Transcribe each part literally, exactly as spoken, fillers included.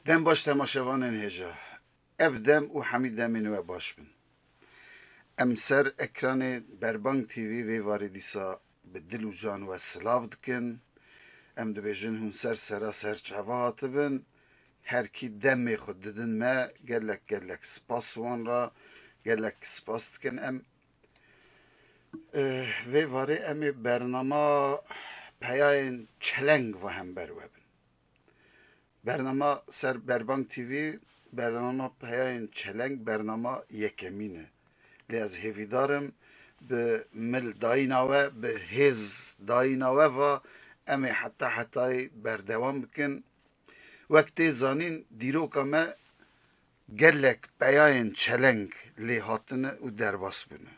Dem baş temaşevanên hêja. Ev dem û hemî demên we baş bin. Em ser ekranê Berbang T V vê varê dîsa bi dil û can we silav dikin. Em dibêjin hûn ser sera ser çava hatibin. Her kî demê xwe didin me, gelek gelek spas wan re, gelek spas dikin. Em, eh, vê varê em ê bernama peyayên çeleng ve hember we bin. Bernama ser Berbang T V, bernama peyayên çeleng, bernama yekemîn e. Lê ez hêvîdar im bi mil dayîna we, bi hêz dayîna we va em ê heta hetayê berdewam bikin. Wek tê zanîn, dîroka me gelek peyayên çeleng lê hatine û derbas bûne.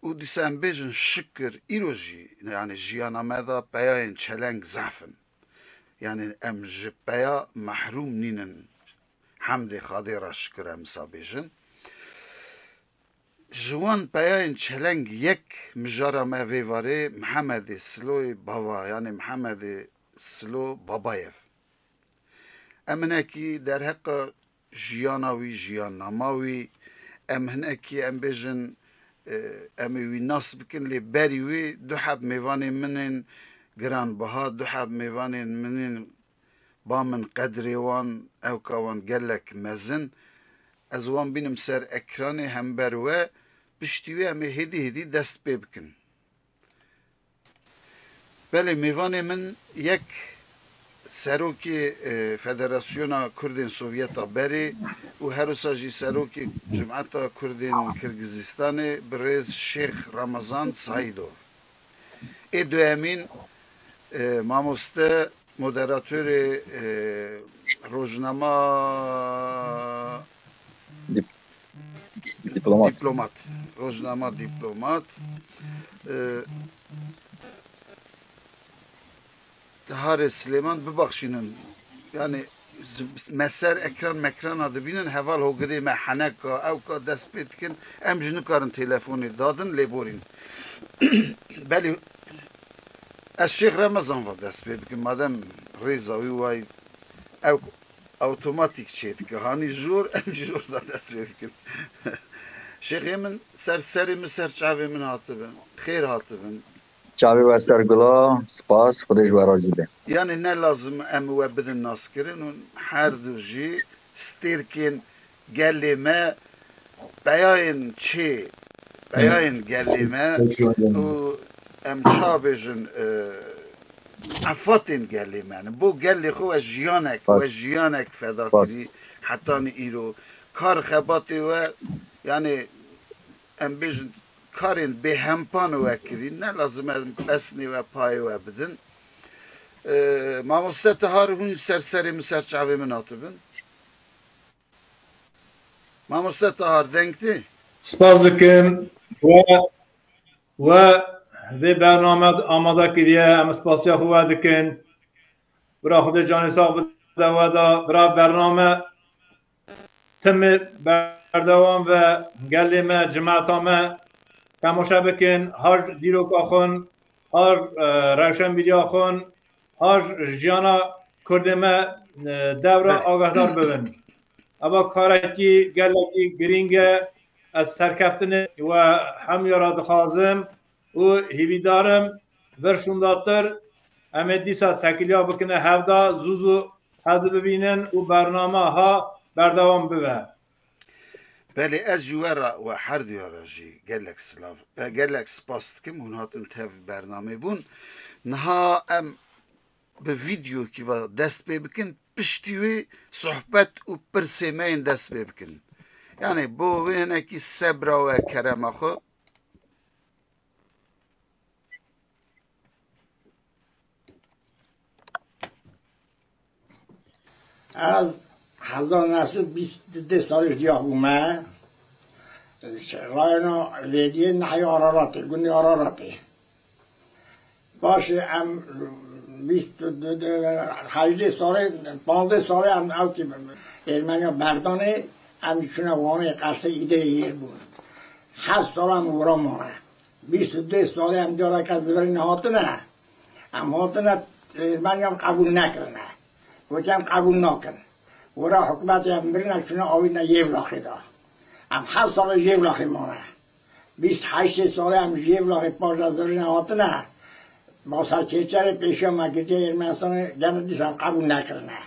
Û dîsa em bêjin şikir îro jî, yanî jiyana me de peyayên çeleng zehf in. Yanî em ji peya mehrûm nînin. Hemdê Xadê re şikir em wisa bêjin. Ji wan peyayên çeleng yek mijara me vê varê Mihemedê Siloyê Bava, yanî Mihemedê Silo Babayev. Em hinekî derheqa jiyana wî, jiyannama wî, em hinekî, em bêjin, e, em ê wî nas bikin, lê berî wî du heb mêvanên min ên giranbiha, du heb mêvanên min ên ba min qedrê wan, ewka wan gelek mezin. Ez wan bînim ser ekranê hember we, piştî wê em ê hêdî hêdî dest pê bikin. Belê, mêvanê min yek serokê, e, Federasyona Kurdên Sovyeta berê û her wisa jî serokê Cumeta Kurdên Kirgizistanê, birêz Şêx Ramazan Saîdov. Ê duyemîn, e, mamoste, moderatorê, e, rojnama Dîplomat. Dîplomat. Rojnama Dîplomat. E, Tiharê Silêman, bibaxşînin. Yanî z-, me ser ekran mekrana dibînin, heval hogirê me heneka, ewka dest pê dikin, em jî nikarin telefonê dadin, lêborîn. Belê ez Şêx Remezan va dest pê bikim, madem rêza wî wayî ew Awtomatîk çêdike. Hanî jor, em jor da dest pê bikin. Şêxê min ser serê min, ser çavê min hatibin. Xêr hatibin. Çavê we ser gula, spas, Xwedê ji we razî be. Yanî ne lazim em we bidin naskirin û her du jî stêrkên gelê me, peyayên çê, peyayên gelê me û em ça bêjin, e, efatên gelê me ne. Bo gelê xwe we jiyanek, we jiyanek feda kirî hetanî îro. Kar xebatê we, yanî em bêjin karên bêhempan we kirî. Ne lazim em pesnê we payê we bidin. E, mamoste Tihar, hûn ser serê min, ser çavê min hatibin. Mamoste Tahar, deng tê? Spas dikim. We, we vê bername amade kiriye. Em spasiya xwe we dikin. Bira Xwedê canê sax bide we da. Bira bername timê berdewam ve gelê me, cimeta me temaşe bikin. Har dîroka xwin, har, e, rewşenbîriya xwin, har jiyana Kurdê me, e, dev re agahdar bibin. Eva karekî gelekî girîng e. Ez serkeftinê we hemûya re dixwazim û hêvîdar im vir şûndatir em ê dîsa tekiliya bikine hevda, zû zû hevdi bibînin û bernama ha berdewam bibe. Belê, ez ji we re we herduya re jî gelek silav, e, gelek spas dikim. Hûn hatin tev bernamê bûn. Niha em bi vîdeokî ve dest pê bikin, piştî wê sohbet û pirsê me yên dest pê bikin. Yanî bo wê hinekî sebra we, kerema xwe. Ez hezar neh sed bîst û dê salî jiya bûme. Rayona Lêdiyê nehê Araratê, gundê Araratê. Paşê em bîst û du, hejdê salê, panzdeh salê em ewkî Ermeniya berdanê, em çûne Wanê, qersê Îdirê yêr bûn. Heft sal em wira mane. Bîst û dê salê em careke zivirîne hatine. Em hatine, Ermeniya em qebûl nekirine. Gotin em qebûl nakin. Wira hikûmetê em birine çûne avîtine Yêvlaxê de. Em heft salê Yêvlaxê mane. Bîst heştê salê em ji Yêvlaxê paşda zirîne hatine. Basa Çêçerê pêşiya me girtiye Ermenistanê, gene dîsa em qebûl nekirine.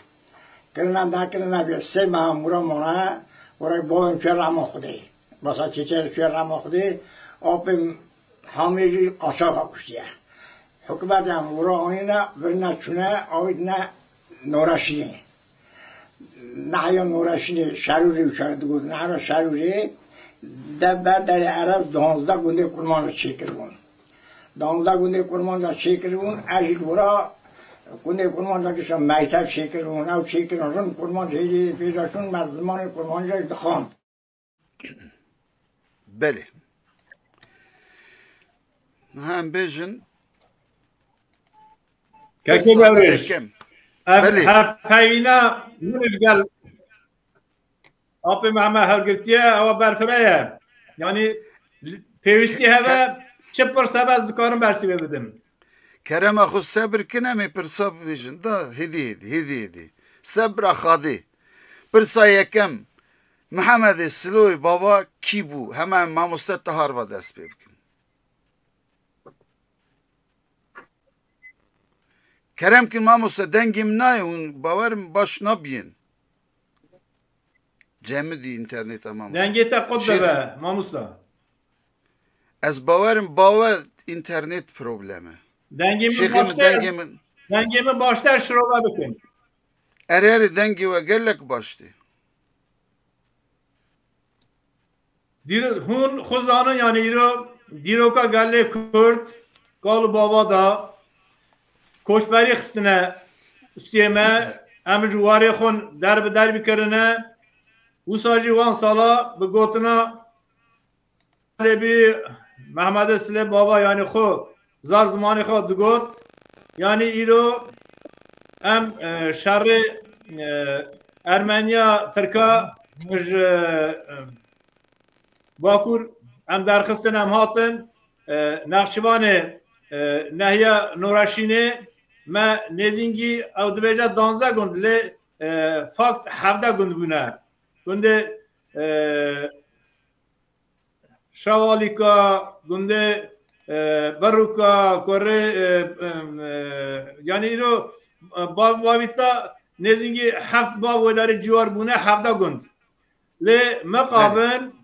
Kirine nekirine vê sê meha mûra mane, wira bavê min çûye rema Xwedê. Basa Çêçerê çûye rema Xwedê, apê min Hamê jî qaçaxa kuştiye. Hikûmetê em wira anîne, birine çûne, avîtine Noreşînê. Nehiya Noreşînê, Şerûrê û çare digot, nehiya Şerûrê, de be derê Erez duwazdeh gundê Kurmanca çêkiribûn. Duwazdeh gundê Kurmanca çêkiribûn, ez jî li wira gundê Kurmanca gişa mekteb çêkiribûn, ew çêkirin rind Kurmanca hêdî pêşda çûn, me zimanê Kurmanca jî dixwand. Belê. Niha em bêjin Kekê Dewrêş. Ev hevpeyvîna min li gel Apê Mehme hevgirtiye ewa berfireye. Yanî pêwîstî heve çi pirs heve ez dikarim bersî vê bidim. Kerema xwe sebir kin em ê pirsa bibêjin. Da hêdî hêdî hêdî hêdî. Sebra Xadê. Pirsa yekem, Mihemedê Siloyê Bava kî bû? Hema em mamoste Tahar va dest pê bikin. Kerem kin mamoste, dengê min nayê, hûn bawer in baş nabiyên. Cemidî înterneta mamoste. Dengê te qut bibe mamoste. Ez bawerim bawe înternet probleme. Dengê min Şêxê min baştir, dengê min. Dengê min baştir şirove bikin. Erê erê dengê we gelek baş tê. Dîr-, hûn xwe zanin, yanî îro dîroka gelê Kurd, kal û bava da koçberî xistine ustiyê me, em ji warê xwe der bi der bikirine. Wisa jî wan sala bi gotina Lê bî Mehmedê Silê Bava, yanî xwe zar zimanê xwe digot. Yanî îro em, e, şerê, e, Ermeniya Tirka ji, e, Bakur em derxistin, em hatin, e, Nexçivanê, e, nehiya Noreşînê me nêzîngî ew dibêje danzdeh gund, lê, e, fakt hevdeh gund bûne. Gundê, e, Şawalîka, gundê, e, Berûka, Kurê, e, e, e, yanî îro, e, bav, bavîta nêzîngî heft bav wê derê ciwar bûne, hevdeh gund. Lê mixabin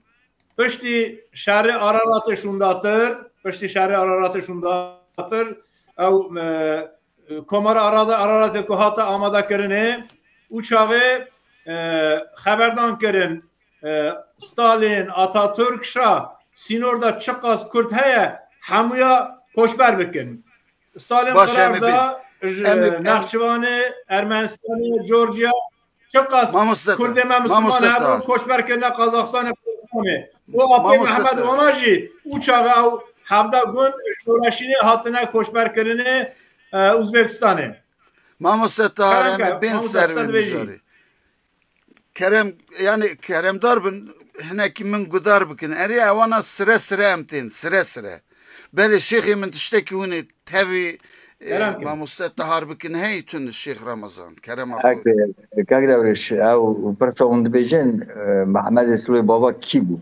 piştî şerê Araratê şûndatir, piştî şerê Araratê şûndatir, ew, e, Komara Arada, Araratê ku hate amadekirinê, û çaxê, e, xeberdan kirin, e, Stalin, Atatürk, Şah, sînor de çiqas Kurd heye, hemûya koçber bikin. Stalin Baş, em ê qerar bin. da, ji Em ê bin. Nexçivanê, Ermenistanê, Georgia, çiqas Mamoste te, Kurdê me Misilman mamoste hebûn, te. koçber kirine Qazaxstanê, Qazaxstanê. Û Apê Mamoste Mehmed te. Wana jî û çaxê ew hevdeh gund ji Noreşînê hatine koçber kirinê, e, Uzbekistanê. Mamoste Tahar, Kerem em ê ke, bên mamoste, ser qise vê dibêjî. mijarê. Kerem, yani keremdar bin, hinekî min gudar bikin. Erê ewana sire sire em tên, sire sire. Belê şêxê min tiştekî hûn ê tevî, e, Kerem ke. mamoste Tahar bikin, hey tun Şêx Ramazan, kerema xwe. Kak Dewrêş, ew pirsa hûn dibêjin, e, Mehmedê Siloyê Bava kî bû?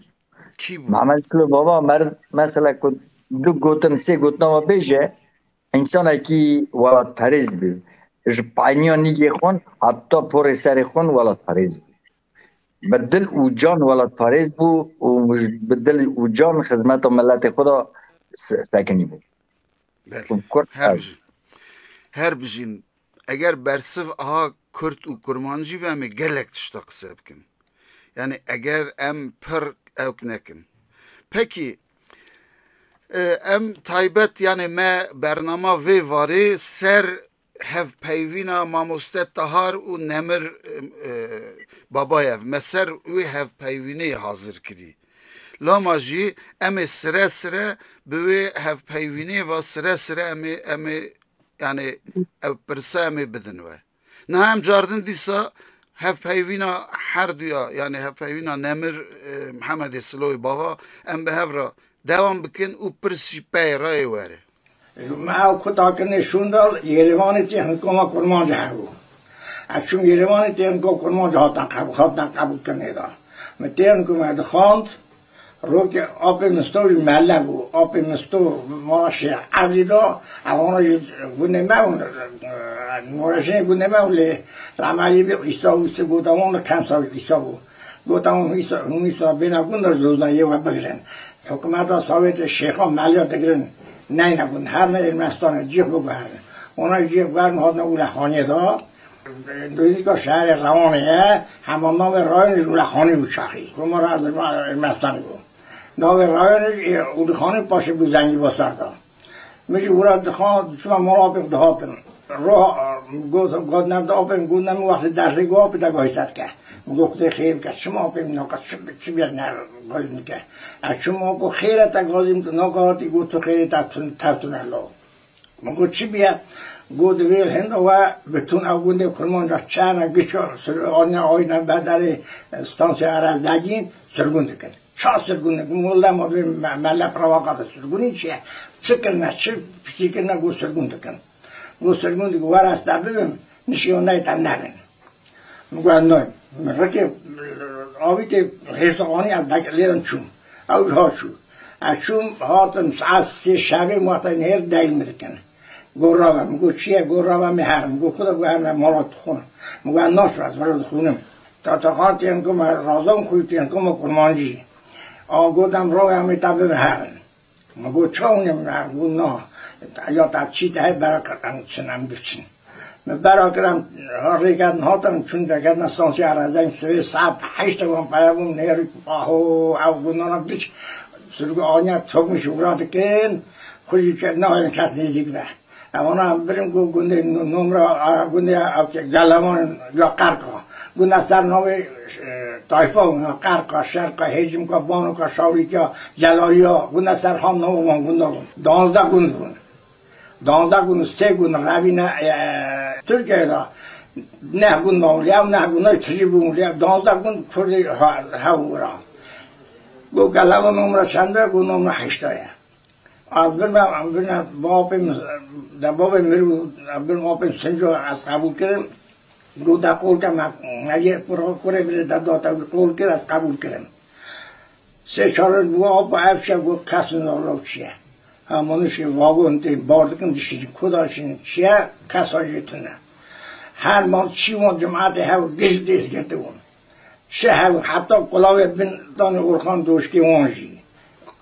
Kî bû? Mehmedê Siloyê Bava mer-, mesela ku du gotin, sê gotina we bêje, Însanekî welatperêz bû. Ji peyniya nîgê xwe heta porê serê xwe welatperêz bû. Bi dil û can welatperêz bû û bi dil û can xizmeta miletê xwe de se-, sekinî bû. Belê. Û Kurd Her ev. bijîn. Her bijîn. Eger bersiv aha Kurd û Kurmancî be, em ê gelek tişta qise bikin. Yani eger em pir ewk nekin. Pekî, e, em taybet, yani me bernama vê varê ser hevpeyvîna mamoste Tahar û Nemir, e, e, Babayev, me ser wê hevpeyvînê hazir kirî. Lama jî em ê sire sire bi wê hevpeyvînê ve sire sire em ê, em ê, yani ev pirsa em ê bidin we. Niha em cardin dîsa hevpeyvîna herduya, yani hevpeyvîna Nemir, e, Mihemedê Siloyê Bava, em bi hev re dewam bikin û pirs jî pey re ê were. Me ew kuta kirinê şûn dal, Yêrêvanê tê hingkoma Kurmanca hebû. Ez çûm Yerevanê, têrniko kurmanc hatin qebûl, hatin qebûlkirinê de. Min têrniko me dixwand, rokê apê Misto jî mele bû. Apê Misto mala Şêx Evdî de, ewana jî gundê me bûn, Moreşinê gundê me bûn, lê Remelî bî Îsa û Îsa gota wan de Kemsa Îsa bû. Gota wan Îsa, hûn Îsa bêne gund de zozna yê we bigirin. Hikûmeta Sowêtê şêxan meliya digirin, neyne gund, herine Ermenistanê, cih biguherin. Wana cih biguherin, hatine Ulexaniyê de. Dozîka şeherê Rewanê ye, hema navê rayonê jî Ulexanî bû çaxî. Komara ez Ermenistanê bû. Navê rayonê jî, e, Ulexanî paşê bû Zengîbasar de. Min jî wira dixwar, diçûma mala apê xwe dihatim. Roha, got, got, "Nerede apê min?" Got, "Ne, min wextê dersê got apê te gahî ser ke." Min got, "Xwedê xêr bike, çima apê min naka, çi, çi bîye ne gazî min ke?" Ez çûm, "Apo, xêr e te gazî min tu naka hatî?" Got, "Tu xêrê te tun-, tev tune lo." Min got, "Çi bîye?" Got, "Divê hinda we bi tun ew gundê kurmanca çerna giça sir-, aniya ayna berdarê, e, stansiya Erezdegîn sirgûn dikin." Ça sirgûn dikin? Min got, "Lema divê me-, mele pirava kate sirgûnî çi ye? Çi kirine, çi pisî kirine?" Got, "Sirgûn dikin." Got, "Sirgûn dikin, were ez te bibim, nişî wan neyê te nebin." Min got, "Ez nayêm." Min rikê avîtê hêrsa anî, ez dek-, lêrin çûm. Ew jî hat çû. Ez çûm, hatim, saet sê şevê, min wexta nêr deyl min dikin. Got, "Rave." Min got, "Çi ye?" Got, "Rave, min herin." Min got, "Kuda?" Got, "Herin mala dixwin." Min got, "Ez naçim, ez vira dixwînim." Tataxan tênkima Razan xwî tênkima Kurmancî. A got, "Em rawê em ê te bibe herin." Min got, "Ça hûn ê min herin?" Got, "Na, ya te çî te heye bera kir em çin, em biçin." Min bera kir, em rêketin hatin, çûn derketin stansiya Rezayîn, sibê saet heşt wan peya bûm, nêrî aho, ew got, "Na, na, biç." Sirgû aniya tokmiş wira dikin, xwe jî ke-, nahêlin kes nêzîk be. Ewana birin ku gundê nu-, numra, a, gundê ew ke gelevan ya Qerqa. Gunda ser navê, e, tayfa bûn, ya Qerqa, Şerqa, Hêcimka, Banoka, Şawrîka, Celaliya. Gunda ser ham navê wan gunda bûn. Danzdeh gund bûn. Danzdeh gund, sê gund revîne, e, Tirkiyeyê de neh gund bûn, ya neh gunda tijî bûn, ya danzdeh gund Kurdî ha-, hew ra. Got gelevan numra çend e? Got numra heşta ye. Ez birme, em birme bapê min, de bavê min û em birme bapê min Sinco ez qebûl kirim. Got de qol ke me, me yê kura, kurê bile de date wî qol kir, ez qebûl kirim. Sê çar roj bû, apa ev çi ye? Got kes min Allah çi ye. Ha, manişê vagon tê bar dikin, dişî kuda çin çi ye? Kesa jê tune. Her mal çî wan cemaetê hev giş dêz girdi wan. Çi hev heta kulavê bin danê Orxan doşkê wan jî.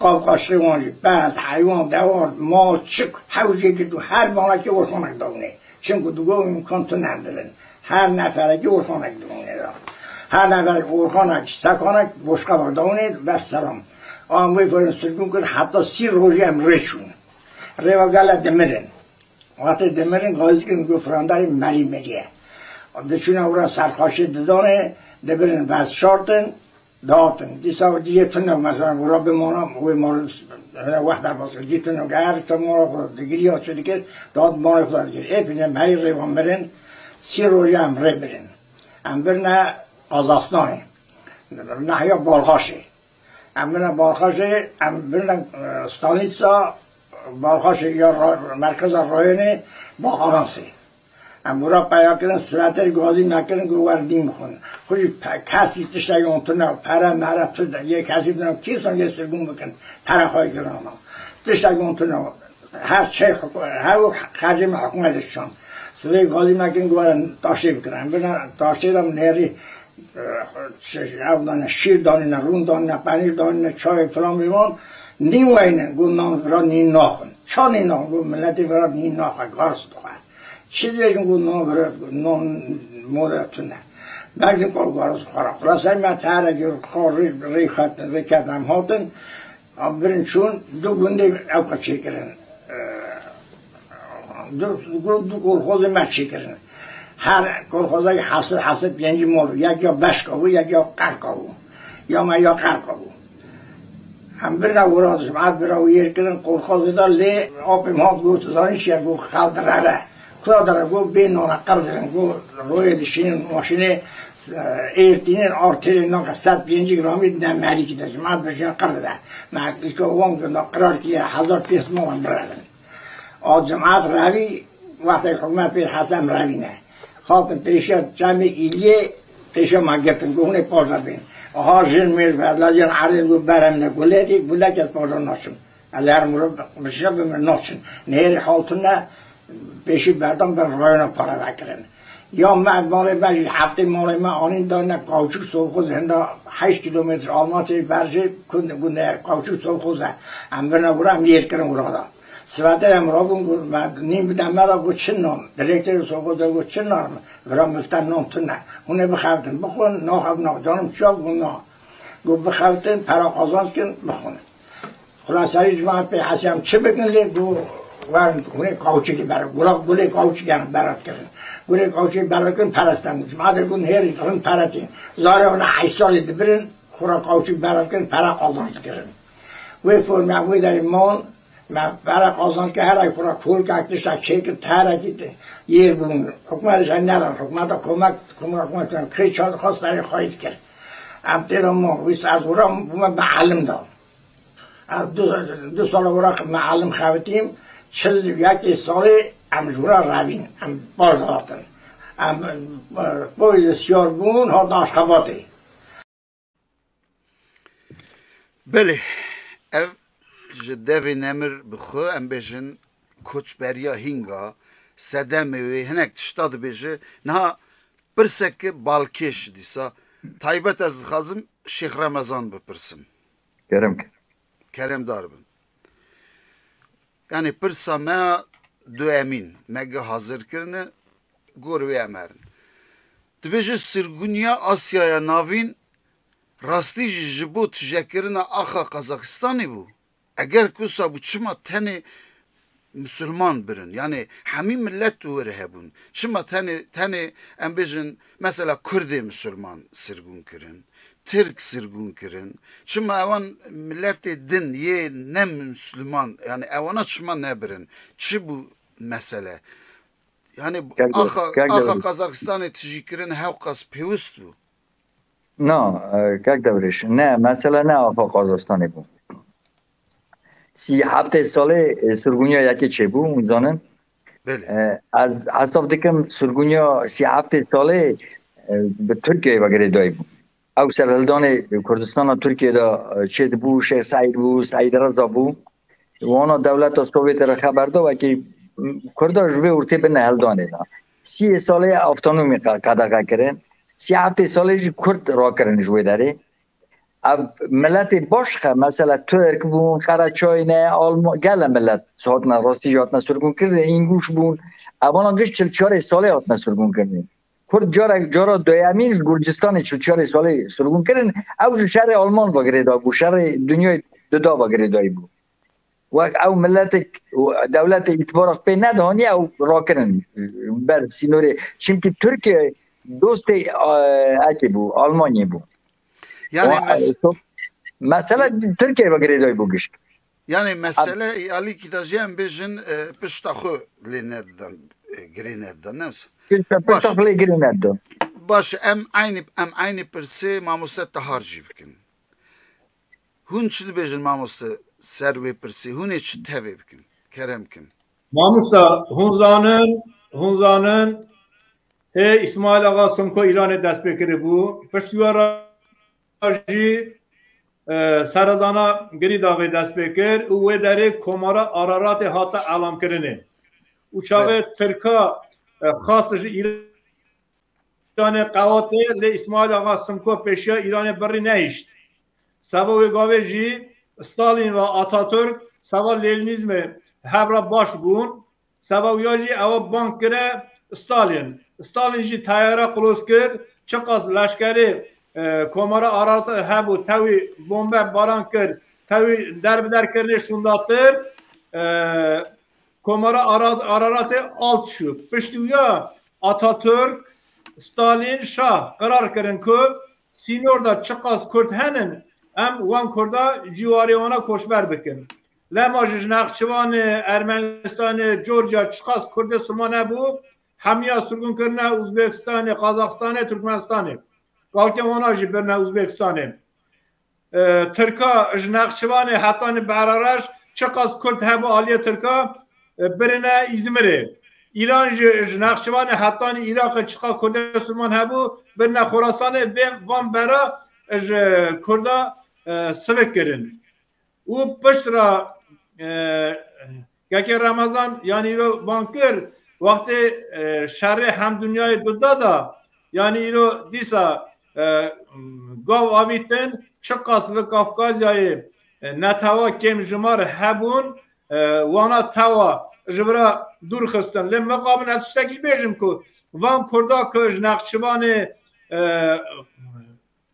Qavqaşê wan jî, pez, heywan, dewar, mal, çik, hew jê girtî, her malekê Orxanek dawinê. Çimku digo îmkan tune em bibin. Her neferekî Orxanek dawinê da. Her neferek Orxanek, sekanek, boşqabek dawinê, bes selam. An wê firin sirgûn kir, heta sî rojê em rê çûn. Rêva gele dimirin. Wextê dimirin, gazî dikin, got, firandarî merî miriye. Diçûne wira serxaşê didanê, dibirin vez şartin, dihatin. Dîsa diyê tune, mesela, wira bimana, wê mal, hene wext derbas kir, dî tune, ger te mala xwe digiriya çi dikir, dihat malê xwe digir. Ê pîne merî rêva mirin, sî rojê em rê birin. Em birine Qazaxstanê, nahiya Balxaşê. Em birine Balxaşê, em birine, e, stanîtsa Balxaşê ya ra-, merkeza rayonê Baxaransê. Em wira peya kirin, siveterî gazî me kirin, got wer dîn bixwin. Xwe jî pe-, kesî tiştekî wan tune, pere mere tu de, yê kesî tune, kîsan yê sirgûn bikin, pere xwe kirin ama. Tiştekî wan tune, her şey hukû-, hew xercê me hikûmetê çand. Sibê gazî me kirin, got wer taşê bikin. Em birine taşê de min hêrî Ev dane şîr danîne, rûn danîne, penîr danîne, çayê filan bê wan, nîn weyne, got nan vira nîn naxwin. Ça nîn naxwin? Got miletê vira nîn naxwe, garis dixwe. Çi dibêjin? Got nan vira, nan moda tune. Belkî qol garis dixwe ra. Xulasey me terekî xwe rê, rê xetin, rê ketin em hatin. Em birin çûn, du gundê ewka çêkirin. Du, du, du kolxozê me çêkirin. Her kolxozekî heşt sed, heşt sed pêncî mal bû. Yek ya Beşka bû, yek ya Qerqa bû. Ya me ya Qerqa bû. Em birine wira, cemaet bira wî yêr kirin, kolxozê de lê apê min hat got, tu zanî çi ye? Got, xew direve. Kuda direve? Got, bê nane qir dirin. Got, royê dişînin maşînê, e, êr tînin, artêrê nake sed pêncî gramî ne merîkî de. Cemaet bi jin qir dide. Me îka wan gunda qirar kiriye, hezar pênc sed mal em birevin. A cemaet revî, wextê hikûmet pê hese em revîne. Hatin pêşiya çemê Îliyê, pêşiya me girtin, got, hûn ê paşda bên. Aha, jin mêr verlayan erê, got, berem ne gulekê, gulek ez paşda naçim. Ez li her mirov pêşiya bim naçin. Nêrê hatine pêşî berdan, bi rayona para vekirin. Ya me malê me jî heftê malê me anîn da ne Qawçik Sovxoz, hinda heşt kîlometre Almanyayê ber jê, gund, gundê Qawçik Sovxoz e. Em birine wira, em yêr kirin wira da. Sibetê em rabûn, got, me nîm bide me da, got, çi nan? Direktorê Sovxoz da got, çi nan? Vira mifte nan tune. Hûn ê bixebitin, bixwin, naxev nax, canim çav bû na. Got, bixebitin, pera qazanc kin, bixwin. Xulaserî ji van pê hesiyam çi bikin lê got, werin hûnê Qawçikê ber, gula, gulê Qawçik yani berat kirin. Gulê Qawçikê berat kirin, perestan. Ji ma de got, hêrî kirin peretîn. Zarê ona heyşt salî dibirin, xura Qawçik berat kirin, pera qazanc kirin. Wê formê wê derê man, me pera qazanc kir, her ay xura kolkek tiştek çêkir, terekî yêr bûn. Hikûmet ji nedan, hikûmeta komek, komek, komek, kê çar xwest derê xwayî dikir. Em tê de man, wîst ez wira bûme bi elim da. Ez du, du sala wira mealim xebitîm, çil yekê salê em ji wira revîn, em baş dihatin. Em, e, poyê siyar bûn, hatin Aşxebatê. Belê, ev ji devê nemir bi xwe, em bêjin, koçberiya hînga, sedemê wê, hinek tişta dibêje. Niha pirseke balkêş dîsa taybet ez dixwazim Şêx Remezan bipirsim. Kerem ke. Keremdar bin. Yani pirsa me ya duemîn, me gi hazir kirine, gor wê em herin. Dibêje sirgûniya Asyaya Navîn rastî jî ji bo tijekirina axa Qazaxistanê bû. Eger ku wisa bû, çima tenê Musulman birin? Yani hemî millet û wir hebûn. Çima tenê, tenê em bêjin, mesela Kurdê Musulman sirgûn kirin, Tirk sirgûn kirin? Çima ewan milletê din yê ne Musulman, yani ewana çima nebirin? Çi bû mesele? Yani Kek axa, Kek axa Qazaxistanê tijî kirin hewqas pêwist bû? Na, e, kek Devrêş. Ne, mesele ne axa Qazastanê bû. Sî heftê salê, e, sirgûniya yekê çêbû, hûn zanin. Belê. E, ez hesab dikim sirgûniya sî heftê salê, e, bi Tirkiyeyê ve girêdayî bû. Ew serhildanê Kurdistana Tirkiyê de, e, çêdibû, Şêx Seîd bû, Seîd Reza bû. Wana dewleta Sovyetê re xeber da, wekî Kurda ji vê ortê bi nehildanê de. Sîyê salê avtonomî qe-, qedexe kirin. Sî heftê salê jî Kurd rakirin ji wê derê. Ev miletê başqe, mesela Tirk bûn, Qereçayne, Alman, gele milet hatine, rastî jî hatine sirgûnkirinê, Îngûş bûn. Evana giş çil çarê salê hatine sirgûnkirinê. Kurd carek, cara duyemîn ji Gurcistanê çil çarê salê sirgûn kirin. Ew ji şerê Alman ve girêdayî bû, şerê dinyayê duda ve girêdayî bû. Wek ew miletek, dewletê îtibarak pê nedihaniye, ew rakirin ber sînorê. Çimkî Tirkiye dostê, e, ekê bû, Almanyê bû. Yani Wa-, mes- e, çok, mesela Tirkiye ve girêdayî bû gişk. Yani mesele ya Alîkî de jî em bêjin, e, pişta xwe lê nedidan, e, girê nedidan, ne wisa? Pişta, pişta Baş. Xwe lê girê nedidan. Baş, em eynî, em eynî pirsê mamoste Tahar jî bikin. Hûn çi dibêjin mamoste ser wê pirsê? Hûn ê çi tevê bikin? Kerem kin. Mamoste, hûn zanin, hûn zanin, ê Îsmaîl Axa Simko Îranê dest pê kiribû. Piştî we re jî, e, seredana Girîdaxê dest pê kir û wê derê Komara Araratê hate elamkirinê. Û çaxê Belê. Tirka, e, xast ji Îranê qewatê lê Îsmaîl Axa Simko pêşiya Îranê birî nehişt. Seba wê gavê jî Stalin ve Ataturk seba Lênînîzmê hev re baş bûn. Seba wîya jî ewa bang kire Stalin. Stalin jî teyare qilos kir, çiqas leşkerê, e, Komara Ararat hebû, tewî bombe baran kir, tewî derbiderkirinê şûndatir, e, Komara Ara-, Araratê alt şû. Piştî wîya Ataturk, Stalin, Şah qirar kirin ku sînor de çiqas Kurd henin, em wan Kurda cîwarê wana koçber bikin. Lema ji, ji Nexçivanê, Ermenistanê, Georgia çiqas Kurdê Silman hebû, hemiya sirgûn kirine Uzbekistanê, Qazaxistanê, Turkmenistanê. Kalkê wana jî birine Uzbekistanê. E, Tirka ji Nexçivanê hetanî Behraraş çiqas Kurd hebû aliyê Tirka, e, birine Îzmirê. Îran ji, ji Nexçivanê hetanî Iraqê çiqa Kurdê Silman hebû, birine Xorasanê vê van bera ji Kurda, e, sivik kirin. Û pişt re, e, Kekê Remezan, yanî îro van kir, wextê, e, şerê hemdunyayê duda da, yanî îro dîsa, e, gav avîtin, çiqas li Kafkazyayê, e, netewa kêm jimar hebûn, e, wana tewa ji vira dûr xistin. Lê mixabin ez tiştekî jî bêjim ku van Kurda ku ji Nexçivanê, e,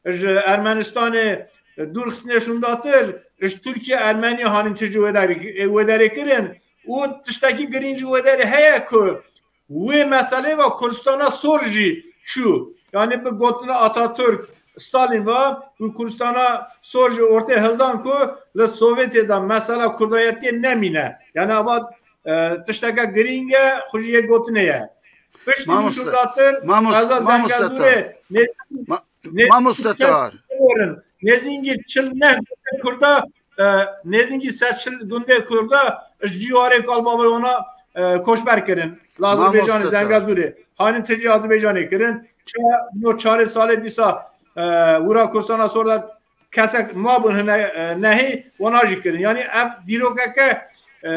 ji Ermenistanê dûr xistine şûndatir, ji Tirkiye Ermenî hanin tijî wêderê, wêderê kirin û tiştekî girîng jî wêderê heye ku wê meselê ve Kurdistana Sor jî çû. Yanî bi gotina Atatürk, Stalin ve wî Kurdistana Sor jî ortê hildan ku li Sovyetê de mesela Kurdayetiyê nemîne. Yanî ava, e, tişteke girîng e, xwe jî yê gotinê ye. Piştî wî Mamoste, şûndatir, Mamos-, qeza Mamoste Zengezûrê Tahar. nêzî Ma-, nêzîngî Mamoste ser Tahar. Nêzîngî çil neh Kurda, e, nêzîngî ser çil gundê Kurda ji cîwarê kalbavê wana, e, koçber kirin. Lazim Mamoste Bêjanê Tahar. Zengezûrê. Hanin tijî Azerbaycanê kirin. Ça, no çarê salê dîsa, e, wira Kurdistana Sor de kesek mabûn hine, e, nehî wana jî kirin. Yanî ev dîrokeke, e,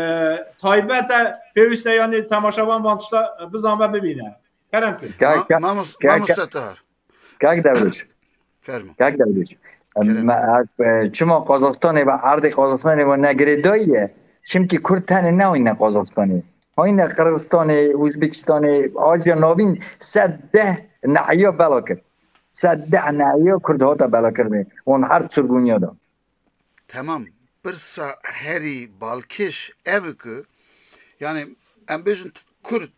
taybet e, pêwîst e, yanî temaşevan van tişta, e, bizanbe bibîne. Kerem kir. Kak, Ma-, kak, Mamos-, kak, Mamoste Tahar. Kak Dewrêj. Fermo. Kak Dewrêj. Kerem. Me, e, çima Qazaxstanê ve erdê Qazaxstanê ve negirêdayî ye? Çimkî Kurd tenê nehayne Qazaxstanê. Hayne Qirgizistanê, Uzbekistanê, Asya Navîn sed deh nehiya bela kir. Sed deh nehiya Kurd hate belakirinê. Wan her sirgûniya da. Temam. Pirsa herî balkêş ev e ku, yani, em bêjin t-, Kurd,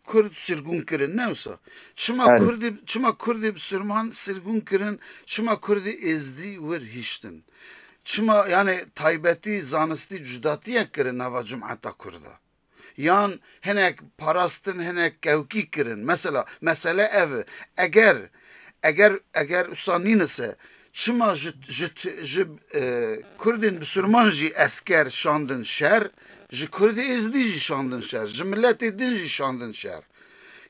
Kurd sirgûn kirin, ne wisa? Çima Erê. Kurdê, çima Kurdê bisurman sirgûn kirin, çima Kurdê êzdî wir hiştin? Çima, yani, taybetî zanistî cudatiyek kirin nava cumeta Kurda? Yan hinek parastin, hinek kewkî kirin. Mesela, mesele ev e. Eger, eger, eger wisa nînise, çima ji, ji, ji, e, Kurdên bisurman jî esker şandin şer, ji Kurdê êzdî jî şandin şer, ji miletê din jî şandin şer?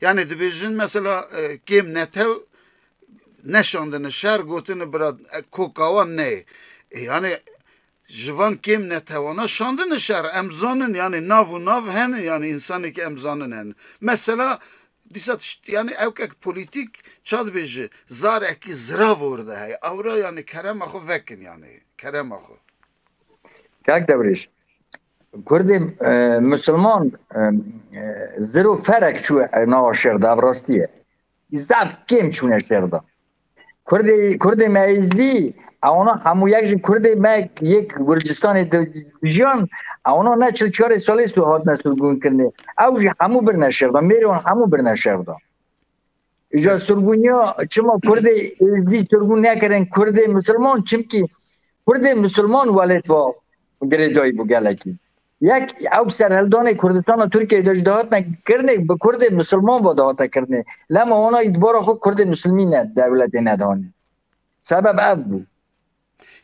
Yani dibêjin mesela, e, kêm netew neşandine şer, gotine bira, e, koka wan neyê. E, yani ji van kêm netewana şandine şer. Em zanin, yani nav û nav hene, yani insanekî em zanin hene. Mesela, dîsa tişt, yani ewkek polîtîk, ça dibêje, zarekî zirav orada heye. Ewra, yani kerema xwe vekin, yani kerema xwe. Kak Dewrêj, Kurdê, e, Musulman, e, e, ziro ferek çû, e, nava şer de, ev rastî ye. Zaf kêm çûne şer de. Kurdê, Kurdê me êzdî, ewna hemû yek jî Kurdê me yek Gurcistanê di-, dijiyan, ewna ne çil çarê salê su hatine sirgûnkirinê. Ew jî hemû birine şer de, mêrê wan hemû birine şer de. Îca sirgûniya çima Kurdê êzdî sirgûn nekirin, Kurdê misilman, çimkî Kurdê misilman welêt va girêdayî bû gelekî. Yek ew serhildanê Kurdistana Tirkiyeyê de ji dihatine kirinê, bi Kurdê misilman ve dihate kirinê. Lema wana îdbara xwe Kurdê misilmî ne dewletê nedihane. Sebeb ev bû.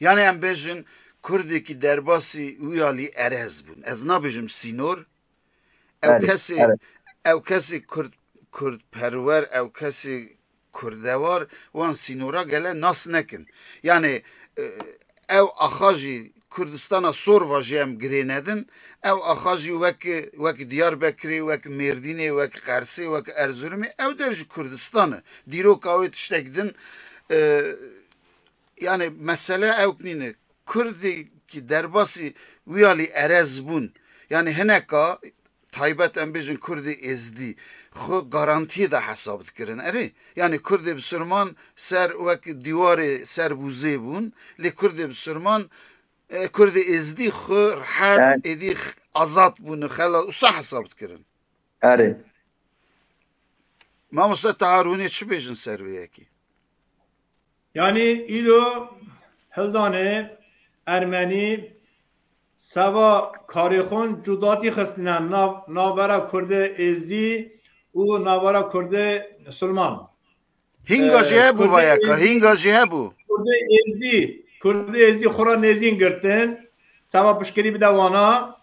Yani em bêjin Kurdekî derbasî wî alî erez bûn. Ez nabêjim sînor. Ew Erê, kesê, erê. Ew kesê Kurd, Kurdperwer, ew kesê kurdewar wan sînora gele nas nekin. Yani, e, ew axa jî Kurdistana Sor va jî em girê nedin. Ew axa jî wek, wek Diyarbekirê, wek Mêrdînê, wek Qersê, wek Erzurumê, ew der jî Kurdistan e. Dîroka wê tiştek din, e, yani mesele ewk nîne. Kurdekî derbasî wî alî erez bûn. Yani hineka taybet em bêjin Kurdê Êzdî xwe garantiyê de hesab dikirin. Erê, yani Kurdê Bisurman ser wek dîwarê ser bûzê bûn, lê Kurdê Bisurman, e, Kurdê Êzdî xwe rehet, Evet. êdî x-, azad bûne, xela wisa hesab dikirin. Erê. Mamoste Tahar, hûn ê çi bêjin ser vê yekê? Yanî îro hildanê ermenî seva karê xwe cudatî xistine nav, navbera Kurdê Êzdî û navbera Kurdê Sulman. Hînga jî Ee, hebû Kurdê vayaka, Êzdî, hînga jî hebû. Kurdê Êzdî, Kurdê Êzdî xwe re nêzîn girtin, seva piştgirî bide wana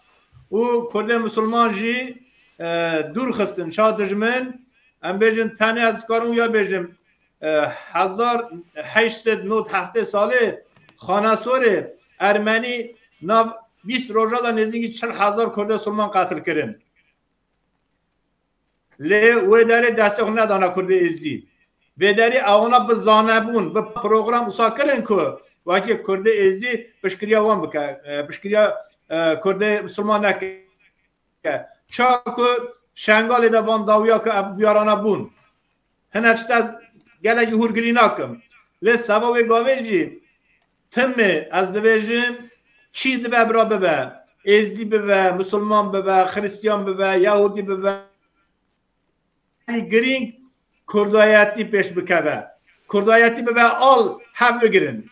û Kurdê Misilman jî e, dûr xistin, ça dijmin, em bêjin, tenê ez dikarim wiya bêjim, e, hezar heşt sed nod heftê salê Xanesorê Ermenî nav bîst roja de nêzîkî çil hezar Kurdê Silman qetil kirin. Lê wê derê destê xwe nedana Kurdê Êzdî. Vê derê ewana bi zanebûn, bi program wisa kirin ku wekî Kurdê Êzdî piştgiriya wan bike, e, piştgiriya, e, Kurdê Misilman neke. Ça ku Şengalê de van dawiya ku ev biyarana bûn. Hine tişt ez gelekî hûrgirî nakim. Lê seba wê gavê jî timê ez dibêjim, kî dibe bira bibe, Êzdî bibe, Misilman bibe, Xiristiyan bibe, Yahûdî bibe, herî girîng Kurdayetî pêş bikeve. Kurdayetî bibe al hev bigirin.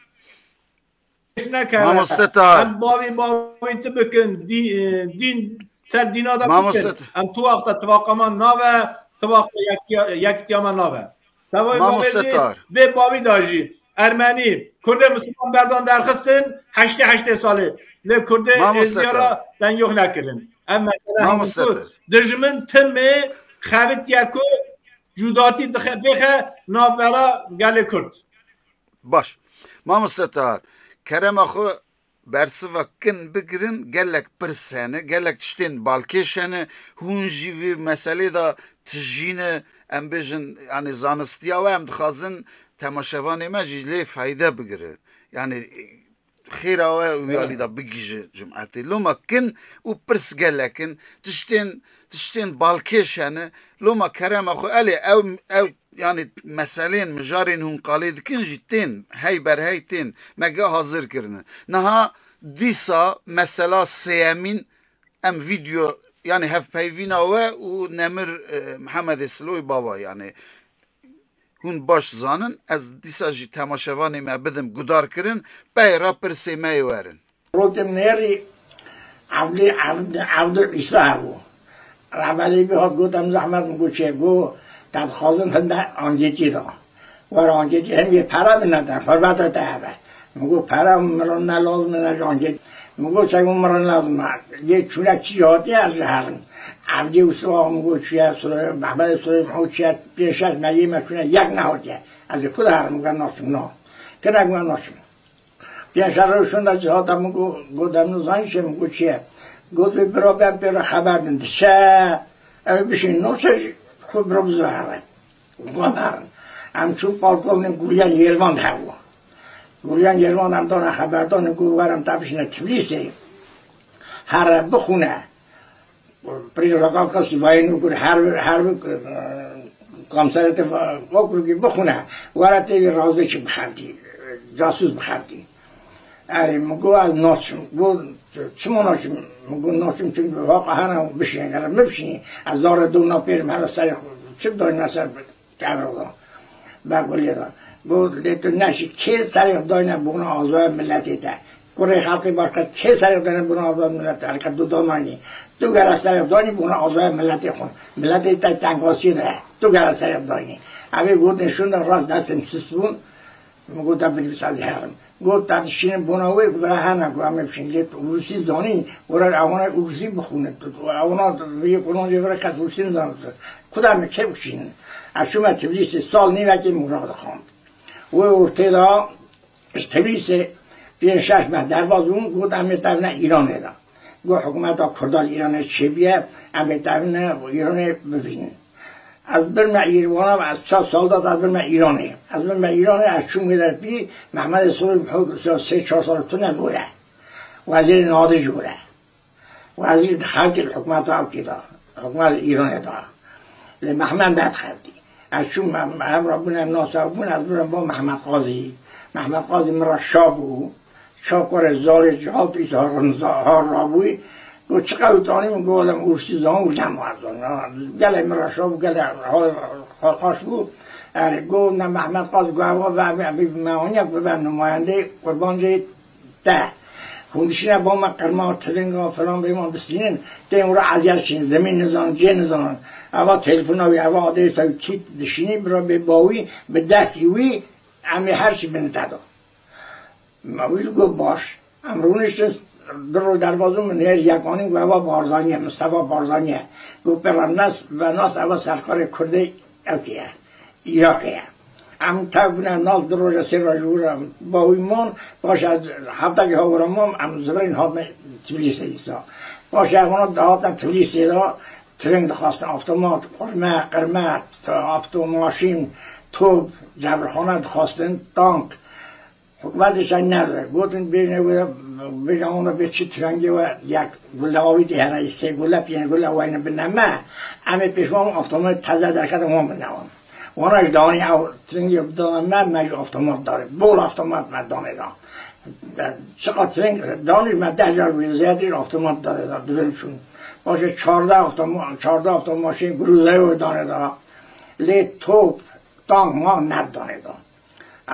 Pêş nekeve. Mamoste Tahir. Em bavî bavî tu bikin, dî-, e, dîn ser dîna de Mamoste bikin. Tahir. Em tu wexta tifaqa me nabe, tu wexta yektiya-, yekitiya me nabe. Seba wê Mamoste bavê jî, Tahir. Vê bavî de jî Ermenî, Kurdê Misilman berdan derxistin, heştê heştê salê. Lê Kurdê Mamoste Êzdiya Tahir. Ra deng yox nekirin. Ev mesele Mamoste hemû Tahir. Dijmin timê xebitiye ku cudatî dixe-, bêxe navbera gelê Kurd. Baş. Mamoste Tahir, kerema xwe bersiva kin bigirin, gelek pirs hene, gelek tiştên balkêş hene. Hûn jî vî meselê de tijî ne, em bêjin, yanî zanistiya we em dixwazin temaşevanê me jî lê feyde bigire. Yanî xêra we wî alî de bigihîje cimetê. Loma kin û pirs gelek in, tiştên, tiştên balkêş hene. Loma kerema xwe, elê ew, ew, yanî meselên, mijarên hûn qalê dikin jî tên, hey ber hey tên, me ge hazir kirine. Niha dîsa mesela sêyemîn em vîdeo, yanî hevpeyvîna we û Nemir, e, Mihemedê Siloyê Baba, yanî hûn baş zanin, ez dîsa jî temaşevanê me bidim gudarkirin, pey re pirsê me yê werin. Rotê nêrî Evdî, Evdî, Evdî Îsa hebû. Rehberê wî hat got, em zehmet, min got, çi ye? Got, te dixwazin hinde anketî da. Were anketî, him yê pere min nede, hurmeta te hebe. Min got, pere min re ne lazim e, ne jî anketî. Min got, çek min re lazim e. Yê çûne çi hatiye, ez ji herin. Evdî û Siwa min got, çi ye, Sure-, Mehmedê Sure Mihû çi ye, pênc şeş me yê me çûne, yek nehatiye. Ez ê ku de herim, min got, naçim, na. Kinek min naçim. Pênc şeş roj şûnde cihata min got, got, em nizanî çi ye, min got, çi ye? Got, wê bira ben pê re xeber din, diçe, ew bişîn, naçe jî xwe bira bizwe here. Got, herin. Em çûn polkovnik Gulyan Yelvan hebû. Gulyan Yelvan em dana xeberdanê, got, werin te bişîne Tiflîsê. Here bixûne. Prîz Ragal Qasî bayê nû kir, her, her, e, komserê te va-, okrûkî bixûne, were tê vî razbêçî bixebitî, e, casûs bixebitî. Erê, min got, ez naçim. Got, çima naçim? Min got, naçim, çimkî haqa hene bişîne, gere min bişînî. Ez zarê dona pêrim, hele serê xwe çi dayne ser Kevroda. Be gulê de. Got, lê tu neşî kê serê dayne bona azoya miletê te. Kurê xelkê başka kê serê dayne bona azoya miletê te. Herke tu danaynî. Tu gere serê danî bona azoya miletê xwe. Miletê te tengasiyê de. Tu gere serê danî. Evê got, nêşûn de rast destên sist bûn. Min got, te binivîs ez ê herim. Got, te dişînin bona wê, got, hene ku em ê bişînin. Lê tu Ûrsî zanî, were ewana Ûrsî bixwîne. Ewana yê qurancê vere kes Ûrsî nizane. Ku de em ê kê bişînin? Ez çûme Tiflîsê, sal nîvekê min radixwand. Wê ortê de ji Tiflîsê pênc şeş meh derbas bûn, got, em ê tevne Îranê de. Got, hikûmeta Kurda li Îranê çêbûye, em ê tevne Îranê bivînin. Ez birme Îr-, wana ez çar sal de ez birme Îranê. Ez birme Îranê, ez çûm wê derpî, Mehmedê Soyê Mihû sê çar sal tune gore. Wezîrê Nadi jî gore. Wezîr di xelkê li hikûmeta ewkê de, hikûmeta Îranê de. Lê Mehmed nedixebitî. Ez çûm, em, em re bûn, em nasa bûn, ez birme bo Mehmed Qazî. Mehmed Qazî min re şa bû. Çakorê zarê cihal tu îsa har rinza-, har rabûyî. Got, çi qewtanî? Min got, em Ûrsî zan û dem wazan. Gelê min re şa bû, gelê ha-, ha-, xaş bû. Erê, got, ne Mehmed Qazî, got, ev, ev, ev, ev, me aniyak bibe numayendê qurbancê te. Hûn dişîne bo me qirma, tilinga, filan bê me bistînin. Tên û re eziyet çin, zemîn nizanin, cê nizanin. Eva telefona wî, eva adresa wî kî dişînî, bira bê bawî, bi destî wî, em ê her çi bin te da. Me wî jî got, baş. Em rûniştin, Di roj derbazin min hêr yekanî ku eva Barzanî ye, Mistefa Barzanî ye. Ku pê re nas, ve nas eva serkarê Kurdê ew kê ye, Îraqê ye. Em tev bûne nas, di roja sê roja ji wir re bawî man, paşê ez heftekê ha wir re mam, em zivirîn hatine Tiflîsê dîsa. Paşê ev wana dihatin Tiflîsê de, tring dixwastin, avtomat, qurme, qirme, avtomaşîn, top, cevirxane dixwastin, tank. Hikûmetê şaş nede. Gotin bêjin wê, bêjin wana bê çi tringê we yek gule avî tê here, sê gule, pênc gule wayne bine me. Em ê pêş wan avtomat teze derketin wan bine wan. Wana ji danî ew tringê bidane me, me ji avtomat darê. Bol avtomat me danê da. Çiqa tring danî me deh car wî zêdî ji avtomat darê da. Divin çûn. Paşê çardeh avtoma-, çardeh avtomaşîn grûzeyê danê da. Lê top, tank, mank nedanê da.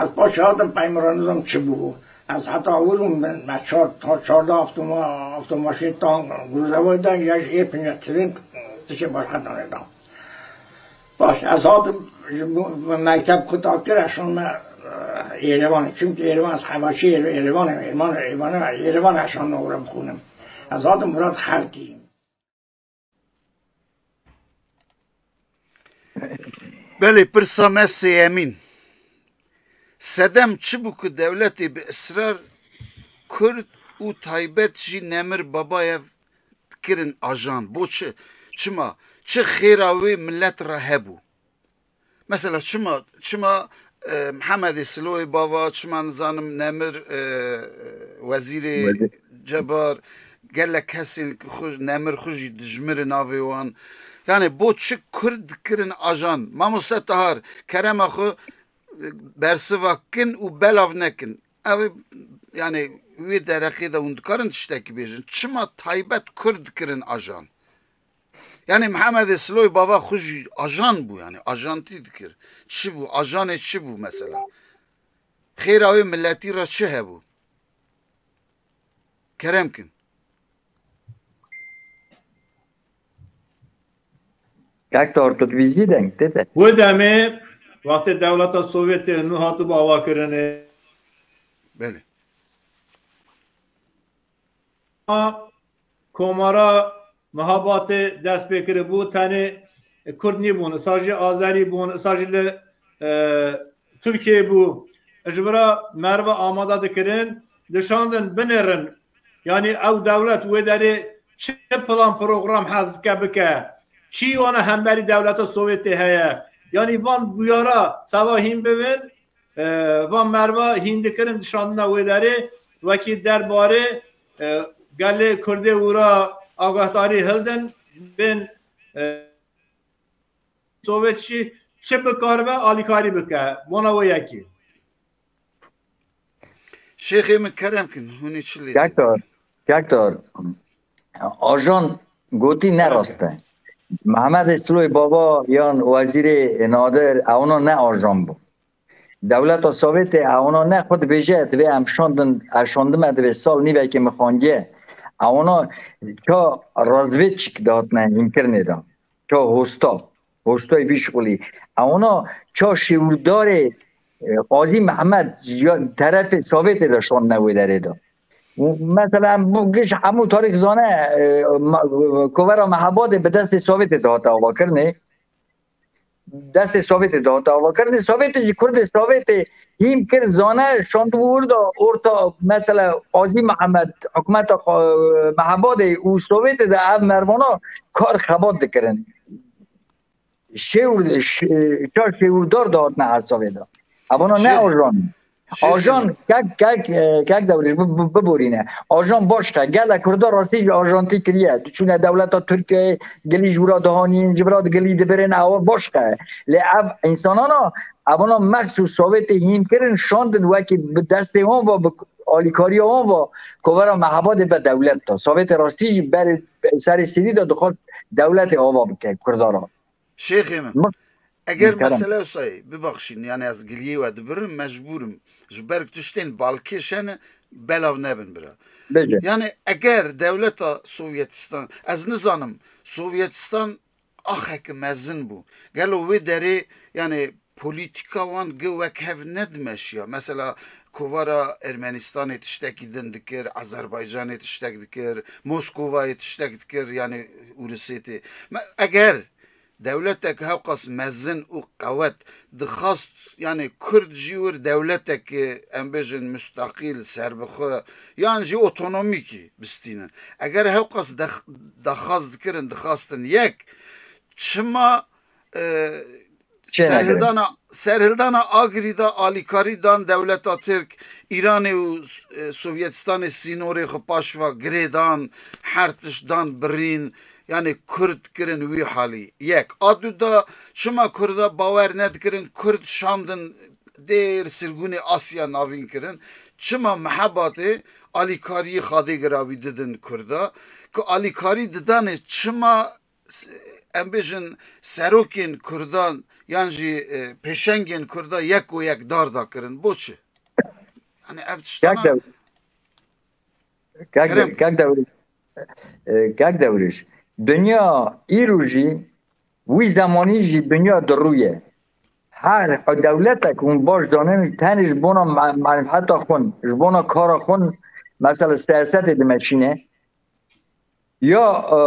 Ez paşê hatim peymira nizam çi bû. Ez heta wir bûm, me çar, ta çardeh avtoma-, avtomaşîn, tank, grûzeway dan, ya ji ê pinya trin tişê başqa danê dan. Baş, ez hatim ji bo mekteb quta kir, ez şan me, e, Êrevanê. Çimkî Êrevan, ez hevaşî Êre-, Êrevanê, Êrevan, Êrevan, Êrevan ez şan me ora bixwînim. Ez hatim Murat Xelkî. Belê, pirsa me sêyemîn. Sedem çi bû ku dewletê bi israr Kurd û taybet jî Nemir Babayev dikirin ajan? Bo çi? Çima? Çi xêra wê milet re hebû? Mesela çima, çima, e, Mihemedê Siloyê Bava, çima nizanim Nemir, e, Wezîrê Cebar, gelek kesên ku xwe, Nemir xwe jî dijmir e navê wan. Yani bo çi Kurd dikirin ajan? Mamoste Tahar, kerema xwe, e, bersiva kin û belav nekin. Ev, yani wê dereqê de hûn dikarin tiştekî bêjin. Çima taybet Kurd dikirin ajan? Yani Mihemedê Siloy Bava xwe jî ajan bû, yani ajantî dikir. Çi bû? Ajanê çi bû mesela? Xêra wê miletî re çi hebû? Kerem kin. Kak Tor, tu dibîzî deng, tê te. Wê demê wextê dewleta Sovyetê nû hatibû avakirinê. Belê. Komara Mehabatê dest pê kiribû, tenê Kurd nîbûn, îsal jî Azerî bûn, îsal jî li, e, Tirkiyeyê bû. Ji vira meriva amade dikirin, dişandin binêrin. Yanî ew dewlet wê derê çi plan program hez dike bike, çi wana hemberî dewleta Sovyetê heye. Yanî van bûyara sava hîn bibin, e, van meriva hîn dikirin, dişandina wê derê, wekî derbarê, e, gelê Kurdê wira agahdarî hildin, bên, e, Sovyet jî çi bikaribe alîkarî bike, bona wê yekî. Şêxê min kerem kin, hûn ê çi lê Kektor, Kektor, ajan gotî ne rast e. Mehmedê Siloy Baba yan Wezîrê Nadir, ewna ne ajan bûn. Dewleta Sovyetê ewna ne xwe dibêje, divê em şandin, ez şandime divê sal nîvekê min xandiye. Ewna ça razvêçik dihatine hînkirinê de. Ça hosta. Hostayê vî şixulî. Ewna ça şêwirdarê, e, Qazî Mehmed ya terefê Sovyetê de şandine wê derê de. Û mesela em bu giş hemû tarîx zane, e, ma-, kovera Mehabadê bi destê Sovyetê de hate avakirinê. Destê Sovyetê de hate avakirinê. Sovyetê jî Kurdê Sovyetê hîm kir, zane, şandibû wir de orta, mesela Qazî Mihemed, hikûmeta Qa-, Mehabadê û Sovyetê de ev mervana kar xebat dikirin. Şêwr, ş-, çar şêwrdar dihatine hesabê de. Evana ne Şêx, ajan. Şêxê Ajan min. kek, kek, e, kek Dewrêj bi-, bi-, biborîne. Ajan başke. Gelek Kurda rastî jî ajantî kiriye. Diçûne dewleta Tirkiyeyê gilî ji wira dihanîn, ji vira gilî dibirin, ew başke. Lê ev însanana, evana mexsûs Sovyetê hîn kirin, şandin wekî bi destê wan ve, bi alîkariya wan ve, kovera Mehabadê ve dewlet da. Sovyetê rastî jî berê serê sêdî de dixwest dewletê ava bike Kurda re. Şêxê min, eger mesele wisa ye, bibaxşîn, yani ez giliyê we dibirim, mecbûr im. Ji ber tiştên balkêş hene, belav nebin bira. Bêje. Yani eger dewleta Sovyetistan, ez nizanim, Sovyetistan axeke mezin bû. Gelo wê derê, yani polîtîka wan gi wek hev nedimeşiya. Mesela kovara Ermenistanê tiştekî din dikir, Azerbaycanê tiştek dikir, Moskovayê tiştek dikir, yani Ûrisê tê. Me, eger dewletek hewqas mezin û qewet dixwast, yani Kurd jî wir dewletek, em bêjin, mustaqîl, serbixwe, yan jî otonomîkî bistînin. Eger hewqas dex-, daxwaz dikirin, dixwastin yek, çima, e, Çê nekirin. Serhildana, serhildana Agirî de alîkarî dan dewleta Tirk, Îranê û, e, Sovyetistanê sînorê xwe paş ve girê dan, her tişt dan birîn, yani Kurd kirin wî halî. Yek. A du da çima Kurda bawer nedikirin, Kurd şandin dêr sirgûnê Asya Navîn kirin, çima Mehebatê alîkariyê xadê girawî didin Kurda, ku alîkarî didanê çima s-, em bêjin serokên Kurdan yan jî, e, pêşengên Kurda yek û yek dar da kirin. Boçi? Yani ev Kak tiştana Dev-, Kak Kerem Dev-, Kak Dewrîş. E, Kak Dewrîş. Dinya îro jî, wî zemanî jî dinya dirûye. Her dewletek hûn baş zanin, tenê ji bona me-, menfeta xwin, ji bona kara xwin, mesela siyasetê dimeşîne. Ya, e,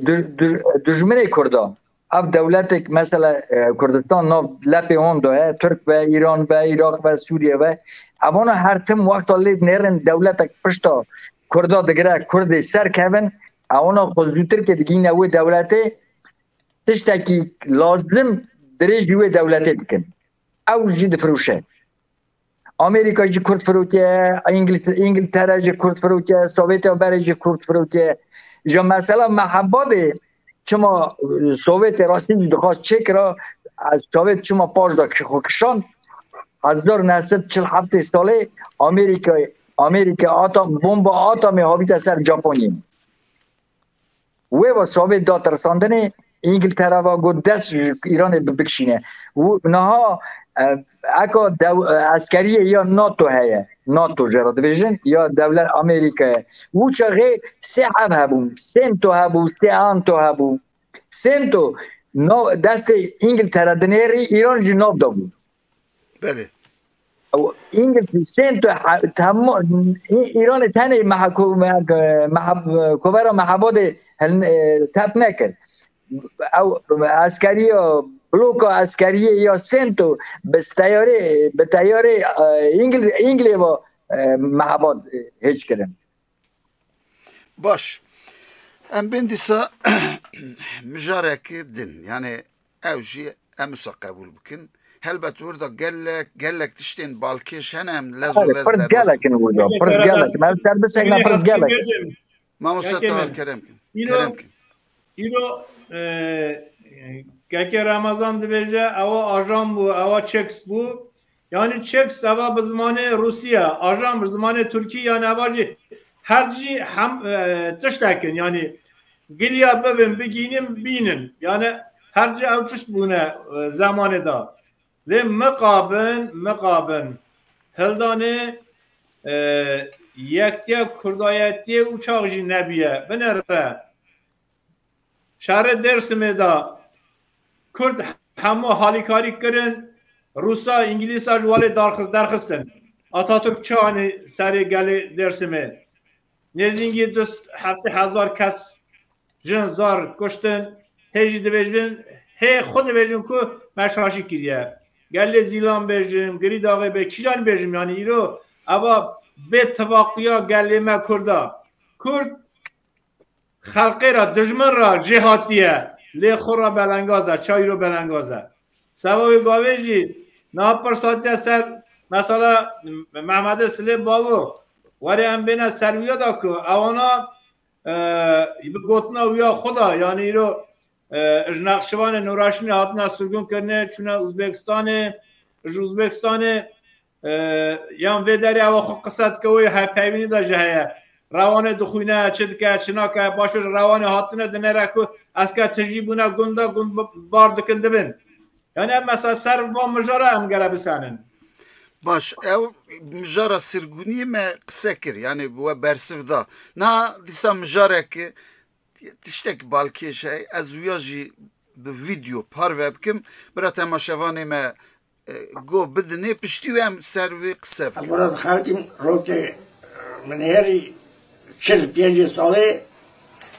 du-, du-, dijminê Kurda. Ev dewletek, mesela, e, Kurdistan nav lepê wan de ye, Tirk ve, Îran ve, Iraq ve, Sûriye ve. Evana her tim wexta lê nêrin dewletek pişta Kurda digire, Kurdê ser kevin, evana xwe zûtir ke digîne wê dewletê, tiştekî lazim dirêjî wê dewletê dikin. Ew jî difiroşe. Amerîka jî Kurd firotiye, Îngil-, Îngiltere jî Kurd firotiye, Sovyetê berê jî Kurd firotiye. Ji mesela Mehabadê çima, e, Sovyetê rastî jî dixwast çêkira, e, Sovyet çima paş da ki-, xwe kişand? Hezar neh sed çil heftê salê Amerîka, Amerîka atom, bomba atomê havîte ser Japonyê. Wê ve Sovyet da tirsandinê, Îngiltere ve got dest ji Îranê bi-, bikişîne. Û niha, e, eka dew-, e, eskeriyê ya NATO heye. NATO jê re dibêjin, ya dewlet Amerîka ye. Û çaxê sê ev hebûn, sento hebû, sê anto hebû. Sento no-, destê Îngiltere dinêrî, Îran jî nav da bû. Belê. Ew Îngil-, sento he-, hemû Î-, Îranê tenê meha-, ko-, meha-, meha-, kovera Mehabadê hilin-, e, tep nekir. Ew eskeriya, bloka eskeriyê ya sento bi teyarê, bi teyarê, e, Îngil-, Îngilê ve, e, Mehabad, e, hêç kirin. Baş. Em bên dîsa mijareke din. Yani ew jî em wisa qebûl bikin. Helbet wir de gelek, gelek tiştên balkêş hene, em lez û Erê, lez pirs derbas gelek in wir de, pirs gelek. Em ser bisekine pirs gelek. Mamoste Tahir, kerem kin. Kerem kin. Îro, e, Keke Remezan dibêje, ewa ajan bû, ewa Çeks bû. Yanî Çeks, ewa bi zimanê Rûsî ye, ajan bi zimanê Tirkî, yanî ewa jî her jî hem, e, tiştek in. Yanî giliya bibin, bigînin, bînin. Yanî her jî ew tişt bûne, e, zemanê de. Lê miqabin, miqabin hildanê, e, yektiya Kurdayetiyê û çax jî nebûye. Binêre. Şerê Dêrsimê de Kurd hemû halîkarî kirin, Rûsa, Îngilîsa ji walê darxist-, derxistin. Atatürk çi anî serê gelê Dêrsimê? Nêzîngî du sed heftê hezar kes, jin, zar kuştin. Hê jî dibêjin, hê xwe dibêjin ku me şaşî kiriye. Gelê Zîlan bêjim, Girîdaxê bê, kîjan bêjim, yanî îro eva bê tifaqiya gelê me Kurda. Kurd xelqê re, dijmin re jê hatiye, lê xwe re belengaz e, çawa îro belengaz e. Seba wê gavê jî niha pirs hatiye ser mesela Mehmedê Silê Bavo, were em bêne ser wîya da ku ewana, e, bi gotina wîya xwe da, yanî îro, e, ji Nexşivanê, Nûraşînê hatine sirgûn kirine, çûne Uzbekistanê, ji Uzbekistanê, e, yan vê derê ewa xwe qise dike, wê hevpeyvînî de jî heye. Rewanê dixwîne, çi dike, çi nake, paşê ji Rewanê hatine dinêre ku esker tijî bûne gund de, gund bar dikin dibin. Yanî ev mesela ser van mijara em gere bisenin. Baş, ew mijara sirgûniyê me qise kir, yanî bi we bersiv da. Niha dîsa mijareke tiştek balkêş heye, ez wîya jî bi vîdeo parve bikim. Bira temaşevanê me, e, go bidinê, piştî wê em ser wê qise bikin. Murat Hakim rokê min hêrî çil pêncî salê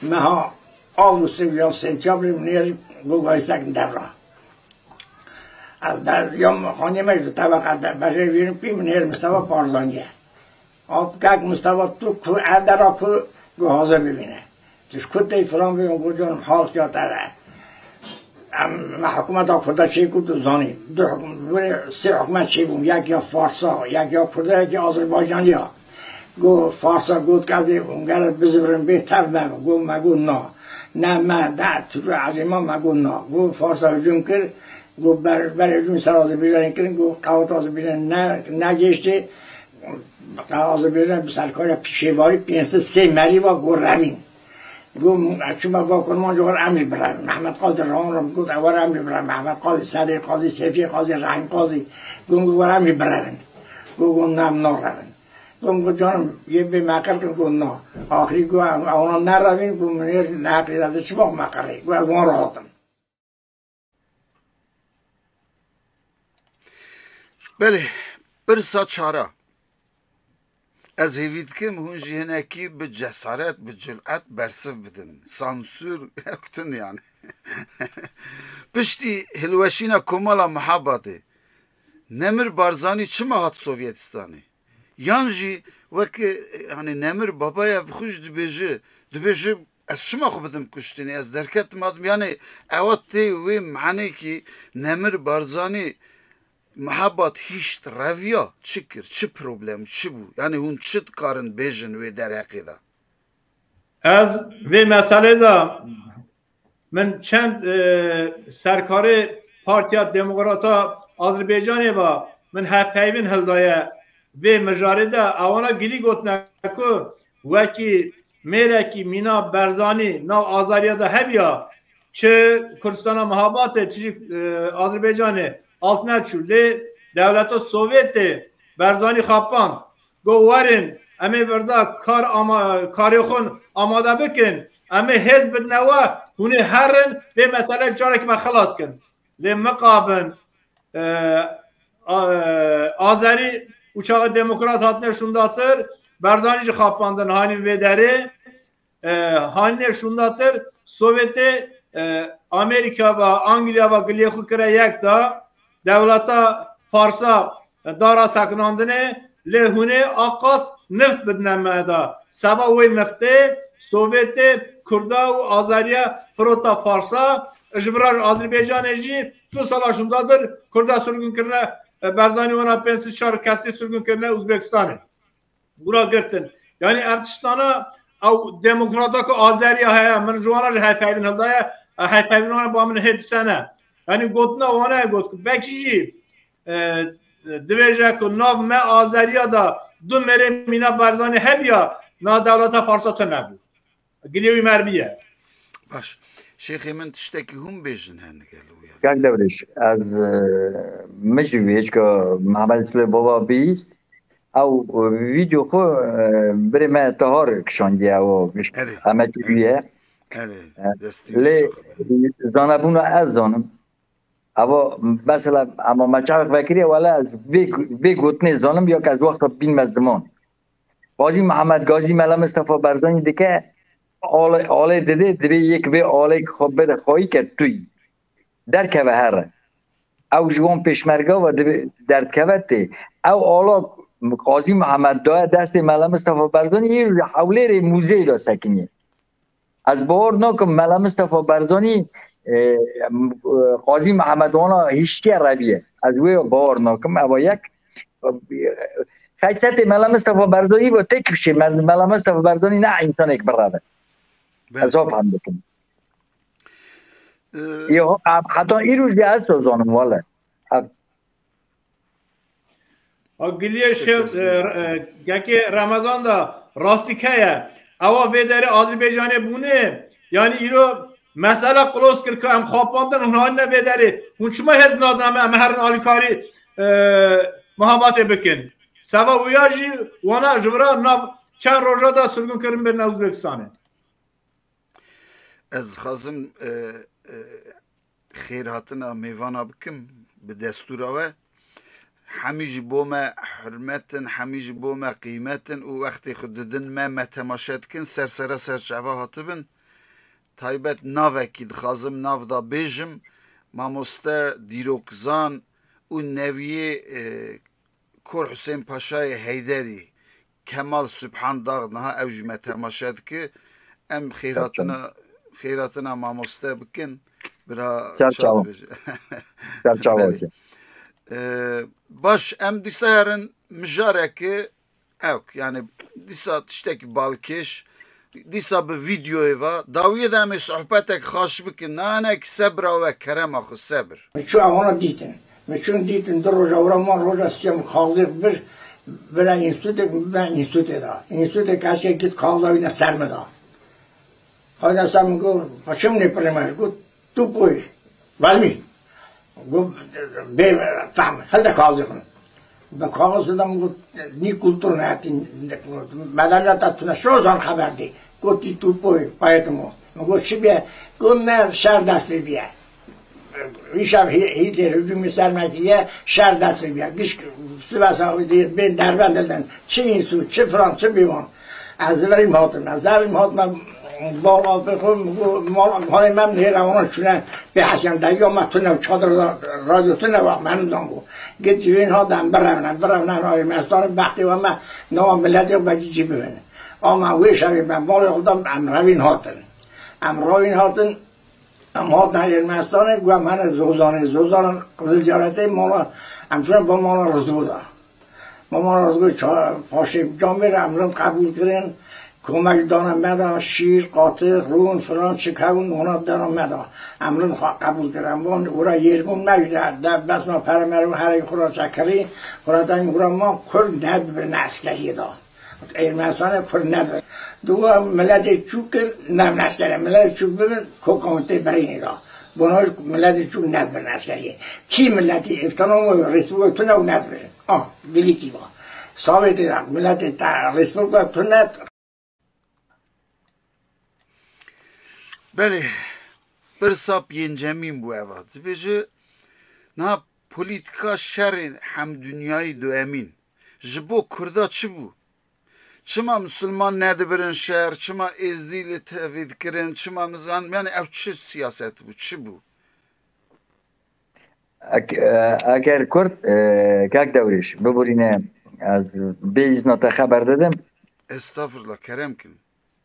meha Ağustosê ya sentyabrê min hêrî go gayisek devra. Ez de ya xanî me ji tebeqa de berê vîrin pî min hêr Mistefa Barzanî ye. Ap kek Mistefa tu ku ev dera ku go hazir bibîne. Tu ji ku tey filan bibîn, go canim hal ya te de. Em me hikûmeta Kurda çêkir, tu zanî. Du hikûm-, sê hikûmet çêbûn. Yek ya Farsa, yek ya Kurda, yek ya Azerbaycaniya. Go Farsa got ke ez ê hûn gere bizivirin bê tev me. Go me got na. Ne me, de tu ecêma me got na. Go Farsa hicûm kir. Go ber, ber hicûm ser Azerbaycanê kirin. Go qeweta Azerbaycanê ne, negihiştê. Azerbaycan bi serkariya pêşêvarî pênc sed sê merî va go revîn. Got, ez çûme ba Kurmanc, war em jî birevin. Mehmet Qadî Rewan re got, e, war em jî birevin. Mehmet Qadî, Sedrê Qazî, Seyfiyê Qazî, Rehîm Qazî. Got, got, war em jî birevin. Got, got, na, em narevin. Got, got, canim, yê bê me qir kin, got, na. Axirî got, em, ewna nerevîn, got, min ê neheqî ez ê çima me qirê? Got, ez wan re hatim. Belê, pirsa çara. Ez hêvî dikim hûn jî hinekî bi cesaret, bi cüret bersiv bidin. Sansûr yek tune yani. Piştî hilweşîna Komala Mihabatê, Nemir Barzanî çima hat Sovyetistanê? Yan jî weke, e, hani Nemir Babayev xwe jî dibêje, dibêje, ez çima xwe bidim kuştinê, ez derketim hatim. Yani ewa tê wê manekî Nemir Barzanî Mihebat hişt reviya, çi kir, çi problem, çi bû? Yani hûn çi dikarin bêjin wê derheqê de? Ez vê meselê de min çend, e, serkarê Partiya Demokrata Azerbaycanê ve min hevpeyvîn hildaye vê mijarê de, ewana gilî gotine ku wekî mêrekî mîna Berzanî nav Azeriya de hebiya, çi Kurdistana Mihabatê, çi jî, e, Azerbaycanê alt neçû. Lê dewleta Sovyetê Berzanî xapand. Got, werin, em ê virda kar ama-, karê xwe amade bikin, em ê hêz bidine we, hûn ê herin, vê mesele carek me xilas kin. Lê mixabin, e, a-, e, Azerî û çaxê demokrat hatine şûndatir, Berzanî jî xapandin hanî vê derê. E, hanîne şûndatir, Sovyetê, e, Amerîka ve Angliya ve giliyê xwe kire yek da, dewleta Farsa, e, dara sekinandinê, lê hûnê aqas nift bidine me da. Seba wê niftê Sovyetê Kurda û Azeriya firota Farsa, ji vira Azerbaycanê jî du sala şûndatir Kurda sirgûn kirine, e, Berzanî wana pênc sed çar kesî sirgûn kirine Uzbekistanê. Gura girtin. Yani ev tiştana ew demokrata ku Azeriya heye, min ji wana jî hevpeyvîn hildaye, hevpeyvîn wana ba min hê diştene. Yani gotina wana ye got ku belkî jî, e, divêje ku nav me Azeriya da du mêrê mîna Barzanî hebiya, na dewleta Farsa tune bû. Gilê wî mermiye. Baş. Şêxê min tiştekî hûn bêjin hene gelo ya. Kak Dewrêş, ez, e, min jî wê hêçka Mehmed Silê Baba bihîst. Ew, e, vîdeo xwe, e, birê me Tahar kişandiye ew giş Erê, Ehmet erê, Ûye. Erê, E, destî wî lê sax be. Zanebûna ez zanim. Eva mesela ema me çavek vekiriye wele ez vê, vê gotinê zanim ya ke ez wexta bînme ziman. Qazî Mihemed Gazî Mela Mistefa Berzanî dike, alê, alê dide, divê yek vê alê xwe bide xwayî ke tuyî. Derkeve here. Ew ji wan pêşmerga ve divê derdkeve tê. Ew ala Qazî Mihemed daye destê Mela Mistefa Berzanî, îro ji hewlêrê muzeyê de sekiniye. Ez bawer nakim Mela Mistefa Berzanî, e, Qazî Mihemed wana hiştiye reviye. Ez wê bawer nakim. Eva yek, e, xeysetê Mela Mistefa Berzanî ve tek kişê Mel-, Mela Mistefa Berzanî ne însanek bireve. Ez ha fehm dikim. Yo, heta îro jî ez zanim wele. A giliyê şev, e, e, gekê Remezan da rastî keye. Ewa vê derê Azerbaycanê bûne. Yani îro mesela qlos kir ke em xapandin hûn hanine vê derê. Hûn çima hêz nadin em, em herin alîkarî, e, Mihabatê bikin. Seba wîya jî wana ji vira nav çend roja da sirgûn kirin birine Uzbekistanê. Ez dixwazim, e, e, xêrhatina mêvana bikim bi destûra we. Hemî jî bo me hurmet in, hemî jî bo me qîmet in û wextê xwe didin me, me temaşe dikin, ser sera ser çava hatibin. Taybet navekî dixwazim nav da bêjim, mamoste, dîrokzan û neviyê, e, Kor Husên Paşayê Heyderî, Kemal Subhan Dağ, niha ew jî me temaşe dike. Em xêrhatina, xêrhatina mamoste bikin. Bira Ser çawa çawa. Dibêje. Ser çawa Belê. Ki. Ee, baş, em dîsa herin mijareke ewk, yani dîsa tiştekî balkêş, dîsa bi vîdeoyê ve, dawiyê de em ê sohbetek xaş bikin, nanek sebra we, kerema xwe, sebir. Min çû evana dîtin. Min çûn dîtin du roja wira man roja siyam kaxizê bir, bira înstitûtek, bira înstitûtê da. Înstitûtê keşke git kaxiza wî de ser min da. Hayda ser min got, "Pa çi min ê pirê me?" Got, "Tu poy, vezmî." Got, "Bê fehm, hilde kaxizê xwe." Bi kaxizê de min got, "Nî kultur ne, tî, medeniyeta tune, şo zan xeber dê." Got, "Tî tu poy, payetimo." Min got, "Çi bîye?" Got, "Me şer dest pê bîye." Îşev Hî-, Hîtler hücumî ser me kiriye, şer dest pê bîye. Giş sivesa dê bên derbend didin. Çi înstîtût, çi filan, çi bîvan. Ez ziverîm hatim. Ez ziverîm hatime bala pê xwe, mala, malê me nêre wana çûne pê hesen de. Ya me tune çadir ra-, radyo tune va, me nidan bû. Git civên hat em birevne, birevne Ermenistanê, bextê we me nava miletê xwe vekî cî bibin. Ama wê şevê me malê xwe da, em revîn hatin. Em revîn hatin, Em hatin Ermenistanê, ku em hene Zozanê, Zozan Qizilcaretê mala, em çûne ba mala Rizgo da. Ba mala Rizgo ça-, paşê can vê re em rind qebûl kirin, komek dane me da, şîr, qatix, rûn, filan, çi kewin, wana dana me da. Em rind xwe qebûl kirin. Em van, ora yêrmûn me jî de, de, bes me pere mere û herê xwe ra çekirî, xwe ra dayîm ora ma Kurd nedibirine eskeriyê da. Ermenistanê Kurd nebir. Di wa miletê çûk kir, nebin eskerê. Miletê çûk bibin, kokan tê birînê da. Bona miletê çûk nebin eskerê. Kî miletî îftana û rêsû tune û nebir. Ah, dilî kî va. Sovyetê da, miletê te rêsû tune. Belê, pirsa pêncemîn bû eva. Dibêje, niha polîtîka şerê hemdunyayî duemîn ji bo Kurda çi bû? Çima misilman nedibirin şer, çima êzdî li tevî dikirin, çima nizan, yani ev çi siyaset bû, çi bû? Ek-, e, eger Kurd, e, kak Dewrêş, biborîne, ez bê îzna te xeber didim. Estağfurullah, kerem kin.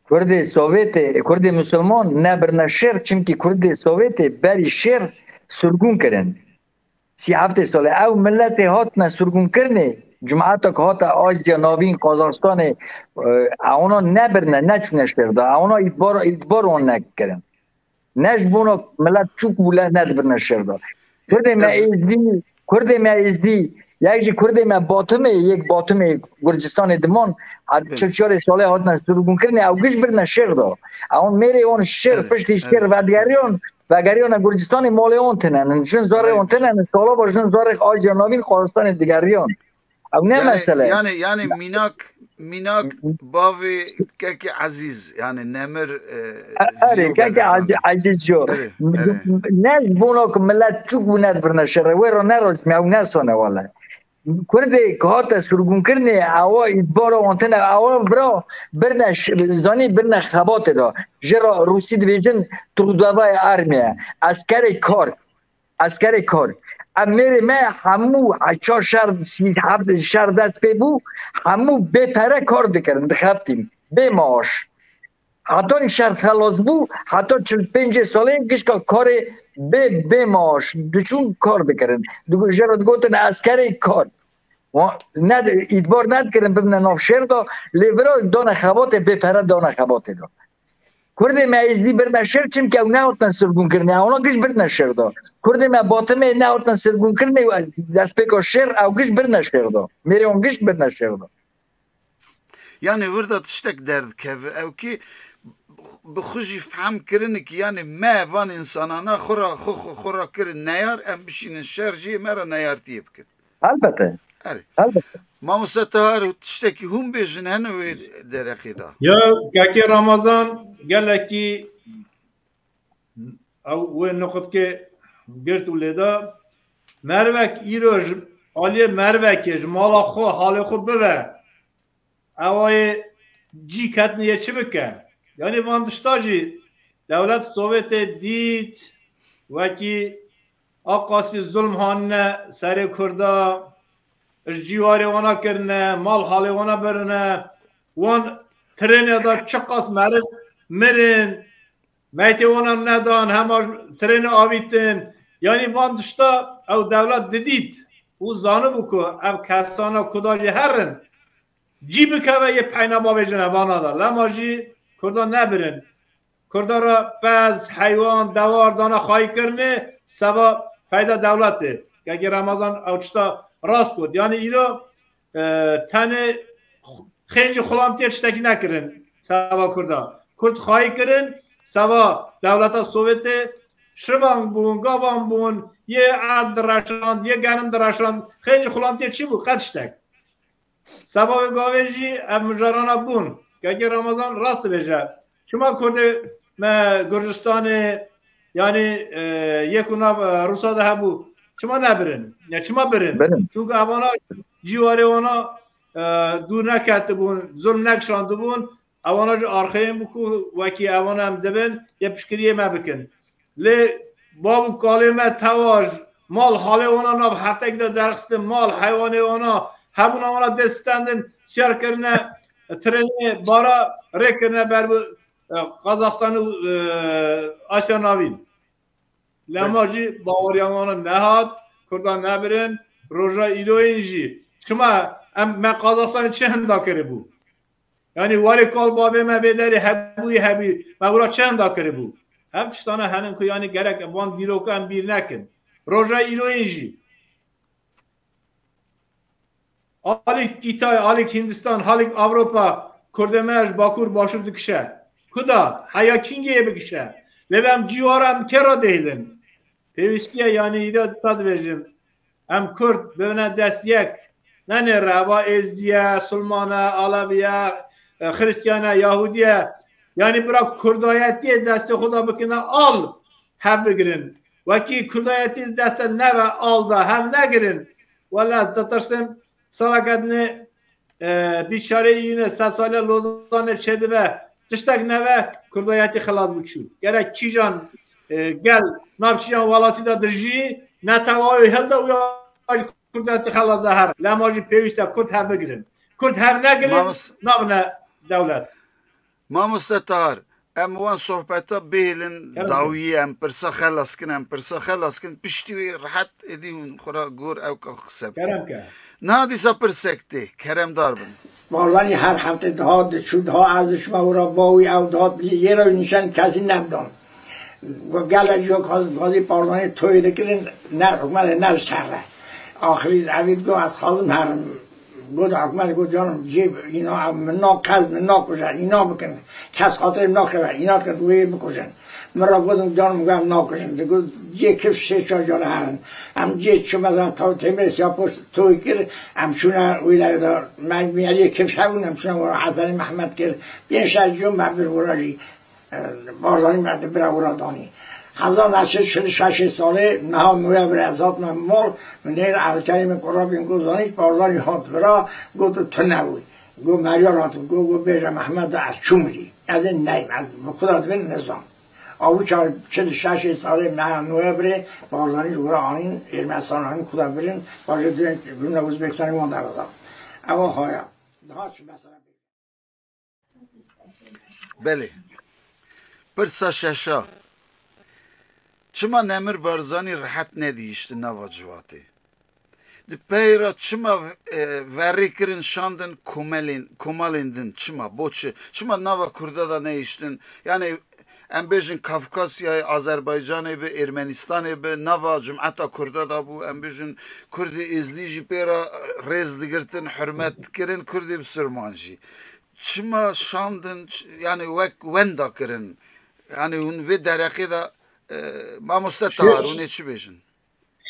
Kurdê Sovyetê, Kurdê Musulman nebirine şer, çimkî Kurdê Sovyetê berî şer surgûn kirin. Sî heftê sale ew miletê hatine surgûnkirinê, cemaeta ku hate Asya Navîn, Qazaxstanê, e, ewna nebirine, neçûne şer de. Ewna îdbar, îdbar wan nekirin. Ne ji bona milet çûk bû le nedibirine şer de. Kurdê me Êzdî, Kurdê me Êzdî, yek jî Kurdê me Batimê, yek Batimê Gurcistanê diman, çil çarê salê hatine surgûnkirinê, ew giş birine şer de. Ewan mêrê wan şer, piştî şer vedigeriyan, vegeriyane Gurcistanê, malê wan tine nin, jin zarê wan tine nin, sala va jin zarê Aziya Navîn, Xaristanê digeriyan. Ew ne mesele. Yani, yani mînak, mînak bavê kekê Ezîz, yani Nemir, e, Erê, kekê Ezîz, Ezîz yo. Ne ji bona ku milet çûk bû nedibirine şerê, wê re nerazî me, ew nesane wele. Kurdê ku hate surgûnkirinê, ewa îdbara wan tine, ewa bira birine ş-, zanî birine xebatê de. Jê re Rûsî dibêjin trudovaya armie, eskerê kar. Eskerê kar. Em mêrê me hemû çar şer, sî heft şer dest pê bû, hemû bê pere kar dikirin, dixebitîn, bê maaş. Hetanî şer xelas bû, heta çil pêncê salê gişka karê bê, bê maaş diçûn kar dikirin. Digo-, jê re digotin eskerê kar. Wa-, ne, îtbar nedikirin bibine nav şêr de, lê vira dane xebatê, bê pere dane xebatê de. Kurdê me êzdî birine şêr, çimkî ew nehatine sirgûnkirinê. Ewna giş birine şêr de. Kurdê me Batimê nehatine sirgûnkirinê û destpêka şêr, ew giş birine şêr de. Mêrê wan giş birine şêr de. Yani wir de tiştek derdikeve, ew ki bi xwe jî fehm kirin ki yani me van însanana xwe ra, xwe, xwe, xwe ra kirin neyar, em bişînin şer jî me re neyartiyê bikin. Elbette. Erê. Elbette. Mamoste Tahar, tiştekî hûn bêjin hene wê derexê de. Ya, Kekê Ramazan, gelekî ew wê nuqtkê girt û lêda. Mervek îro ji aliyê mervekê ji mala xwe halê xwe bive. Ewayê cî ketniyê çi bike? Yanî van tişta jî dewlet Sovyetê dît wekî aqasî zulm hanine serê Kurda, ji cîwarê wana kirine, mal halê wana birine, wan trênê de çiqas meriv mirin, meytê wana nedan, hema trênê avîtin. Yanî van tişta ew dewlet didît û zanibû ku ev kesana Kurda jî herin, cî bikeve yê peyna bavêjine vana de. Lema jî Kurda nebirin. Kurda re pez, heywan, dewar dana xayî kirinê, seva feyda dewletê. Kekê Remezan ew tişta rast got. Yanî îro, e, tenê xêncî xulamtiyê tiştekî nekirin seva Kurda. Kurd xayî kirin, seva dewleta Sovyetê şivan bûn, gavan bûn, yê erd direşand, yê genim direşand. Xêncî xulamtiyê çi bû? Qet tiştek. Seba wê gavê jî ev mijarana bûn. Kekê Ramazan rast dibêje. Çima Kurdê me Gurcistanê, yanî, e, yê ku nav, e, Rûsa de hebû, çima nebirin? Ya çima birin? Birin. Çunku evana cîwarê wana, e, dûr neketibûn, zulm nekişandibûn. Evana jî arxeyên bû ku wekî evana em dibin, yê piştgiriyê me bikin. Lê bav û kalê me tewa ji mal halê wana nav hertek de derxistin, mal heywanê wana hebûna wana dê stendin, siyar kirine, trênê bara rê kirine ber bi, e, Qazaxstan û, e, Asya Navîn. Lema jî baweriya wana nehat, Kurda nebirin, roja îroyên jî. Çima em, me Qazaxstanê çi hinda kiribû? Yanî warê kal bavê me vê derê hebûyî hebî, me wira çi hinda kiribû? Ev tiştane henin ku yanî gerek van dîroka em bîr nekin. Roja îroyên jî. Alîk Îtay, alîk Hindistan, alîk Ewropa, Kurdê me ji Bakur Başûr dikişe. Kuda, heya kîngê bikişe. Lê em cîwara em kê re dihêlin? Pêwîstiye yanî îda disa dibêjin. Em Kurd bibine dest yek. Ne nê reva Êzdiye, Sulmane, Aleviye, e, Xristiane, Yahudiye. Yanî bira Kurdayetiyê destê xwe de bikine al, hev bigirin. Wekî Kurdayetî deste neve al da, hev negirin. Wele ez ditirsim, saleke dinê, e, bîçareyî yine sed sale Lozanê çêdibe. Tiştek neve, Kurdayetî xilas bû çû. Gerek kîjan, e, gel, nav kîjan welatî de dijî, netewayê hilda û ya Kurdayetî xelasa her. Lema jî pêwîst e Kurd hev bigirin. Kurd hev negirin, Mamost- nabine dewlet. Mamoste Tahar, em wan sohbeta bihêlin Kerem ke. Dawiyê, em pirsa xelas kin, em pirsa xelas kin, piştî wê rehet êdî hûn xwe re gor ew ka qise bikin. Kerem ke. Niha dîsa pirsek tê, keremdar bin. Barzanî her hefte dihat diçû, diha ez diçûma wira bawî ew dihat yê re nîşan kesî nebdan. Gelek jî xwaz-, xwazî Barzanî toyê dikirin, ne hikûmetê ne li ser re. Axirî evî digot ez xwazim herim. Got hikûmet, got canim cê îna, min na kes min nakuje, îna bikin. Kes xatirê min naxeve, îna dikin wê bikujin. Min re gotin canim, got em nakujin. Digot cê kif sê çar care herin. Em cê çû mesela taw têmê siya post toy kir, em çûne wî derê de me, me cê kif hebûn, em çûne wira Hesenê Mehmet kir. Pênc şeş cû me bir wira jî. Barzanî me di bira wira danî. Hezar neh sed çil û şeş salê niha noya bira ez hatime mal, min nêr Evkerê min kurabîn ku zanî Barzanî hat bira, got tu tune wî. Got Meryar hat, got, got bêje Mehmet da ez çûm rî. Ez ê neyim, ez bi xwe de dibin nizam. Awi çar çil û şeş salê me noya birê Barzanî ji wira anîn, Ermenistan anîn xwe de birin, bajê dibin, birine Uzbekistanê wan derda. Ewa haya. Daha çi mesela. Belê. Pirsa şeşa. Çima Nemir Barzanî rehet nedihişti nava civatê? Di pey re çima, e, verê kirin şandin komelên, komalên din? Çima? Bo çi? Çima nava Kurda da nehiştin? Yani em bêjin Kafkasyayê, Azerbaycanê bi, Ermenistanê bi, nava cumeta Kurda da bû. Em bêjin Kurdê Êzidî jî pê re rêz digirtin, hurmet dikirin, Kurdê Bisurman jî. Çima şandin, ç-, yani wek wenda kirin? Yani hûn vê dereqê de, e, mamoste Tahar, hûn ê çi bêjin?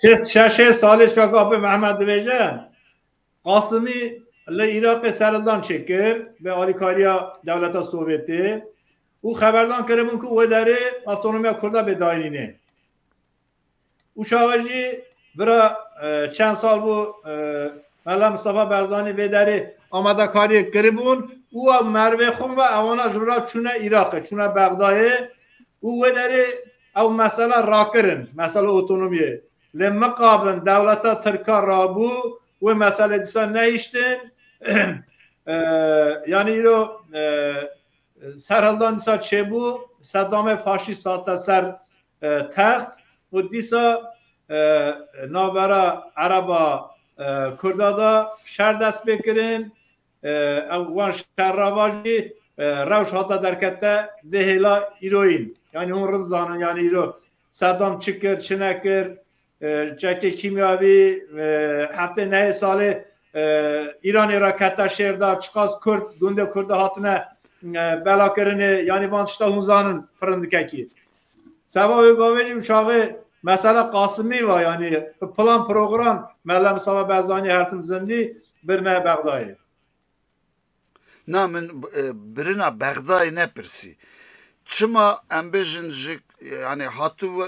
Şêst şeşê salê şaka pê Mehmet dibêje, Qasimî li Iraqê serhildan çêkir, bi alîkariya dewleta Sovyetê û xeberdan kiribûn ku wê derê avtonomiya Kurda bê dayînê. Û çawa jî bira, e, çend sal bû, e, Mela Mistefa Barzanî vê derê amadekariyê kiribûn û ew merivê xwe ve ewana ji bira çûne Iraqê, çûne Bexdayê û wê derê ew mesela rakirin, mesela otonomiyê. Lê miqabin dewleta Tirka rabû, wê mesele dîsa nehiştin. E, yani îro, e, serhildan dîsa çêbû, Sedamê faşîst hate ser, e, text û dîsa, e, navbera Ereba, e, Kurda da şer dest pê kirin. E, ew wan şerra va jî, e, rewş hate derkete vê hêla îroyîn. Yani hûn rind zanin, yani îro Sedam çi kir, çi nekir, e, çekê kîmyavî, e, heftê nehê salê, e, Îranê re kete şêr de, çiqas Kurd, gundê Kurda hatine, e, belakirinê, yani van tişta hûn zanin pirindikekî. Seba wê gavê jî û çaxê mesela Qasimî va, yani plan program, Mela Mistefa Barzanî hertim zindî, birine Bexdayê. Na min, e, birina Bexdayê nepirsî. Çima em bêjin ji, yani hatibû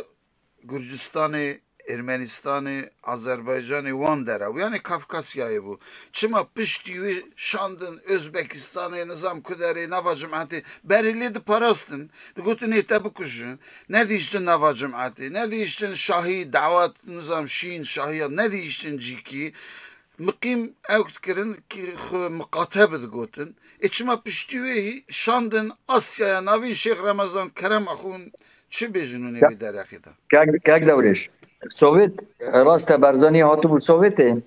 Gurcistanê, Ermenistanê, Azerbaycanê wan dera û yani Kafkasyayê bû. Çima piştî wî şandin Özbekistanê, nizam ku derê, nava cimetê, berê lê diparastin, digotin ê te bikujin, nedihiştin nava cimetê, nedihiştin şahî, dawet, nizam şîn, şahiya, nedihiştin cîkî. Miqîm ew dikirin ki xwe miqate bi digotin. Ê çima piştî wê hî şandin Asyaya Navîn Şêx Remezan Kerem axûn çi bêjin hûn ê Ke-, wî derexî de? Kek, Kek Dewrêş. Sovêt, rast e, Barzanî hatibû Sovêtê.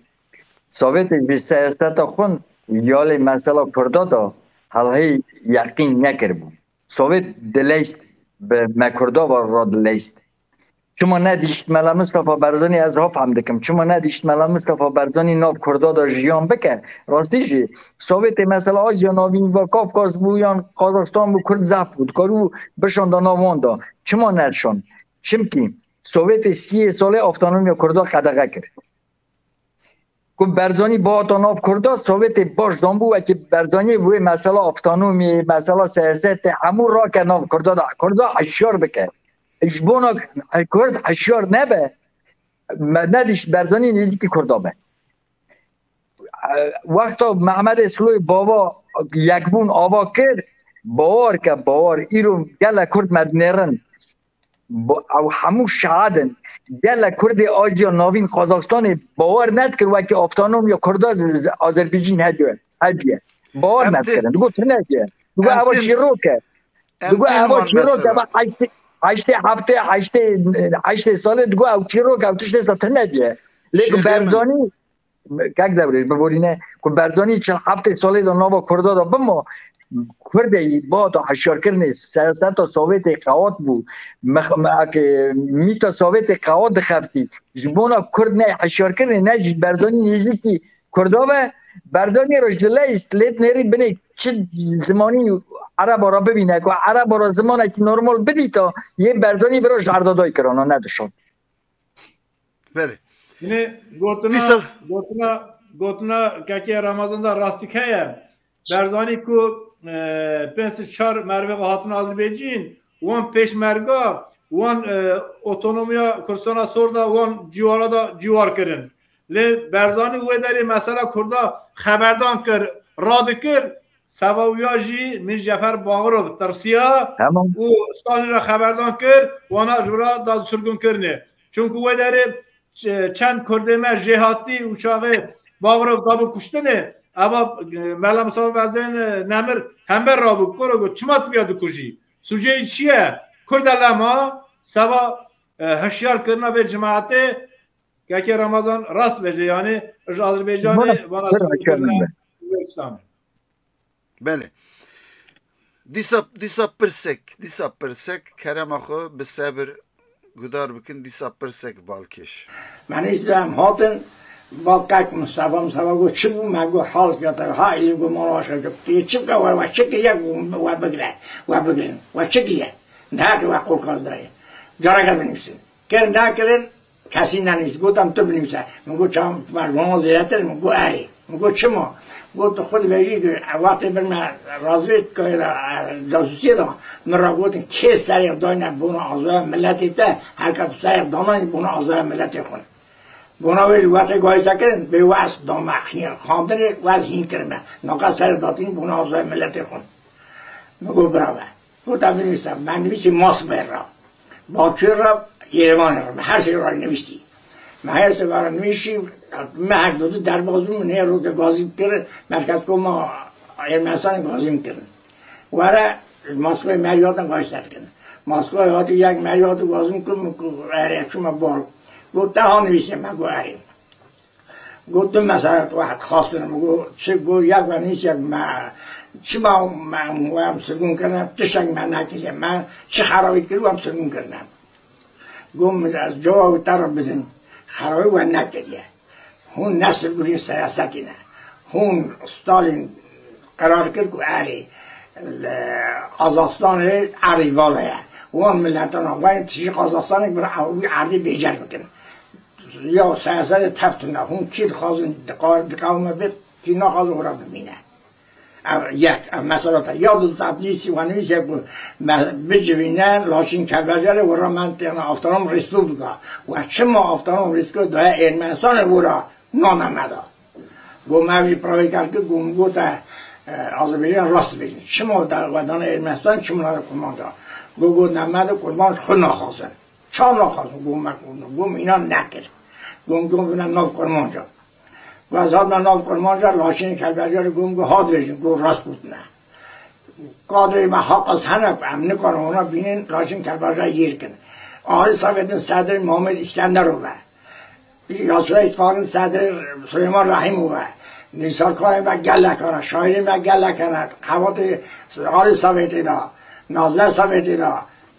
Sovêtê ji siyaseta xwe ya lê mesela Kurda da helhê yeqîn nekiribû. Sovêt dileyst bi me Kurda ve re dileyst. Çima nedihişt Mela Mistefa Barzanî, ez ha fehm dikim. Çima nedihişt Mela Mistefa Barzanî nav Kurda da jiyan bike? Rastî jî Sovêtê mesela Asya Navîn ve Kafkas bû yan Qazaxstan bû, Kurd zehf bû. Dikaribû bişanda nav wan da. Çima nerşand? Çimkî Sovêtê siyê salê avtonomiya Kurda qedexe kir. Ku Barzanî bihata nav Kurda, Sovêtê baş zanbû, wekî Barzanî wê mesela avtonomî, mesela siyasetê hemû rake nav Kurda da. Kurda hişyar bike. Ji bona Kurd hişyar nebe, me-, nedîşt Barzanî nêzîkî Kurda be. Wexta Mehmedê Siloyê Bava yekbûn ava kir, bawer ke, bawer, îro gelek Kurd me dinêrin. Bo-, ew hemû şahid in. Gelek Kurdê Asya Navîn, Qazaxstanê bawer nedikir wekî avtonomiya Kurda z-, z-, Azerbaycan hediye, hediye. Bawer Em tê, nedikirin. Digot tune hediye. Digot em ewa tê, çîrok e. Em Digot tê ewa wan çîrok e. mesela. Ba heştê, heştê heftê, heştê, heştê salê digot ew çîrok e, ew tiştê sa tune hediye. Lê ku Şêxê min. Berzanî Kek Dewrêj, biborîne ku Berzanî çil heftê salê de nava Kurda de bima, Kurdê bihata hişyarkirinê, siyaseta Sovêtê qewat bû. Mex-, me-, ake mîta Sovêtê qewat dixeftî. Ji bona Kurd ne hişyarkirinê, ne ji Berzanî nêzîkî Kurda ve, Berzanî re ji dileyst lê nêrî binê çi zimanî Ereba re bibîne, ku Ereba re zimanekî normal bidîta, yê Berzanî vira ji erdadayî kirana, nedişand. Belê. Yine gotina, Dîsa gotina, gotina kekê Ramazan da rastî heye. Berzanî ku, e, pênc sed çar mervê hatine Azerbaycan, wan pêşmerga, wan, e, otonomiya Kurdistana Sor da, wan ciwara da ciwar kirin. Lê Berzanî wê derê mesela Kurda xeberdan kir, radikir, Seba wîya jî Mîr Cefer Baxirov tirsiya Tamam. û Stalîn re xeberdan kir, wana ji vira da sirgûnkirinê. Çunku wê derê ç-, çend Kurdê me jêhatî û çaxê Baxirov dabû kuştinê, eva, e, Mela Mistefa Berzên, e, Nemir hember rabû, kuro got, çima tu viya dikujî? Sûceyê çi ye? Kurd e lema, seba, e, hişyar kirina vê cemaetê, Kekê Ramazan rast bêje, yani ji Azerbaycanê Bana vana pir sirgûn haşa kirine nebe. Kurdistanê. Belê. Dîsa, dîsa pirsek, dîsa pirsek, kerema xwe bi sebir gudar bikin, dîsa pirsek balkêş. Menî em hatin, bal kek Mustafa, Mustafa got, "Çi bû?" Me got, "Hal kete, ha ilî got, mala şe got, tu çi bike, we, we çi kiriye, we bigre, we bigrin, we çi kiriye?" Ne ki we qolkaz daye. Careke binivîsin. Kir nekirin, kesî nenivîs. Gotam, "Tu binivîse." Min got, "Çawa, tu me ji wana zêdetir?" Min got, "Erê." Min got, "Çima?" Got, tu xwe dibêjî ku wextê bin me razvê kayê de, e, casusiyê de, min re gotin, kê serê dayne bona azaya miletê te, her ka tu serê dananî bona azaya miletê xwe. Bona wê ji wextê gayî sekirin, bê wez dame xî-, xandinê, wez hîn kirime. Naka serê datîn bona azaya miletê xwe. Min got, birave. Got, em binivîse, me nivîsî Moskvayê re. Bakûyê re, Yerevanê re, me her sê re nivîsî. Me her sê re nivîsî, me her du derbaz bûn, min hê roke gazî kir, merkezkoma Ermenistanê gazî min kirin. Were, Moskvayê me hatin gazî ser kirin. Moskvayê hatî yek me hatî gazî min kir, min ku erê çûme bal. Got, te ha nivîsê, me got, erê. Got, du mesele tu hek xastin, min got, çi? Got, yek ve nivîsek me, çima me, me em sirgûn kirine, tiştek me nekiriye, me çi xerabî kir, em sirgûn kirine. Got, min ez cewabê te re bidim, xerabî we nekiriye. Hûn ne sirgûnên siyasetî ne. Hûn Stalin qerar kir ku erê li Qazaxstanê erdî vave ye. Wan miletana xwe yên tijî Qazaxstanê bi wî erdî bêcer bikin. Ya siyasetê tev tune. Hûn kî dixwazin diqa-, diqewime bê, kî naxwaze wira bimîne. Ev yek, ev mesela te. Ya du zaf nivîsî, we nivîsî ku me bicivîne, Laçîn Kelbecerê wira me têne Avtonom Respublika. We çima Avtonom Respublika daye Ermenistanê wira nane me da? Got, me ev jî piravê kerd, got, min got, e, Azerbaycan rast dibêjin. Çima da-, we dane Ermenistan, çima nade Kurmanca? Got, got, ne me de Kurmanc xwe naxwazin. Ça naxwazin? Got, me, got, min înan nekir. Got, got, bine nav Kurmanca. Got, ez hatime nav Kurmanca, Laçînê Kelbecerê got, min got, hat bêjin, got, rast gotine. Kadrê me haqas hene ku em nikarin wana bînin, Laçîn Kelbecerê yêr kin. Alî Sovyetên Sedrê Mamed Îskenderov e. Yasra Îttifaqên Sedrê Suleyman Rehîmov e. Nivîsarkarên me gelek hene, şaîrên me gelek hene. Xebatê alî Sovyetê de, nazirê Sovyetê de,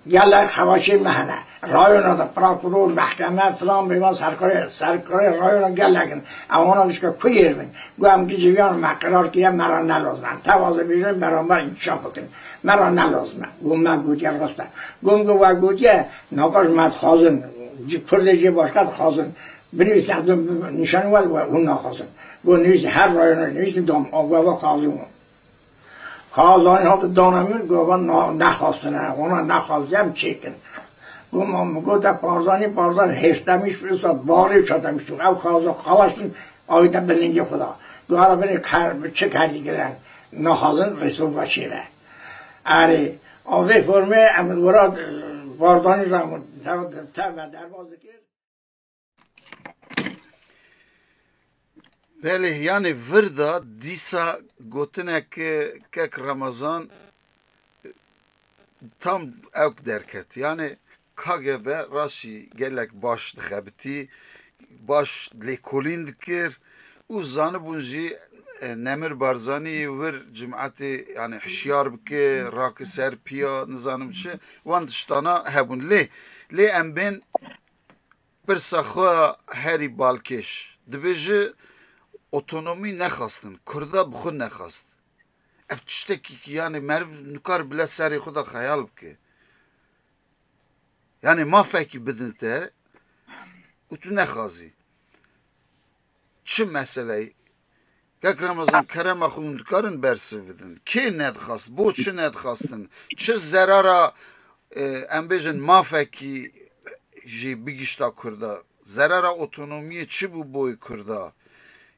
gelek xebatçiyên me hene. Rayona de, prokuror, mehkeme, filan, bêvan serkarê, serkarê rayona gelek in. Ewana dişka ku yêr bin. Got, em gicî viyan me qerar kiriye, me re ne lazim e. Em tev Azerbaycanê beramber înkişaf bikin. Me re ne lazim e. Got, me gotiye rast e. Got, got, we gotiye, naka ji me dixwazin, cî Kurdê cê başka dixwazin. Binivîsin, ez nîşanî we, we hûn naxwazin. Got, nivîsî her rayona nivîsî dam, a we ve xwazin. Kazanî hate dana min, got, van na-, nexwastine, ona nexwaziye em çêkin. Got, ma min got, te Barzanî, Barzan hêştemîş, wisa barê çatemîş, ew xaza xalaş in, awî te bi lingê xwe da. Got, hela binê ker-, çi kerdî giren, naxwazin Respublika çêbe. Erê, a vê formê em wira, e, Barzanî re, te, te me derbas dikir. Belê, yanî vir de dîsa gotineke kek Remezan tam ewk derket. Yanî K G B rastî gelek baş dixebitî, baş lêkolîn dikir û zanibûn jî, e, Nemir Barzanî wir cimatê, yanî hişyar bike, rake ser piya, nizanim çi, wan tiştana hebûn. Lê, lê em bên pirsa xwe herî balkêş. Dibêje otonomî nexwastin, Kurda bi xwe nexwast. Ev tiştekî ki, yanî meriv nikare bila serê xwe de xeyal bike. Yanî mafekî bidin te û tu nexwazî. Çi meseleyê? Kek Remezan, kerema xwe hûn dikarin bersiv bidin. Kê nedixwast? Bo çi nedixwastin? Çi zerara, e, em bêjin mafekî jî bigişta Kurda? Zerara otonomiyê çi bû boy Kurda?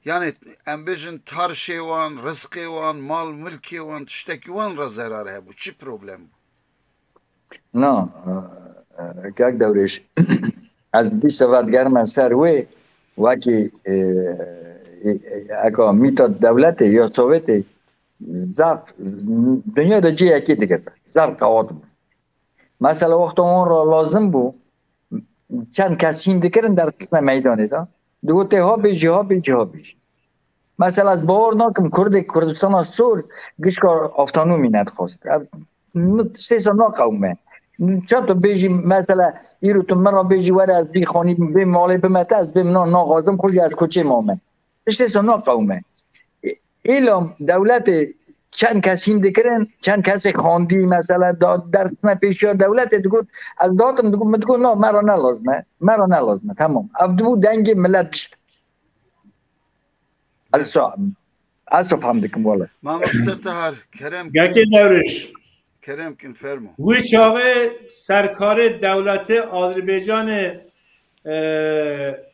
Yanî em bêjin tarşê wan, rizqê wan, mal milkê wan, tiştekî wan re zerar hebû? Çi problem bû? Na, e, e, kek Dewrêş, ez dîsa vedigerime ser wê, wekî, e, e, e, eka mîta dewletê ya Sowêtê zaf, dinya de cihekî digirte, zaf qewat bû. Mesela wexta wan re lazim bû, çend kes hîn dikirin derxistine meydanê de, digot tê ha bêjî, ha bêjî, ha bêjî. Mesela ez bawer nakim Kurdê Kurdistana Sor gişka avtonomî nedixwast. Ev, min tiştê se naqewime. Çend tu bêjî mesela îro tu min re bêjî were ez bî xanî bê malê bime te ez bê min naxwazim xwe jî ez koçê mame. Tiştê se naqewime. Îlam dewletê çend kes hîn dikirin, çend kesê xandî mesela da, derxistine pêşiya dewletê digot ez datim digot min digot na me re ne lazim e. Me re ne lazim e. Temam. Ev dibû dengê milet dişt. Ez so Ez fam dikim wele. Mamoste Tahar, kerem Gekê Dewriş. Kerem kin fermo. Wî çaxê serkarê dewletê Azerbaycanê e,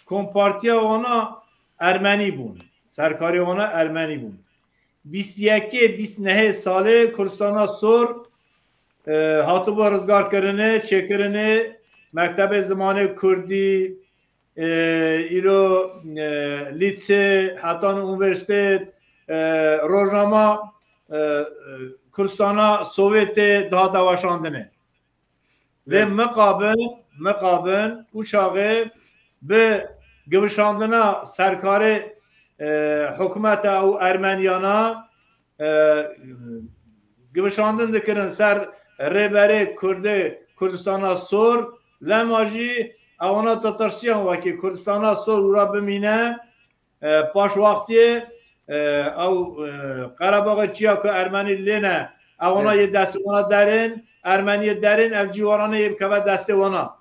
kompartiya wana Ermenî bûn. Serkarê wana Ermenî bûn. Bîst yekê bîst nehê salê Kurdistana Sor e, hatibû rizgarkirinê, çêkirinê, mektebê zimanê kurdî, e, îro e, lîtse, hetan unîversîtet, e, rojnama e, e, Kurdistana Sovêtê dihate weşandinê. Vê Belê. miqabin, miqabin û çaxê bi givişandina serkarê e, hikûmeta û Ermeniyana e, givişandin dikirin ser rêberê Kurdê Kurdistana Sor, lema jî ewana ditirsiyan wekî Kurdistana Sor wira bimîne, e, paş wextiyê e, ew e, Qerebaxê çiya ku Ermenî lê ne, ewana Evet. yê destê wana derin, Ermeniyê derin, ev cî warane yê bikeve destê wana.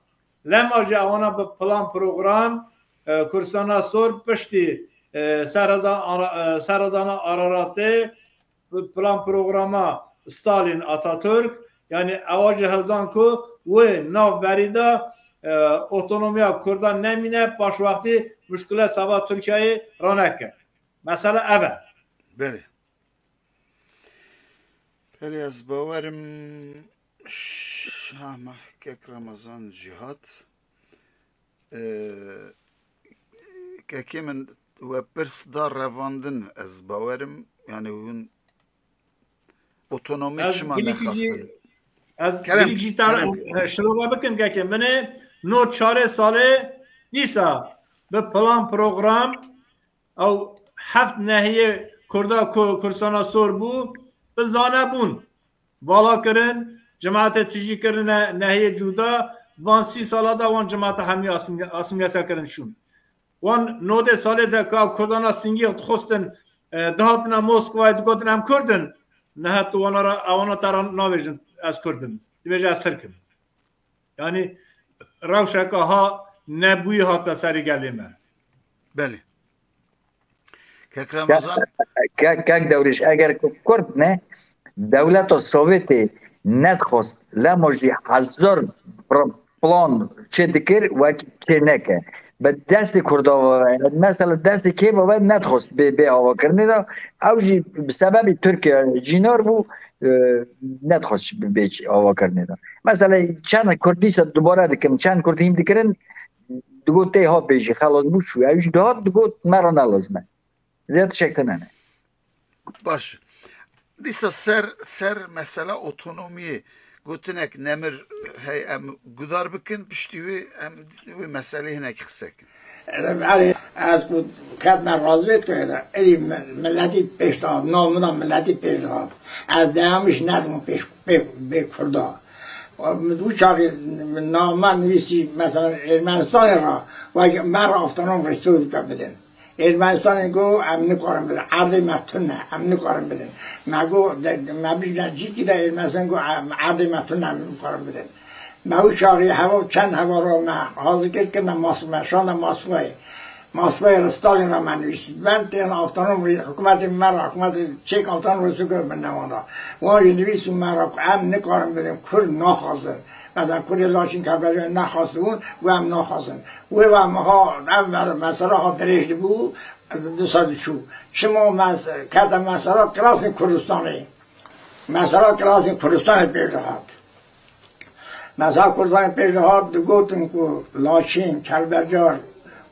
Lema jî ewana bi plan program e, Kurdistana Sor piştî e, serhilda-, ara- e, serhildana Araratê, plan programa Stalin Atatürk, yani ewa jî hildan ku wê nav berî de e, otonomiya Kurdan nemîne, paşwextî muşkile sava Tirkiyeyê raneke. Mesele ev e. Belê. Belê ez bawerim Şahmeh kek Ramazan Cihat. Ee, kekê min we pirs da revandin, ez bawerim, yani hûn otonomî Ez çima girîkî jî- nexwestin? Ez Kerem, girîk jî tar kerem. şirove bikim kekê min ê no çarê salê dîsa bi plan program ew heft nehiyê Kurda ku Kurdistana Sor bû bi zane bûn. Vala kirin, cemaetê tijî kirine nehiyê cuda, van sî sala de wan cemaeta hemî asimile- asimilasiya kirin şûn. Wan nodê salê de ka Kurdana Singî dixwestin, e, dihatine Moskovayê digotin em Kurd in, niha tu wana ra, ewana te ra navêjin ez Kurd im. Dibêje ez Tirk im. Yani rewşeke ha nebûyî hate serî gelê me. Belê. Kek Ramazan. Kek, kek Dewrîş, eger ku Kurd ne, dewleta Sovêtê nedixwest, lema jî hezar pro- plan çê dikir, wek çê neke. Bi destê Kurda ve, mesela destê kê ve nedixwest bê, bê avakirinê de, ew jî bi sebebî Tirkiye cînar bû, e, nedixwest bê avakirinê de. Mesela çend Kurd dîsa dubare dikin, çend Kurd hîm dikirin, digot tê hat bêjî, xelas bû çû. Ew jî dihat digot me re nelazim e. Vê tişek tune ne. Baş. Dîsa ser, ser mesela otonomiyê gotinek nemir hey em gudar bikin, piştî wê em wê meselê hinek qise kin. Erê, ez ku ketme razvê tu êde, erî mi- miletî pêş de hat, nav min a miletî pêş de hat. Ez deyamiş nedim pêş, pê, pê Kurda. Û çaxî name nivîsî mesela Ermenistanê re, wek me re Avtonom Respublika bidin. Ermenistanê got, em nikarin bidin. Erdê me tune, em nikarin bidin. Me got, de- me bijne cîkî de Ermenistan got, em erdê me tune, em nikarin bidin. Me wî çaxî heva, çend hevara me hazir kir, kirine Mas-, me şande Moskvayê. Moskvayê re Stalin re me nivîsî. Ben tên avtonom rê-, hikûmetê me re, hikûmetê çêk avtonom rê suke bin newan da. Wan jî nivîsî me re ku em nikarin bidin, Kurd naxwazin. Mesela Kurdê Laçîn Kevbeje nexwastibûn, got em naxwazin. Wê ve meha ev mesela ha dirêj dibû, disa diçû. Çima mes-, kete mesela kirasên Kurdistanê. Mesela kirasên Kurdistanê pêş dihat. Mesela Kurdistanê pêş dihat digotin ku Laçîn, Kelbecar,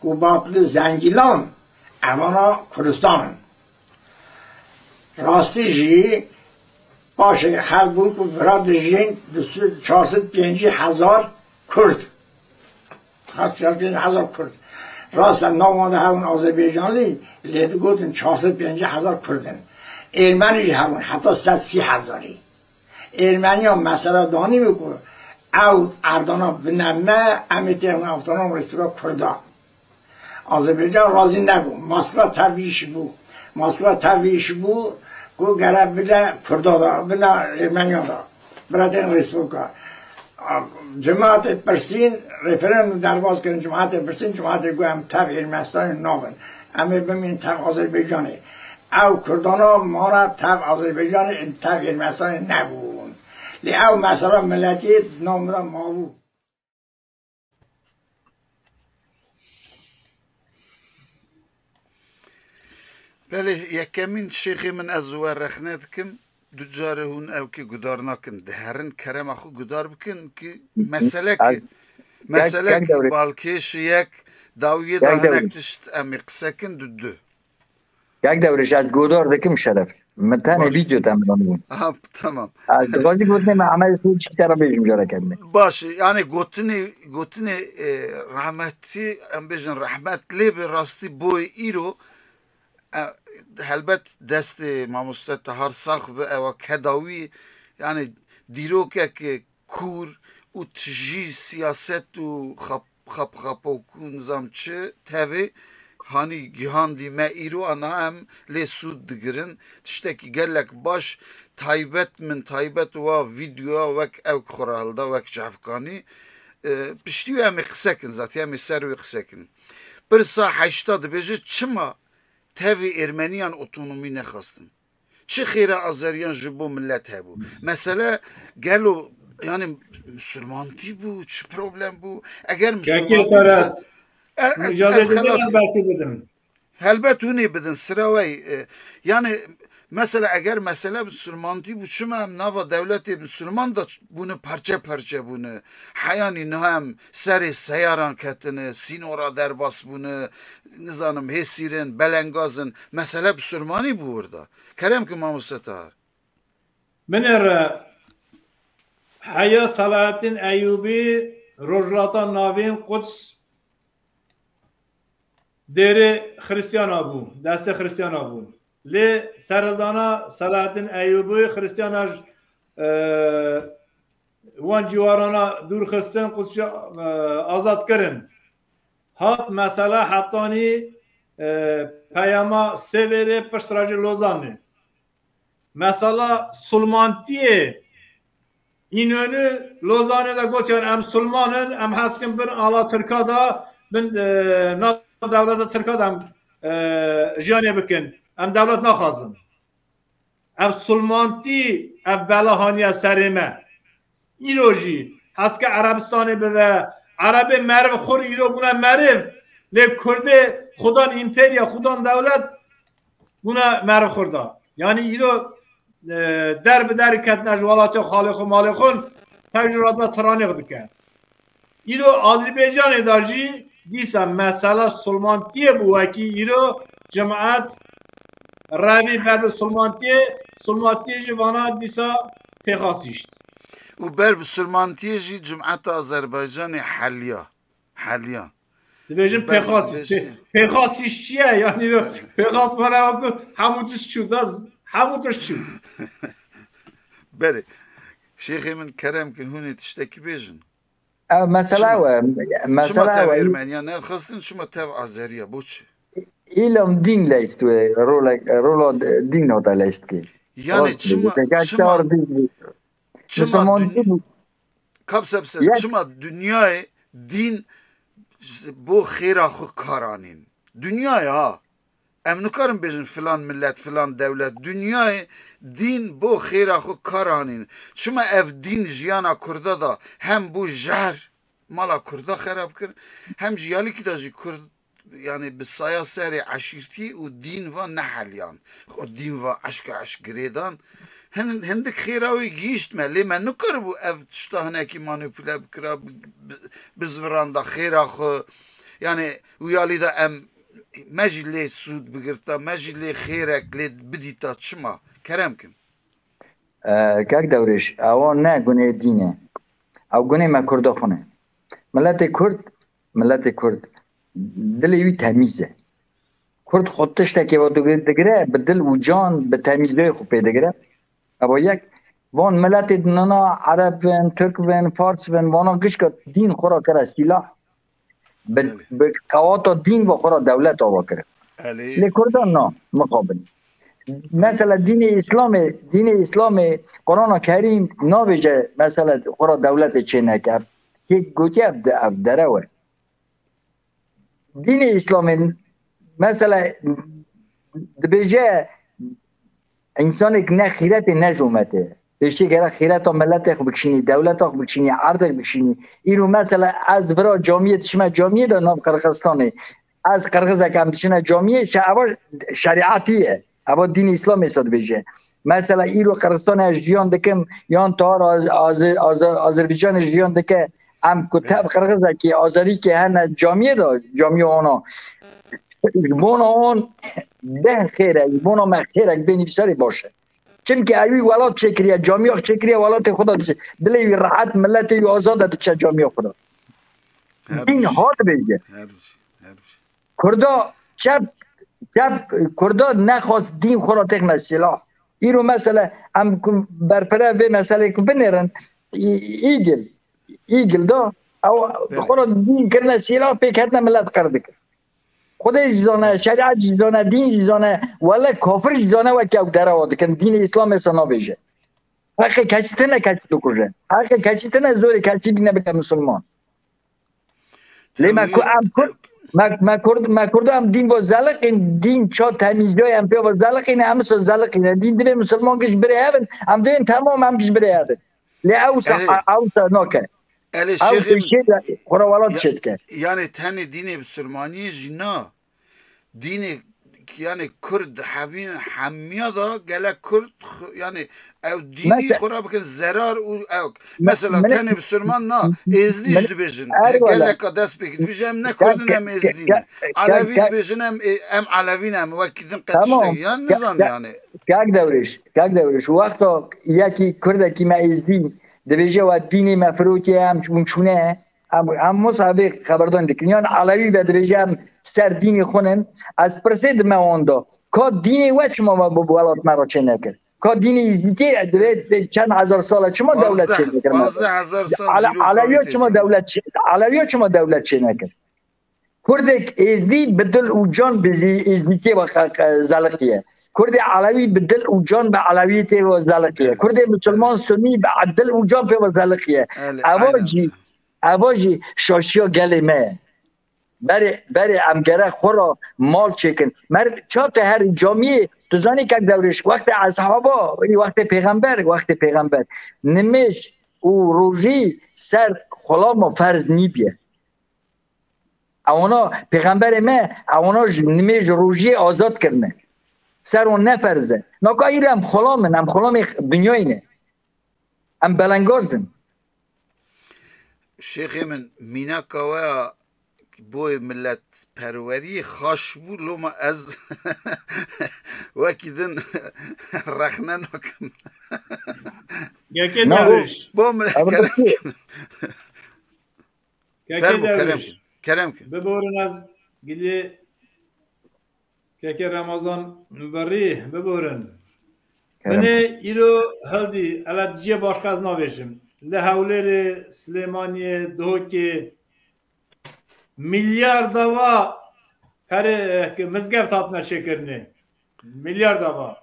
ku Batlı, Zengilan, evana Kurdistan in. Rastî jî paşê hel bûn ku vira dijîn du sed, çar sed pêncî hezar Kurd. Hat çar pêncî hezar Kurd. Rast e, nav wan de hebûn Azerbaycanlî, lê digotin çar sed pêncî hezar Kurd in. Êrmenî jî hebûn heta sed sî hezarî. Êrmeniya mesela danî bû ku ew erdana bine me, em ê têxine Avtonom Respublika Kurda. Azerbaycan razî nebû. Moskva tev vî îşî bû. Moskva tev vî îşî bû ku gere bide Kurda da, bide Ermeniya da. Bira tên Respublika. Cemaetê pirsîn, referandum derbas kirin, cemaetê pirsîn, cemaetê got em tev Ermenistanê nabin. Em ê bimînin tev Azerbaycanê. Ew Kurdana mane tev Azerbaycanê, tev Ermenistanê nebûn. Lê ew mesela miletî namira mabû. Belê, yekemîn şêxê min ez we rexne dikim. Du carê hûn ew kê gudar nakin. Diherin kerema xwe gudar bikin ki mesele ki, mesele ki balkêş yek dawiyê da hinek tişt em ê qise kin du du. Kak Dewrêş, ez godar dikim şeref. Min tenê vîdeo te min anî. Aha, tamam. Ez dixwazî gotinê me Ehmed Seyîd ji te re bêjim careke din. Baş, yani gotinê, gotinê e, rahmetî, em bêjin rehmet lê bi rastî boy îro e, helbet destê mamoste Tahar sax bi ewa kedawî yani dîrokek kûr û tijî siyaset û xap xapxapok û nizam çi tevê hanî gihandî me îro a niha em lê sûd digirin. Tiştekî gelek baş taybet min taybet wa vîdyoya wek ew xwe re hilda wek cevkanî. E, piştî wê em ê qise kin zatî em ê ser wê qise kin. Pirsa heşta dibêje çima tevî Ermeniyan otonomî nexwestin? Çi xêra Azeriyan ji bo millet hebû? Mesele gelo yani misilmantî bû, çi problem bû? Eger misilmantî bise, e, e, ez xelas. Helbet hûn ê bidin sira wey. E, yani mesela eger mesele misilmantî bû, çima em nava dewletê misilman da bûne parçe parçe bûne? Heyanî niha em serê seyaran ketine, sînora derbas bûne, nizanim hêsîrin, belengazin, mesele bisurmanî bû orada. Kerem ki mamoste Tahar. Min ê re heya Selahaddin Eyûbî Rojhilata Navîn Quds dêrê Xristiyana bû, destê Xristiyana bû. Lê serhildana Selahaddin Eyûbî Xristiyana ji, e, wan ciwarana dûr xistin, Quds jî, e, azad kirin. Hat mesela hetanî, e, peyama Sêvêrê pişt re jî Lozanê. Mesela sulmantiyê Înönü Lozanê de gotiyan em sulman in, em hez dikin bin ala Tirka de, bin, e, nav dewleta Tirka de em, e, jiyanê bikin. Em dewlet naxwazin. Ev sulmantî, ev bela haniye serê me. Îro jî heske Erebistanê bibe, Erebê meriv xur îro bûne meriv, lê Kurdê xudan împerya, xudan dewlet bûne meriv xur da. Yanî îro, e, der bi derî ketine ji welatê xalê xwe, malê xwe, tev ji radna tiranêx dike. Îro Azerbaycanê de jî dîsa mesela sulmantiyê bû, wekî îro cimet revî ber bi sulmantiyê, sulmantiyê jî vana dîsa pêxas hişt. Û ber bi sulmantiyê jî cimeta Azerbaycanê heliya. Heliya. Dibêjin pêxas, pêxas hişt çi ye? Yanî pêxas mana ku hemû tişt çû, da hemû tişt çû. Belê. Şêxê min kerem kin hûn ê tiştekî bêjin. Ev mesela we, mesela we. Çima tev Ermeniya nexwestin, çima tev Azeriya, boçi? Îlam dîn leyst we, rola, rola dîn hate leyst ki. Yani çima, çima, çima, çima, çima dünyayê dîn bo xêra xwe kar anîn? Dünyayê ha. Em nikarin bêjin filan millet, filan dewlet. Dinyayê dîn bo xêra xwe kar anîn. Çima ev dîn jiyana Kurda da hem bû jehr, mala Kurda xerab kir, hem ji yalikî de jî Kurd, yani bi saya serê eşîrtî û dîn va neheliyan. Xwe dîn va eşka eşk girêdan. Hin-, hindik xêra wê gihîşt me. Lê me nikaribû ev tişta hinekî manipule bikira, bi-, bi-, bizviranda xêra xwe. Yani û yalî de em me jî lê sûd bigirta, me jî lê xêrek lê bidîta, çima? Kerem kin. E, Kak Dewrêş, ewa ne gunê dîn e. Ew gunê me Kurda xwe ne. Miletê Kurd, miletê Kurd dilê wî temîz e. Kurd xwe tiştekê ve digire, digire, bi dil û can, bi temîzliyê xwe pê digire. Evo yek, van miletê dinana Ereb bin, Tirk bin, Fars bin, vana gişka dîn xwe ra kire sîlah. Bi, bi qewata dîn ve xwe ra dewlet ava kire. Lê Kurdan na, mixabin. Mesela dînê Îslamê, dînê Îslamê, Qurana Kerîm navêje mesela xwe ra dewletê çê neke. Kê gotiye ev, ev derew e. Dînê Îslamê mesela, dibêje Însanek ne xîretê ne zûmetê. Pêştê gere xîreta miletê xwe bikişînî, dewleta xwe bikişînî, erdê xwe bikişînî. Îro mesela ez vira camiyê dişime camiyê de nav Qirxistanê. Ez Qirxizek em dişine camiyê, şe-, eva şerîetî ye. Eva dînê Îslamê se dibêje. Mesela îro Qirxistanê ez jiyan dikim, yan tahar Az-, Az-, Az-, Azerbaycanê jiyan dike, em ku tev Qirxizekî, Azerîkê hene camiyê de, camiya ona. Ji bona on deh xêr e, ji bona me xêrek bê nivîsarê baş e. Çimkî ewî welat çêkiriye, camiya çêkiriye, welatê xwe de diçe. Dilê wî rehet, miletê wî azad e, diçe camiya xwe de. Her Dîn bişî. Hat bêje. Her bişî. Her bişî. Kurda çep, çep, Kurda nexwast dîn xwe re têxine sîlah. Îro mesele, em ku berfireh vê meselê ku binêrin, Î-, Îgil, Îgil da, ew Belê. Xwe re dîn kirine sîlah, pêk hatine milet qir dikir. Xwedê jî zane, şerîet jî zane, dîn jî zane, wele kafir jî zane weke ew derewa dikin. Dînê Îslamê se nabêje. Heqê kesî tine kesî bikuje. Heqê kesî tine zorê kesî bîne bike misilman. Lê me ku em Kur-, me, me Kurd, me Kurd em dîn bo zeliqîn, dîn ça temîzliyo em pê bo zeliqîn, em so zeliqîn. Dîn divê misilman giş birê hevin, em divên temam em giş birê hevin. Lê ew se, Erê. Ew se nake. Erê Ew şêxê min, pêşê de xwe re welat ya-, çêdike. Yani tenê dînê misilmaniyê jî na. Dînê, yani Kurd hevîn hemiya da gelek Kurd xu-, yani ew dînî Mese-, xwe re bikin zerar û ew. me-, Mesela me-, tenê misilman na, êzdî me-, jî dibêjin. Erwala. Geleka dest pêk dibêje em ne Ke-, Kurd in, ke-, em ke-, êzdî ke-, ne. Ke-, Alevî ke-, dibêjin em, ê, em Alevî ne, em wekî din qet Tamam. tiştekî. Yani Ke-, nizan ke-, yani. Kak Dewrêş, Kak Dewrêş, wexta yekî Kurdekî me êzdî dibêje we dînê me firokê em hûn çûne, em, em wisa vê xeberdan dikin. Yan Alevî ve dibêje em ser dînê xwe nin. Ez pirsê dime wan da. Ka dînê we çima we bi welat me re çê nekir? Ka dînê Êzdîtê divê çend hezar sal e çima dewlet Pazdeh, çê nekir? pazdeh hezar sal Ale-, dîrokawî Aleviya çima têzî. dewlet çê, Aleviya çima dewlet çê nekir? Kurdek êzdî bi dil û can bi zî-, êzdîtê ve qe-, qe-, zeliqiye. Kurdê elewî bi dil û can bi elewîtê ve zeliqiye. Evet. Kurdê misilman Evet. sunî bi dil û can pê ve zeliqiye. Öyle, Eva aynen. jî, eva jî şaşiya gelê me ye. Berê, berê em gerek xwe re mal çêkin. Mer çate her camiyê, tu zanî Kek Dewrêş, wextê eshaba, wextê pêxember, wextê pêxember. Nimêj û rojî ser xulama ferz nîbiye. Ewana pêxemberê me, ewana ji nimêj rojiyê azad kirine. Ser wan ne ferz e. Naka îro em xulam in, em xulamê dinyayê ne. Em belengaz in. Şêxê min, mînaka we ya boyê miletperweriyê xaş bû, loma ez wekî din rexne nakim. Yekê Na, Dewrêş. Bo min Ev kerem rexne. Kin. Kekê Fermo, kerem Dewrêş. kin. Kerem kin. Biborin ez gilî Kekê Remezan Muberrî, biborin. Kerem. Binê îro hildî, ele ciyê başqa ez navêjim. Li Hewlêrê, Silêmaniyê, Duhokê milyar dava perê, eh, mizgeft hatine çêkirinê. Milyar dava.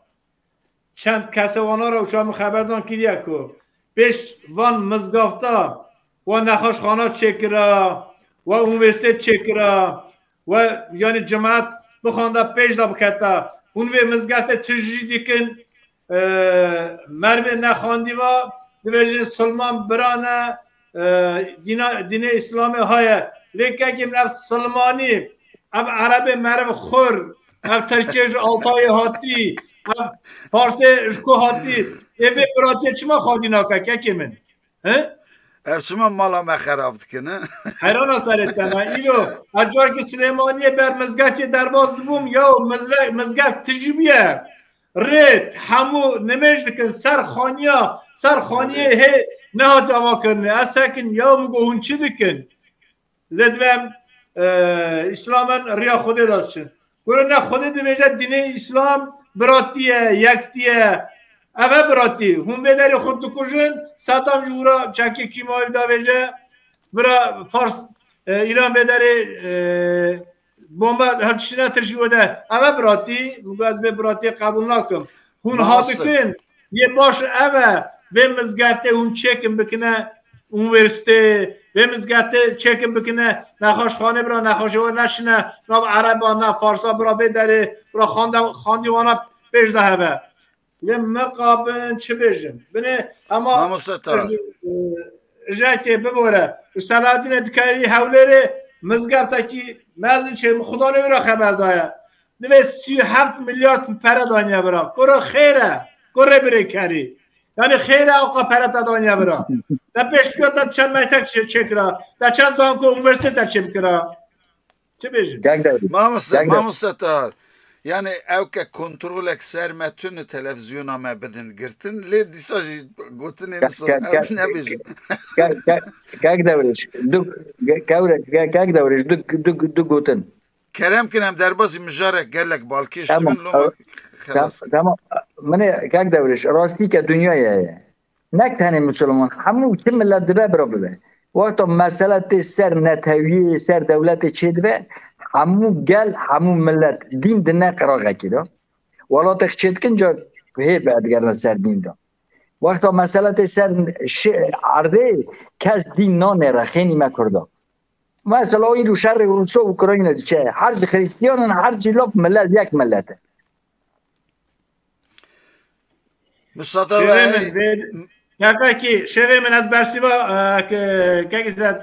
Çend kesê wana re û çawa min xeberdan kiriye ku pêş van mizgafta we nexweşxana çêkira, we unîversîte çêkira, we, yanî, cemaet bixwanda pêş de biketa. Hûn vê mizgeftê tijî dikin, e, mervê nexwandî va dibêjin silman bira ne, e, dîna, dînê Îslamê haye. Lê kekê min ev silmanî, ev erebê meriv xur, ev tirkê ji Altayê hatî, ev farsê ji ku hatî. Ê vê biratiyê çima xwedî nake kekê min? He? Ev çima mala me xerab dikin, he? Heyrana serê te me. Îro, her car ki Silêmaniyê ber mizgeftê derbas dibûm, ya mizve-, mizgeft tijî bûye. Rêt, hemû nimêj dikin, ser xaniya, ser xaniyê hê nehatiye avakirinê. Ez sekin, ya min got, hûn çi dikin? Lê divê em, e, Îslamen riya Xwedê de diçin. Gure ne Xwedê dibêje dînê Îslam biratî ye, yektî ye. Ev e biratî. Hûn vê derê xwe dikujin, Sedam ji wira çekê kîmayî davêje, bira Fars, e, Îran vê derê, e, bomba hiltiştine tir ji wê de. Ev e biratî. Min got ez vê biratiyê qebûl nakim. Hûn Maalesef. ha dikin, yê baş ev e, vê mizgeftê hûn çêkin bikine unîversîtê, vê mizgeftê çêkin bikine nexweşxanê, bira nexweşê we neşine nav ereba, nav farsa, bira vê derê, bira xande-, xandî wana pêş de hebe. Lê mixabin çi bêjin? Binê hema Mamoste Tahir. Jekê bibore. Û Selahattinê dikerî Hewlêrê mizgeftekî mezin çê min Xudanê wî re xeber daye. Divê sî û heft milyar pere daniye bira. Kuro xêr e. Kurê birêkerî. Yani xêr e awqa pere te daniye bira. Te pêş fiya te çend metek çê-, çêkira. Te çend zanko unîversîte te çêbikira. Çi bêjin? Kak Dewrêş. Mamoste, Kak Dewrêş. Mamoste Tahir. Yani ew ke kontrolek ser me tune televîzyona me bidin girtin. Lê dîsa jî gotinê Kak, min so-, Kak, ew Kak, nebêjin. Kak, Kak, Kak Dewrêş. Du, Kak, Kak Dewrêş. Du, du, du gotin. Kerem kin em derbasî mijarek gelek balkêş Tamam, dibin, loma e, xelas tam-, kin. Tamam. Min ê Kak Dewrêş. Rastî ke dinyayê ye. Nek tenê Musulman, hemû çi millet dibe bira bibe. Wexta mesele tê ser netewiyê, ser dewletê çêdibe, hemû gel, hemû millet dîn dine qiraqekî de. Welatê xwe çêdikin ca hê vedigerine ser dîn de. Wexta mesele tê ser şi-, erdê, kes dîn nanêre, xênî me Kurda. Mesela îro şerê Rûsya û Ukrayna diçe. Her jî Xristiyan in, her jî lop millet, yek millet e. Mustafa Şêxê Bey. Min, vê-, kevekî, şêxê min ez bersiva, e, ke-, kek îzet.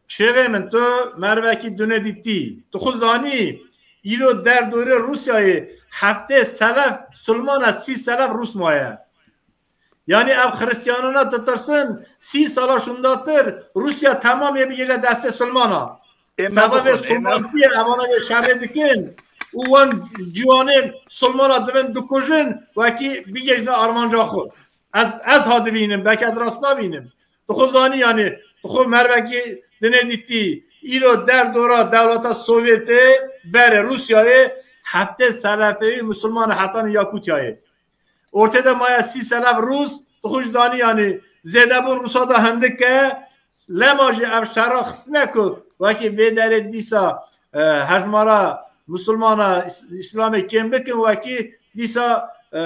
Şêxê min, tu mervekî dune dîtî. Tu xwe zanî, îro derdorê Rûsyayê heftê selef Sulman e, sî selef Rûs maye. Yani ev Xristiyanana ditirsin, sî sala şundatir Rûsya temamê bigire destê Sulmana. Ê me Sebebê bixwin, ê me Sulmantiyê evana yê şerê dikin û wan ciwanên Sulmana divin dikujin, wekî bigihîjne armanca xwe. Ez, ez ha divînim, belkî ez rast navînim. Tu xwe zanî, yani, tu xwe mervekî dinê dîtî, îro derdora dewleta Sovyetê, berê Rûsyayê, heftê selefê wî Musulman e hetanî Yakûtyayê. Ortê de maye sî selef Rûs, tu xwe jî zanî, yanî zêdebûn Rûsa de hindik e. Lema jî ev şera xistine ku wekî vê derê dîsa, e, hejmara Musulmana Îs-, Îslamê kêm bikin, wekî dîsa, e, e,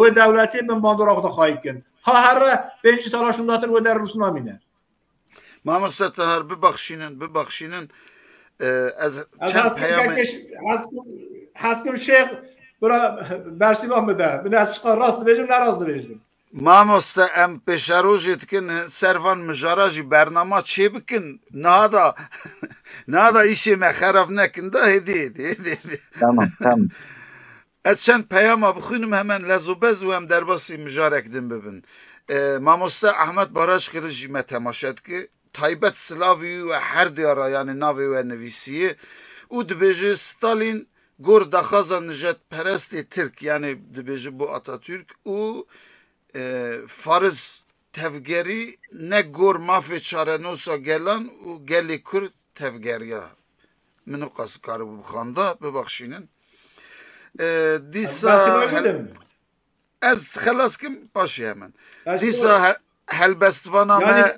wê dewletê bin bandora xwe de xayî bikin. Ha herre pêncî sala şundatir wê der Rûs namîne. Mamoste Tahar, bibexşînin, bibexşînin. Ee, ez Ez çend heskim peyamê kekê ş-, heskim, heskim şêx bira bersiva bide. Bin ez çiqa rast dibêjim, ne rast dibêjim. Mamoste, em pêşerojê dikin, ser van mijara jî bernama çê bikin. Niha da, niha da îşê me xerab nekin da, hêdî, hêdî, hêdî, hêdî. Tamam, tamam. Ez çend peyama bixwînim, hemen lez û bez û em derbasî mijarek din bibin. E, mamoste Ahmet Baraç Kiliç jî me temaşe dike. Taybet silavî wî we her diyara, yanî navê we nivîsiye û dibêje, Stalin gor daxwaza nijadperestê Tirk, yanî dibêje bo Atatürk û, e, Fariz tevgerî ne gor mafê çarenûsa gelan û gelê Kurd tevgeriya. Min o qas karibû bixwanda, bibexşînin. E, dîsa Ez hel-, bidim. Ez xelas kim, paşê hemen. Dîsa he-, helbestvana me,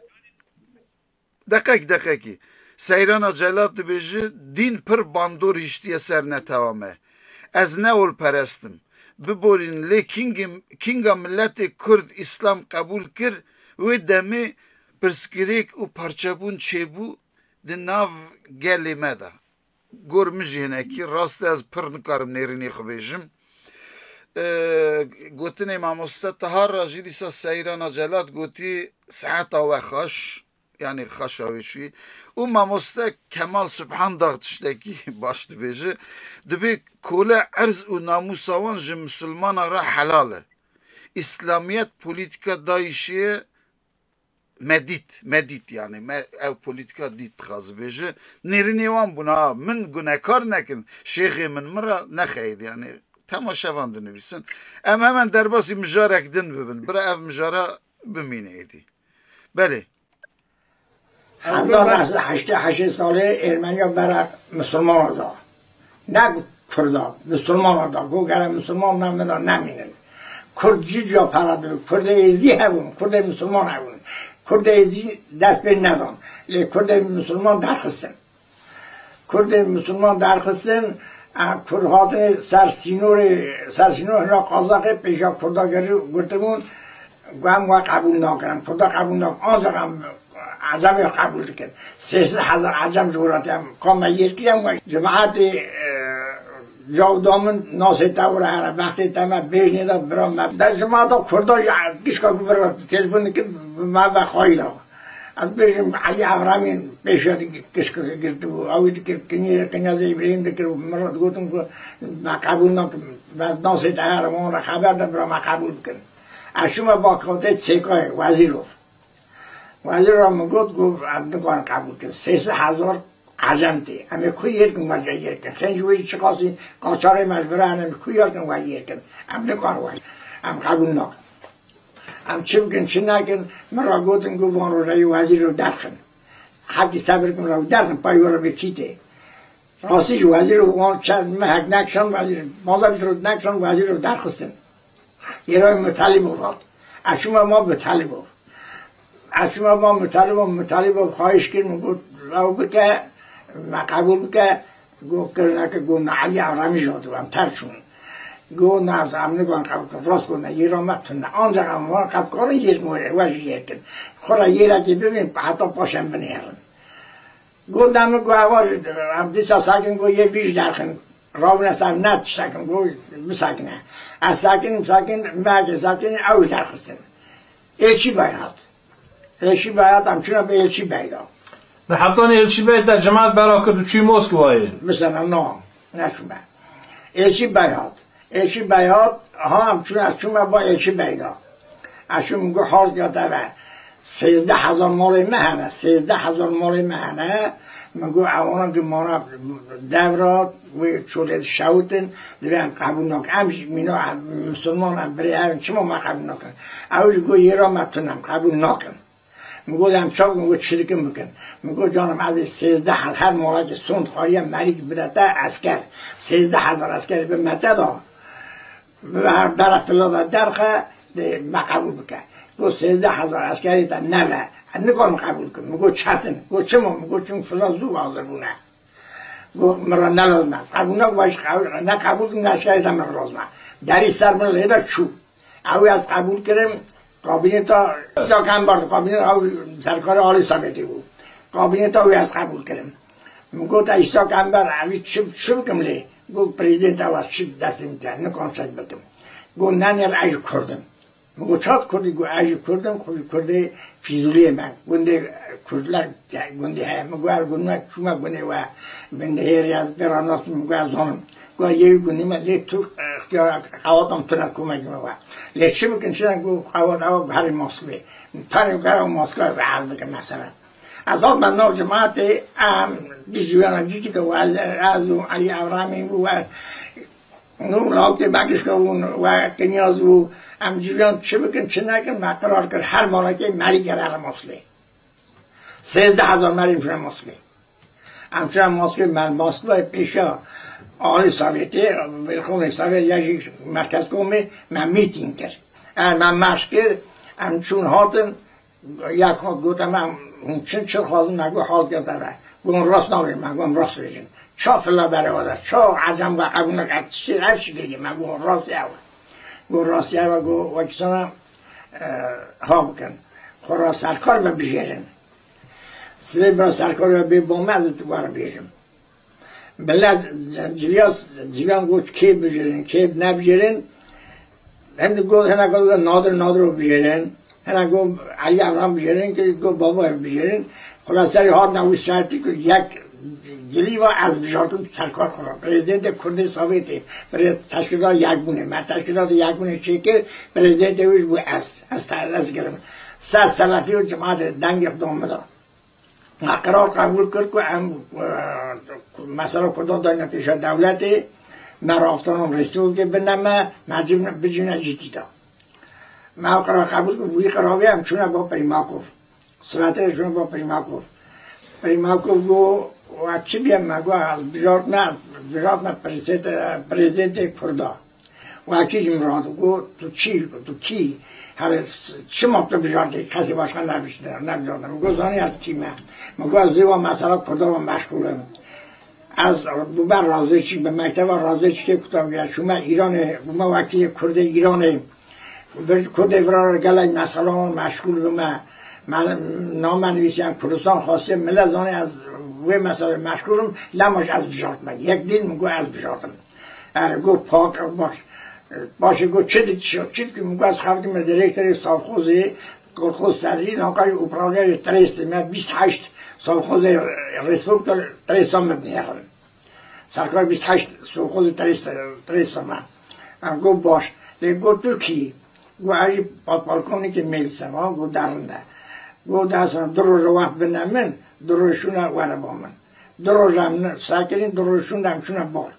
deqek, deqekî. Seyrana Celat dibêje, dîn pir bandor hiştiye ser netewa me. Ez ne olperest im. Biborîn, lê kîngê, kînga miletê Kurd Îslam qebûl kir, wê demê pirsgirêk û parçebûn çêbû di nav gelê me de. Gor min jî hinekî rast e, ez pir nikarim nêrînê xwe bêjim. Ee, gotinê mamoste Tahar re jî dîsa Seyrana Celat gotî, siheta we xweş. Yanî xaşa wê çûyî. Û mamoste Kemal Subhan Dag tiştekî baş dibêje. Dibê kole erz û namûsa wan ji misilmana re helal e. Îslamiyet polîtîka DAIŞê ye, me dît, me dît yanî. Me ew polîtîka dît dixwaze bêje. Nêrînê wan bûn ha. Min gunekar nekin. Şêxê min min re nexeyîd yanî. Temaşevan dinivîsin. Em hemen derbasî mijarek din bibin. Bira ev mijara bimîne êdî. Belê. Hezar neh sed heştê heştê salê Ermeniya bere Misilmana da. Ne Kurda, Misilmana da. Go gere Misilman ne min da nemînin. Kurd cî ca pera dibin. Kurdê Êzidî hebûn, Kurdê Misilman hebûn. Kurdê Êzidî dest pê nedan. Lê Kurdê Misilman derxistin. Kurdên Misilman derxistin, e, Kurd hatin ser sînorê, ser sînorê hina Qazaqê pêşa Kurda girî girtibûn, got, em we qebûl nakin, em Kurda qebûl nakin, ancaq em Ecemê qebûl dikin. Sê sed hezar Ecem ji wir hatiye, em qame yekî em we cemaetê, e, Cavda min nasê te wira here, bextê te me bêjnê de bira me. De ji ma da Kurda ji gişka ku bira telefon dikir, me vexwayî da. Ez bêjim Elî Evramî pêşiya di gişka girtibû. Ew ê dikir kinyê, kinya Zê Îbrahîm dikir û min re digotin ku me qebûl nakin. Me nasê te here, wan re xeber de bira me qebûl bikin. Ez çûme ba kotê Çêkayê, Wezîrov. Wezîr re min got, got, "Em nikarin qebûl kin. Sê sed hezar ecem tê. Em ê ku yêr kin, me cê yêr kin. Xênc wê çiqasî qaçaxê me ji vir hene, em ê ku yêr kin, we yêr kin. Em nikarin we. Em qebûl nakin." Em çi bikin, çi nekin, min re gotin, got, "Van rojeyê wezîr re derxin. Hekî sebir kin re derxin, pay we re bê kî tê." Rastî jî wezîr û wan çend mehek nekşan wezîr, panzdeh roj nekşan wezîr û derxistin. Yêrayê Mutalîbov hat. Ez çûme ma Mutalîbov. Ez çûme ma Mutalîbov, Mutalîbov xwahiş kir, min got, "Ew bike, me qebûl bike." Got, "Kir neke, got, me Elî Evramî jî hatibû, em ter çûn." Got, "Na, ez, em nikarin qebûl kin, rast got, ne, yêra me tune. Ancak em wan qebûl karin yêr morê, we jî yêr kin. Xwe re yêrekê bibin, heta paş em binêrin." Got, "Demi ku eva em dîsa sakin ku yê vî jî derxin. Rawine ser ne tiştekin ku bisekine." Ez sakin, sakin, belkî sakin, ew jî derxistin. Êlçî Bey hat. Êlçî Bey hat, em çûne bi Êlçî Bey de. Di heftanê Êlçî Bey te cemaet bera kir û çûyî Moskvayê. Mesela, no, neçûme. Êlçî Bey hat. Êlçî Bey hat, ha, em çûne, ez çûme ba Êlçî Bey de. Ez çûm, min got, "Hal ya te ve. Sêzdeh hezar malê me hene, sêzdeh hezar malê me hene." Min got, "Ewana ki mana devra, wê çolê dişewitin, divê em qebûl nakin. Em jî mîna, em misilman, em birê hev in, çima me qebûl nakin?" Ew jî got, "Yêra me tune, em qebûl nakin." Min got, "Em çav bikin?" Got, "Çi dikin bikin." Min got, "Canim, ez ê sêzdeh hezar, her malekê sond xwariye merî bide te esker. Sêzdeh hezar eskerê bi me te da. Bi her bera fila de derxe, dê me qebûl bike." Got, "Sêzdeh hezar eskerê te neve. Ez nikarim qebûl kim." Min got, "Çetin." Got, "Çima?" Min got, "Çimkî fila zû hazir bûne." Got, "Min re ne lazim e. Ez qebûl nakim, ez ne qebûl kim, ne eskerê te min re lazim e." Derî ser min lê de çû. Ew ez qebûl kirim. Kabîneta Îsa Kembar, kabîneta ew serkarê Alî Sovyetê bû. Kabîneta wê ez qebûl kirim. Min got, "Îsa Kembar, evî çi, çi bikim lê?" Got, "Prezidenta we çi destê min tê, nikan çek bikim." Got, "Ne, ne, ez jî Kurd im." Min got, "Çat Kurdî?" Got, "Ez jî Kurd im, xwe jî Kurdê Fîzûliyê me. Gundê Kurdler, gundê heye." Min got, "Ez gund me, çûme gundê we." Gundê hêrî ez pê re nas, min got, "Ez zanim." Got, "Yê wî gundî me, lê tu, e, ixtiyar qewatan tune komekî me we." Lê çi bikin, çi ne, got, "Qewat ew herî Moskvê." Tanê got, "Ew Moskva ve ez bikim mesela." Ez hat me nav cemaetê, em di jiyana cîkî de we, ez û Elî Evramî bû we. Nû lawkê Begişka bûn we Kinyaz bû. Em civiyan çi bikin, çi nekin, me qirar kir, her malekê merî gere re Moslê. Sêzdeh hezar merî em çûne Moslê. Em çûne Moslê, me Moslê pêşiya Alî Sovyetê, Verxonê Sovyet ya jî merkezkomê me mîtîng kir. Er me meş kir, em çûn hatin, Yek hat gote me, hûn çin çi dixwazin? Me got, "Hal ya te ve." Got, "Rast nabêjin." Me got, "Em rast bêjin." Ça fila berê we de, ça ecem we qebûl neke, tiştê ev şikilî. Me got, "Rastî ew e." Got, "Rastî ew e." Got, "Wekî sana, e, ha bikin. Xwe ra serkar ve bijêrin. Sibê bira serkar ve bê bo me, ez ê tu we re bêjim." Millet civiya, civiyan got, "Kê bijêrin, kê nebijêrin?" Hem de got, hene got, "Nadir Nadirov bijêrin." Hene got, "Elî Evran bijêrin," ki got, "Babayev bijêrin." Xulase, hatine wî şertî ku yek gilî va ez bijartim serkar xwe ra. Prezidentê Kurdê Sovyetê, pre-, teşkîlata yekbûnê, me teşkîlata yekbûnê çêkir, prezidentê wî ji bû ez. Ez te-, ez kirim. Ser selefî û cemaetê dengê xwe da min da. Me qerar qebûl kir ku em, e, mesela Kurdan dayne pêşa dewletê, me re avtonom restorê bine me, me cim-, bicîne cîtî de. Me ew qerar qebûl kir, wî qerawê em çûne bo Primakov. Sibetê çûne bo Primakov. Primakov got, "We çi bîye?" Me got, "Ez bijartme, bijartme prezidentê, prezidentê Kurda." Wekî jî min re hat, got, "Tu çi, tu kî? Herê, çima tu bijartî, kesê başqa nebişte, nebijartî?" Min got, "Zanî ez kî me?" Min got, "Ez zêwa mesela Kurdan ve meşgûl im. Ez bûme razvêçîk, bi mekteba razvêçîkê qutaviya, çûme Îranê, bûme wekîlê Kurdê Îranê. Vir-, Kurdê vira re gelek meselan meşgûl bûme. Me, name nivîsiyan Kurdistan xwestiye, millet zanî ez wê meselê meşgûl im, lema jî ez bijartime." Yek dîn min got, "Ez bijartim." Erê, got, pak, baş. Paşê got, çi dikî, çi dikî? Min got, ez xeftî me direktorê sovxozê, kolxoz Serrî, naka jî upravgerê Trêsê me bîst heşt sovxozê Rêsoktor Trêsa me binêrin. Serkarê bîst heşt sovxozê Três-, Trêsa me. Em got, baş. Lê got, tu kî? Got, ez jî patpalkonekê mêlîse me, got, derinde. Got, desa du roja wext bine min, du roj şûne were ba min. Du roja em sekirîn, du roj şûnde em çûne bar.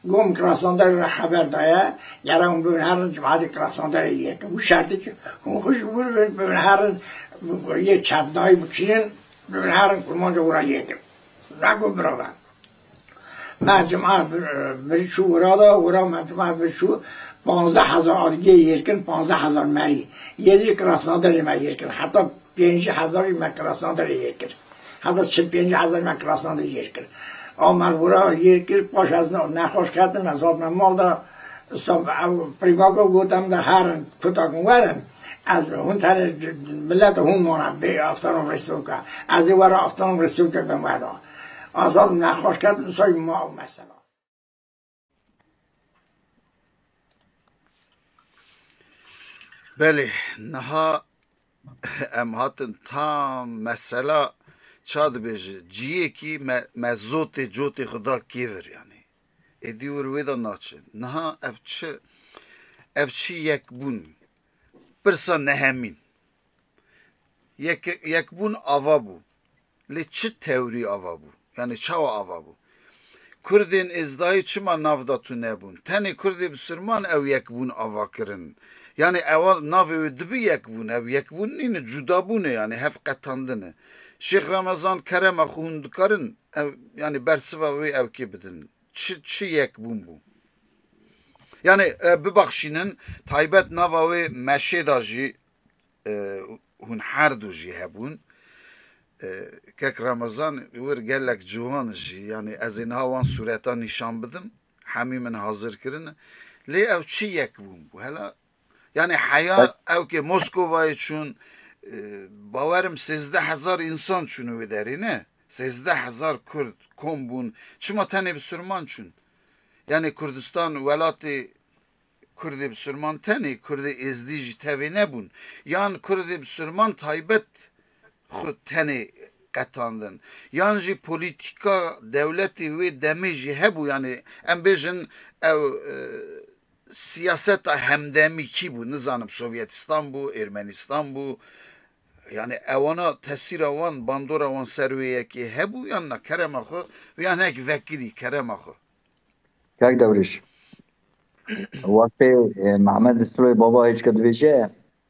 Got, min Krasnodar re xeber daye, gere hûn bibin herin, cemaetê Krasnodarê yê kin. Wî şertê ki hûn xwe ji wir bin, bibin herin, yê çepdayî bikînin, bibin herin kurmanca wira yê kin. Got, bira be. Me cuma bir, bir çû wira da, wira me cuma bir çû, panzdeh hezar adigê yê kin, panzdeh hezar merî. Yê dî Krasnodarê me yê kin. Heta pêncî hezar jî me Krasnodarê yê kir. Heta çil pêncî hezar me Krasnodarê yê kir. A me wira yê kir, paş ez ne-, nexweş ketim, ez hatime mal de, sab-, ew prîvaka got, em de herin, kutakin werin. Ez hûn tenê c-, millet hûn mane bê Aftanon Rêstoka. Ez ê were Aftanon Rêstoka bin weda. Ez hatim nexweş ketim, say ma ew mesela. Belê, niha em hatin tam mesela ça dibêje, ciyekî me, me zotê cotê xwe da kêvir, yanî. Êdî wir wê de naçe. Niha ev çi, ev çi yekbûn? Pirsa nehemîn. Yek-, yekbûn ava bû. Lê çi tewrî ava bû? Yanî çawa ava bû? Kurdên êzdayî çima nav da tune bûn? Tenê Kurdê bisurman ew yekbûn ava kirin. Yanî ewa navê wê dibi yekbûn. Ew yekbûn nîne, cudabûn e, yanî hev qetandin e. Şêx Remezan kerema xwe hûn dikarin, ew, yanî bersiva wê ew kê bidin. Çi, çi yekbûn bû? Yanî, e, bibaxşînin, taybet nava wê meşê de jî, e, hûn her du jî hebûn. E, kek Remezan wir gelek ciwan jî, yanî ez ê niha wan sûreta nîşan bidim. Hemî min hazir kirin. Lê ew çi yekbûn bû? Hela, yanî heya ew kê Moskovayê çûn, e, bawerim sêzdeh hezar însan çûn wê derê, ne? Sêzdeh hezar Kurd kom bûn. Çima tenê bisurman çûn? Yanî Kurdistan welatê Kurdê bisurman tenê, Kurdê êzdî jî tevê nebûn. Yan Kurdê bisurman taybet xwe tenê qetandin. Yan jî polîtîka dewletê wê demê jî hebû. Yanî em bêjin ew, e, siyaseta hemdemî kî bû? Nizanim Sovyetistan bû, Ermenistan bû. Yanî ewana tesîra wan, bandora wan ser wê yekê hebû yan na kerema xwe, yan hek vekirî kerema xwe. Kak Dewrêş. Wextê, e, Mehmed Siloyê Baba hêçka dibêje,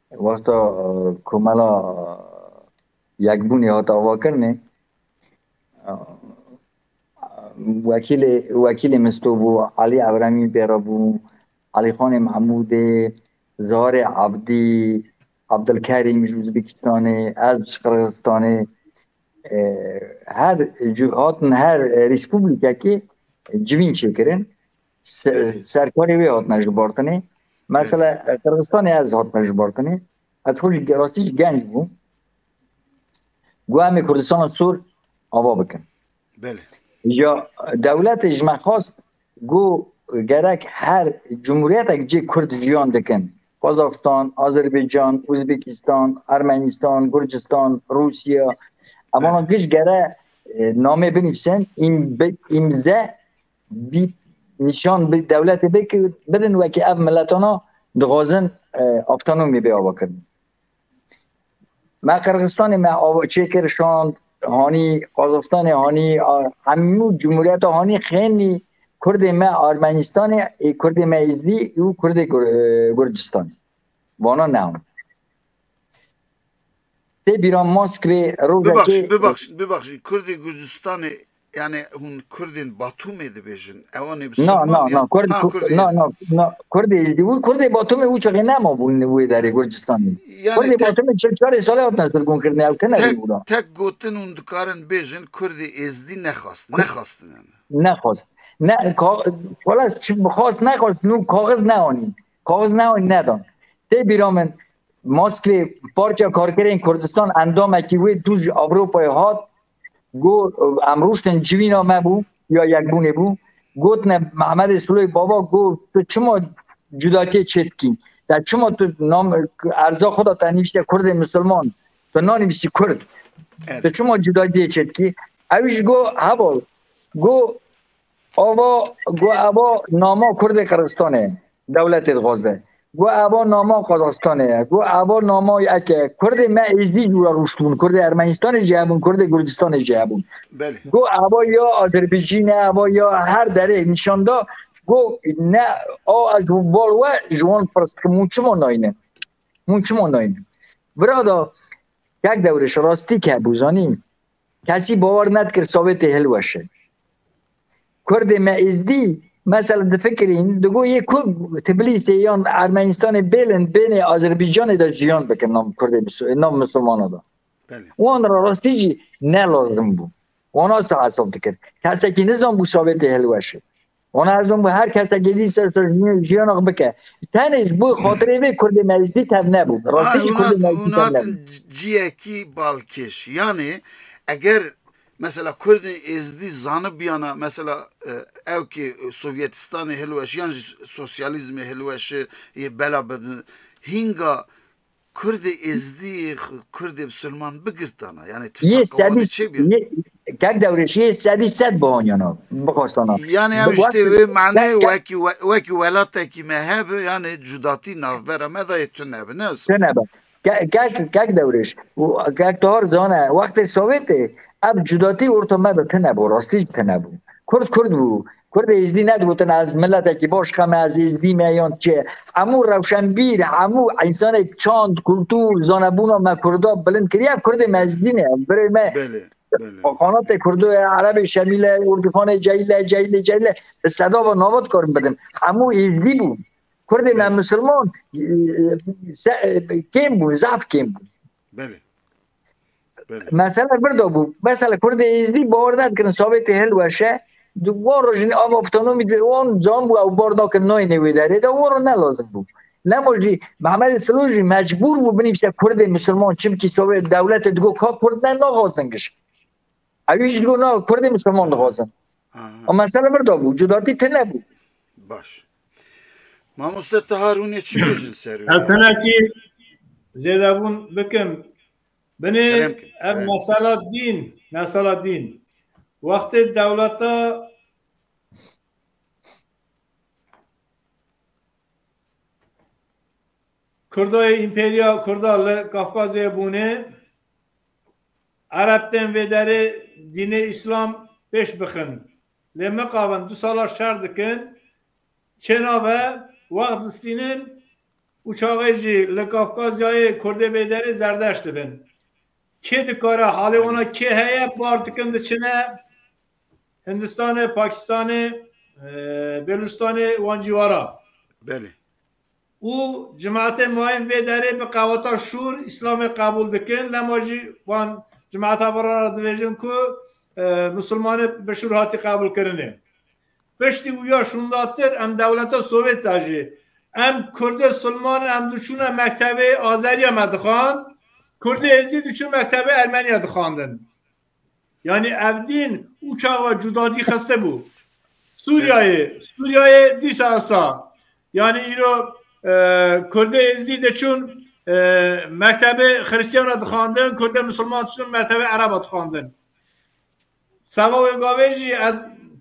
wexta, e, Komela Yekbûnê hat avakirinê, e, wekîlê, wekîlê Misto bû, Elî Ewremî pê re bû, Elîxanê Mehmûdê, Ziharê Ebdî, Ebdilkerîm ji Uzbekistanê, ez ji Qirxizistanê, e, her cu-, hatin her, e, respublikekê civîn çêkirin. Se-, Belê. Serkarê wê hatine ji Bartinê. Mesela, Belê. E, Qirxizistanê ez hatime ji Bartinê. Ez xwe ji ge-, rastî jî genc bûm. Got, "Em ê Kurdistana Sor ava bikin." Belê. Ya dewletê ji me xwest, got, "Gerek her cumhuriyetek cê Kurd jiyan dikin. Kazaxstan, Azerbaycan, Uzbekistan, Ermenistan, Gurcistan, Rûsya." Evana Belê. Giş gere, e, namê binivîsin, îm-, bi-, îmze bî nîşan bi dewletê bik-, bidin, wekî ev miletana dixwazin, e, avtonomî bê avakirin. Me Qirxizistanê me av-, çêkir, şand, hanî Qazaxistanê, hanî, a, hemû cumhuriyeta hanî xênî Kurdê me Armenistanê, ê Kurdê me Êzdî û Kurdê Gur-, e, Gurcistanê. Vana ne hon. Tê bîra Moskvê rojekê Bibaxşin, bibaxşin, bibaxşin. Kurdê Gurcistanê, yani hûn Kurdên Batumê dibêjin. Ewanê Na, bisilman na, ya? Na. Kurd, Ha, Ku-, Kurdê na, Êzdî. Na, na. Kurdê Êzdî. Wî Kurdê Batumê û çaxê nema bûn wê derê Gurcistanê. Yani Kurdê tek, Batumê çil çarê sale hatine sirgûn kirinê, ew tune tek, bûra. Tek gotin hûn dikarin bêjin Kurdê Êzdî nexwast, nexwastin yani. Nexwast. Ne, ka-, xwelas çi bixwast nexwast, nû kaxiz neanî. Kaxiz neanî nedan. Tê bîra min, Moskvê Partiya Karkerên Kurdistan endamekî wê dû ji Ewropayê hat, got, em rûştin civîna me bû, ya yekbûnê bû. Gotine Mehmedê Siloyê baba, got, tu çima cudatiyê çêdikî? Te çima tu nam, erza xwe de te nivîse Kurdê Misilman? Tu nanivîsî Kurd. Evet. Tu çima cudatiyê çêdikî? Ew jî got, heval, got, ava, got, ava nama Kurdê Qirxistanê dewletê dixwaze. Got, ava nama Qazaxistanê ye. Got, ava nama eke. Kurdê me êzdî jî wira rûştibûn. Kurdê Ermenistanê jî hebûn, Kurdê Kurdistanê jî hebûn. Belê. Got, ava ya Azerbaycî ne, ava ya her derê nîşan da. Got, ne, a, ez bal we ji wan pirs dikim, hûn çima nayne? Hûn çima nayne? Bira da, kek Dewrêş, rastî ke hebû, zanî. Kesî bawer nedikir Sowêtê hilweşe. Kurdê me êzdî, mesela difikirîn, digo yê ku Tiblîsê yan Ermenistanê bêlin, bênê Azerbaycanê de jiyan bikin nam Kurdê Mis-, nam Misilmana de. Belê. Wan ra rastî jî ne lazim bû. Wana sa hesab dikir. Kesekî nizan bû Sowêtê hilweşe. Wana ez dibim her kesekî dî ser, ser jiyana xwe bike. Tenê ji bo xatirê vê Kurdê me êzdî tev nebû. Rastî jî Kurdê me êzdî tev nebû. Hûn hatin ciyekî balkêş. Yanî eger mesela Kurdên êzdî zanibiyana mesela, e, ew ki Sovyetistanê hilweş yan jî sosyalîzmê hilweş yê bela bidin, hînga Kurdê êzdî, Kurdê misilman bigirtana. Yanî tu Yê sedî, çê biya. Yê, kek Dewrêş, yê sedî sed bihanyana, bixwastana. Yanî ew işte wê mane kek, wekî we-, wekî welatekî me hebe, yanî cudatî navbera me de yê tune be, ne wisa? Tune be. Ke-, kek, kek Dewrêş, û kek Tahar zane, wextê Sowêtê ev cudatî orta me de tune bû, rastî jî tune bû. Kurd Kurd bû. Kurdê êzdî nedigotin ez miletekî baş xem, ez êzdî me yan çi. Hemû rewşenbîr, hemû însanê çand, kultur, zanebûna me Kurda bilind kiriye, ev Kurdê me êzdî ne, ev birê me. Belê, belê. Xanatê Kurdo ye, Erebê Şemîl e, Urdixanê Cehîl e, Cehîlê Cehîl e. Bi sedava nava dikarim bidim. Hemû êzdî bûn. Kurdê me Belê. Misilman, e, se-, e, kêm bûn, zaf kêm bûn. Belê. Belê. Mesele vir de bû. Mesele Kurdê êzdî bawer nedikirin Sowêtê hilweşe. Di wan rojin av avtonomî di wan can bû ew bar nakin nayêne wê derê de, wan re ne lazim bû. Lema jî Mehmedê Silo jî mecbûr bû binivîse Kurdê Misilman, çimkî Sowêt dewletê digo ka Kurd ne naxwazin giş. Ew jî digo na Kurdê Misilman dixwazin. Ha, ha. O mesele vir de bû. Cudatî tune bû. Baş. Mamoste Tahar, hûn ê çi bêjin ser wê? Ez hinekî zêdebûn bikim. Binê Kerem kin, ev kerem. Mesela dîn, mesela dîn. Wextê dewleta Kurda yê împeriya Kurda li Kafkazyayê bûne, Ereb tên vê derê dînê Îslam pêş bixin. Lê mixabin du sala şer dikin, çênabe, wext distînin, û çaxê jî li Kafkazyayê Kurdê vê derê Zerdeşt dibin. Kê dikare halê wana kê heye, bar dikin diçine Hindistanê, Pakistanê, e, Belûçistanê, wan cîwara. Belê. Û cimatê mayîn vê derê bi qeweta şûr Îslamê qebûl dikin, lema jî wan cimata vira re dibêjin ku, e, misilmanê bi şûr hatî qebûlkirinê. Piştî wî ya şûndatir em dewleta Sowêt de jî em Kurdê silman em diçûne mektebê Azeriya me dixwand, Kurdê Êzdî diçûn mektebê Ermeniya dixwandin. Yanî ev dîn û çawa cudatî xiste bû. Sûriyeyê, Sûriyeyê dîsa esa. Yanî îro, e, Kurdê Êzdî diçûn, e, mektebê Xristiyana dixwandin, Kurdê Misilman diçûn mektebê Ereba dixwandin. Seba wê gavê jî ez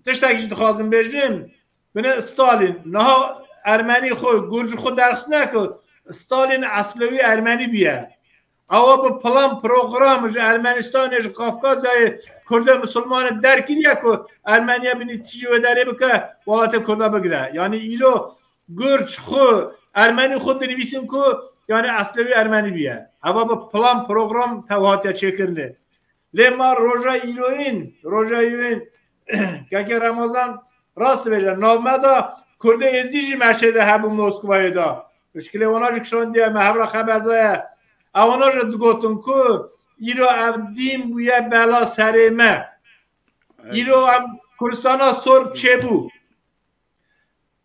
tiştek jî dixwazim bêjim. Bine Stalin, niha Ermenî xwe, Gurc xwe derxistine ku Stalin eslewî Ermenî bûye. Ewa bi plan program ji Ermenistanê, ji Kafkazyayê Kurdê Misilmanê derkiriye ku Ermeniya binî tijî wê derê bike, welatê Kurda bigire. Yanî îro Gurc xwe, Ermenî xwe dinivîsin ku yanî eslewî Ermenî bûye. Ewa bi plan program tev hatiye çêkirinê. Lê ma roja îroyîn, roja îroyîn, kekê Remezan rast dibêje, navme da Kurdê Êzdî jî meşê de hebû Moskovayê de. Pişkilê wana jî kişandiye me hev re xeber daye. Ewana jî digotin ku îro ev dîn bûye bela serê me. Îro em Kurdistana sor çêbû.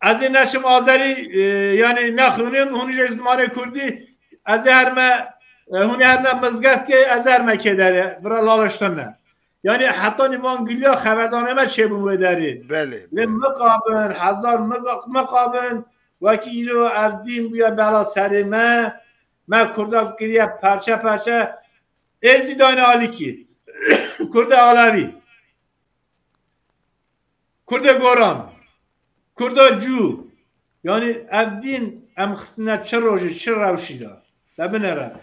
Ez ê neçim Azerî, e, yanî nexwînim, hûn jî ji zimanê Kurdî, ez ê herme, e, hûn ê herme mizgeftê, ez ê herme kêderê, bira laliştin ne. Yanî hetanî van giliya xeberdanê me çêbûn wê derê. Belê, Lê belê. Miqabin, hezar miqa-, miqabin, wekî îro ev dîn bûye bela serê me, me Kurda kiriye perçe perçe, Êzdî dayne alîkî, Kurdê Alevî, Kurdê Goran, Kurda Cû, yanî ev dîn em xistine çi rojê, çi rewşî de? Te binere.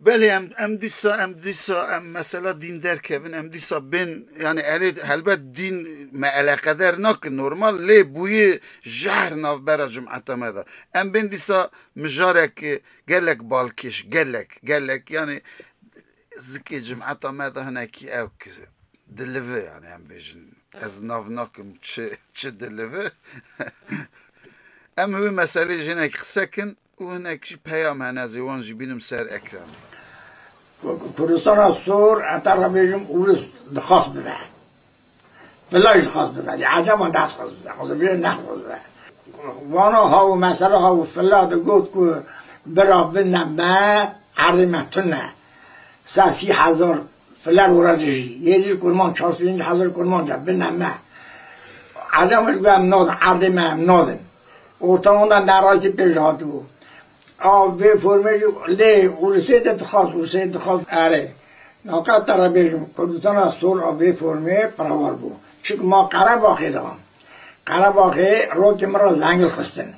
Belê, em, em dîsa, em dîsa, em mesela dîn derkevin, em dîsa bên, yani erê helbet dîn me eleqeder nakin normal, lê bûyî jehr navbera cumeta me de. Em bên dîsa mijarek gelek balkêş, gelek, gelek, yani zikê cumeta me de hinekî ew ki dilivi, yani em bêjin. Ez nav nakim çi, çi dilivi. Em wê meselê jinek qise kin. Û hinek jî peyam hene, ez ê wan jî bînim ser ekranê. Kurdistana Sor, heta re bêjim, Ûris dixwast bibe. Fila jî dixwast bibe. Lê Eceman dest xwest bibe. Xwest bibe, nexwest bibe. Vana ha û mesela ha û fila digot ku bira bine me, erdê me tune. Sed sî hezar filer û re dijî. Yê dijî kurmanc, çar sed pêncî hezar kurmanc e, bine me. Ecem jî em nadin, erdê me em nadin. Ortanan de nerayîtî pêş hatibû. A vê formê jî lê Ûrisê de dixwast, Ûrisê dixwast erê. Naka te re bêjim, Kurdistana Sor a vê formê pirawar bû. Çik ma Qerebaxê de. Qerebaxê rokê min re zengil xistin.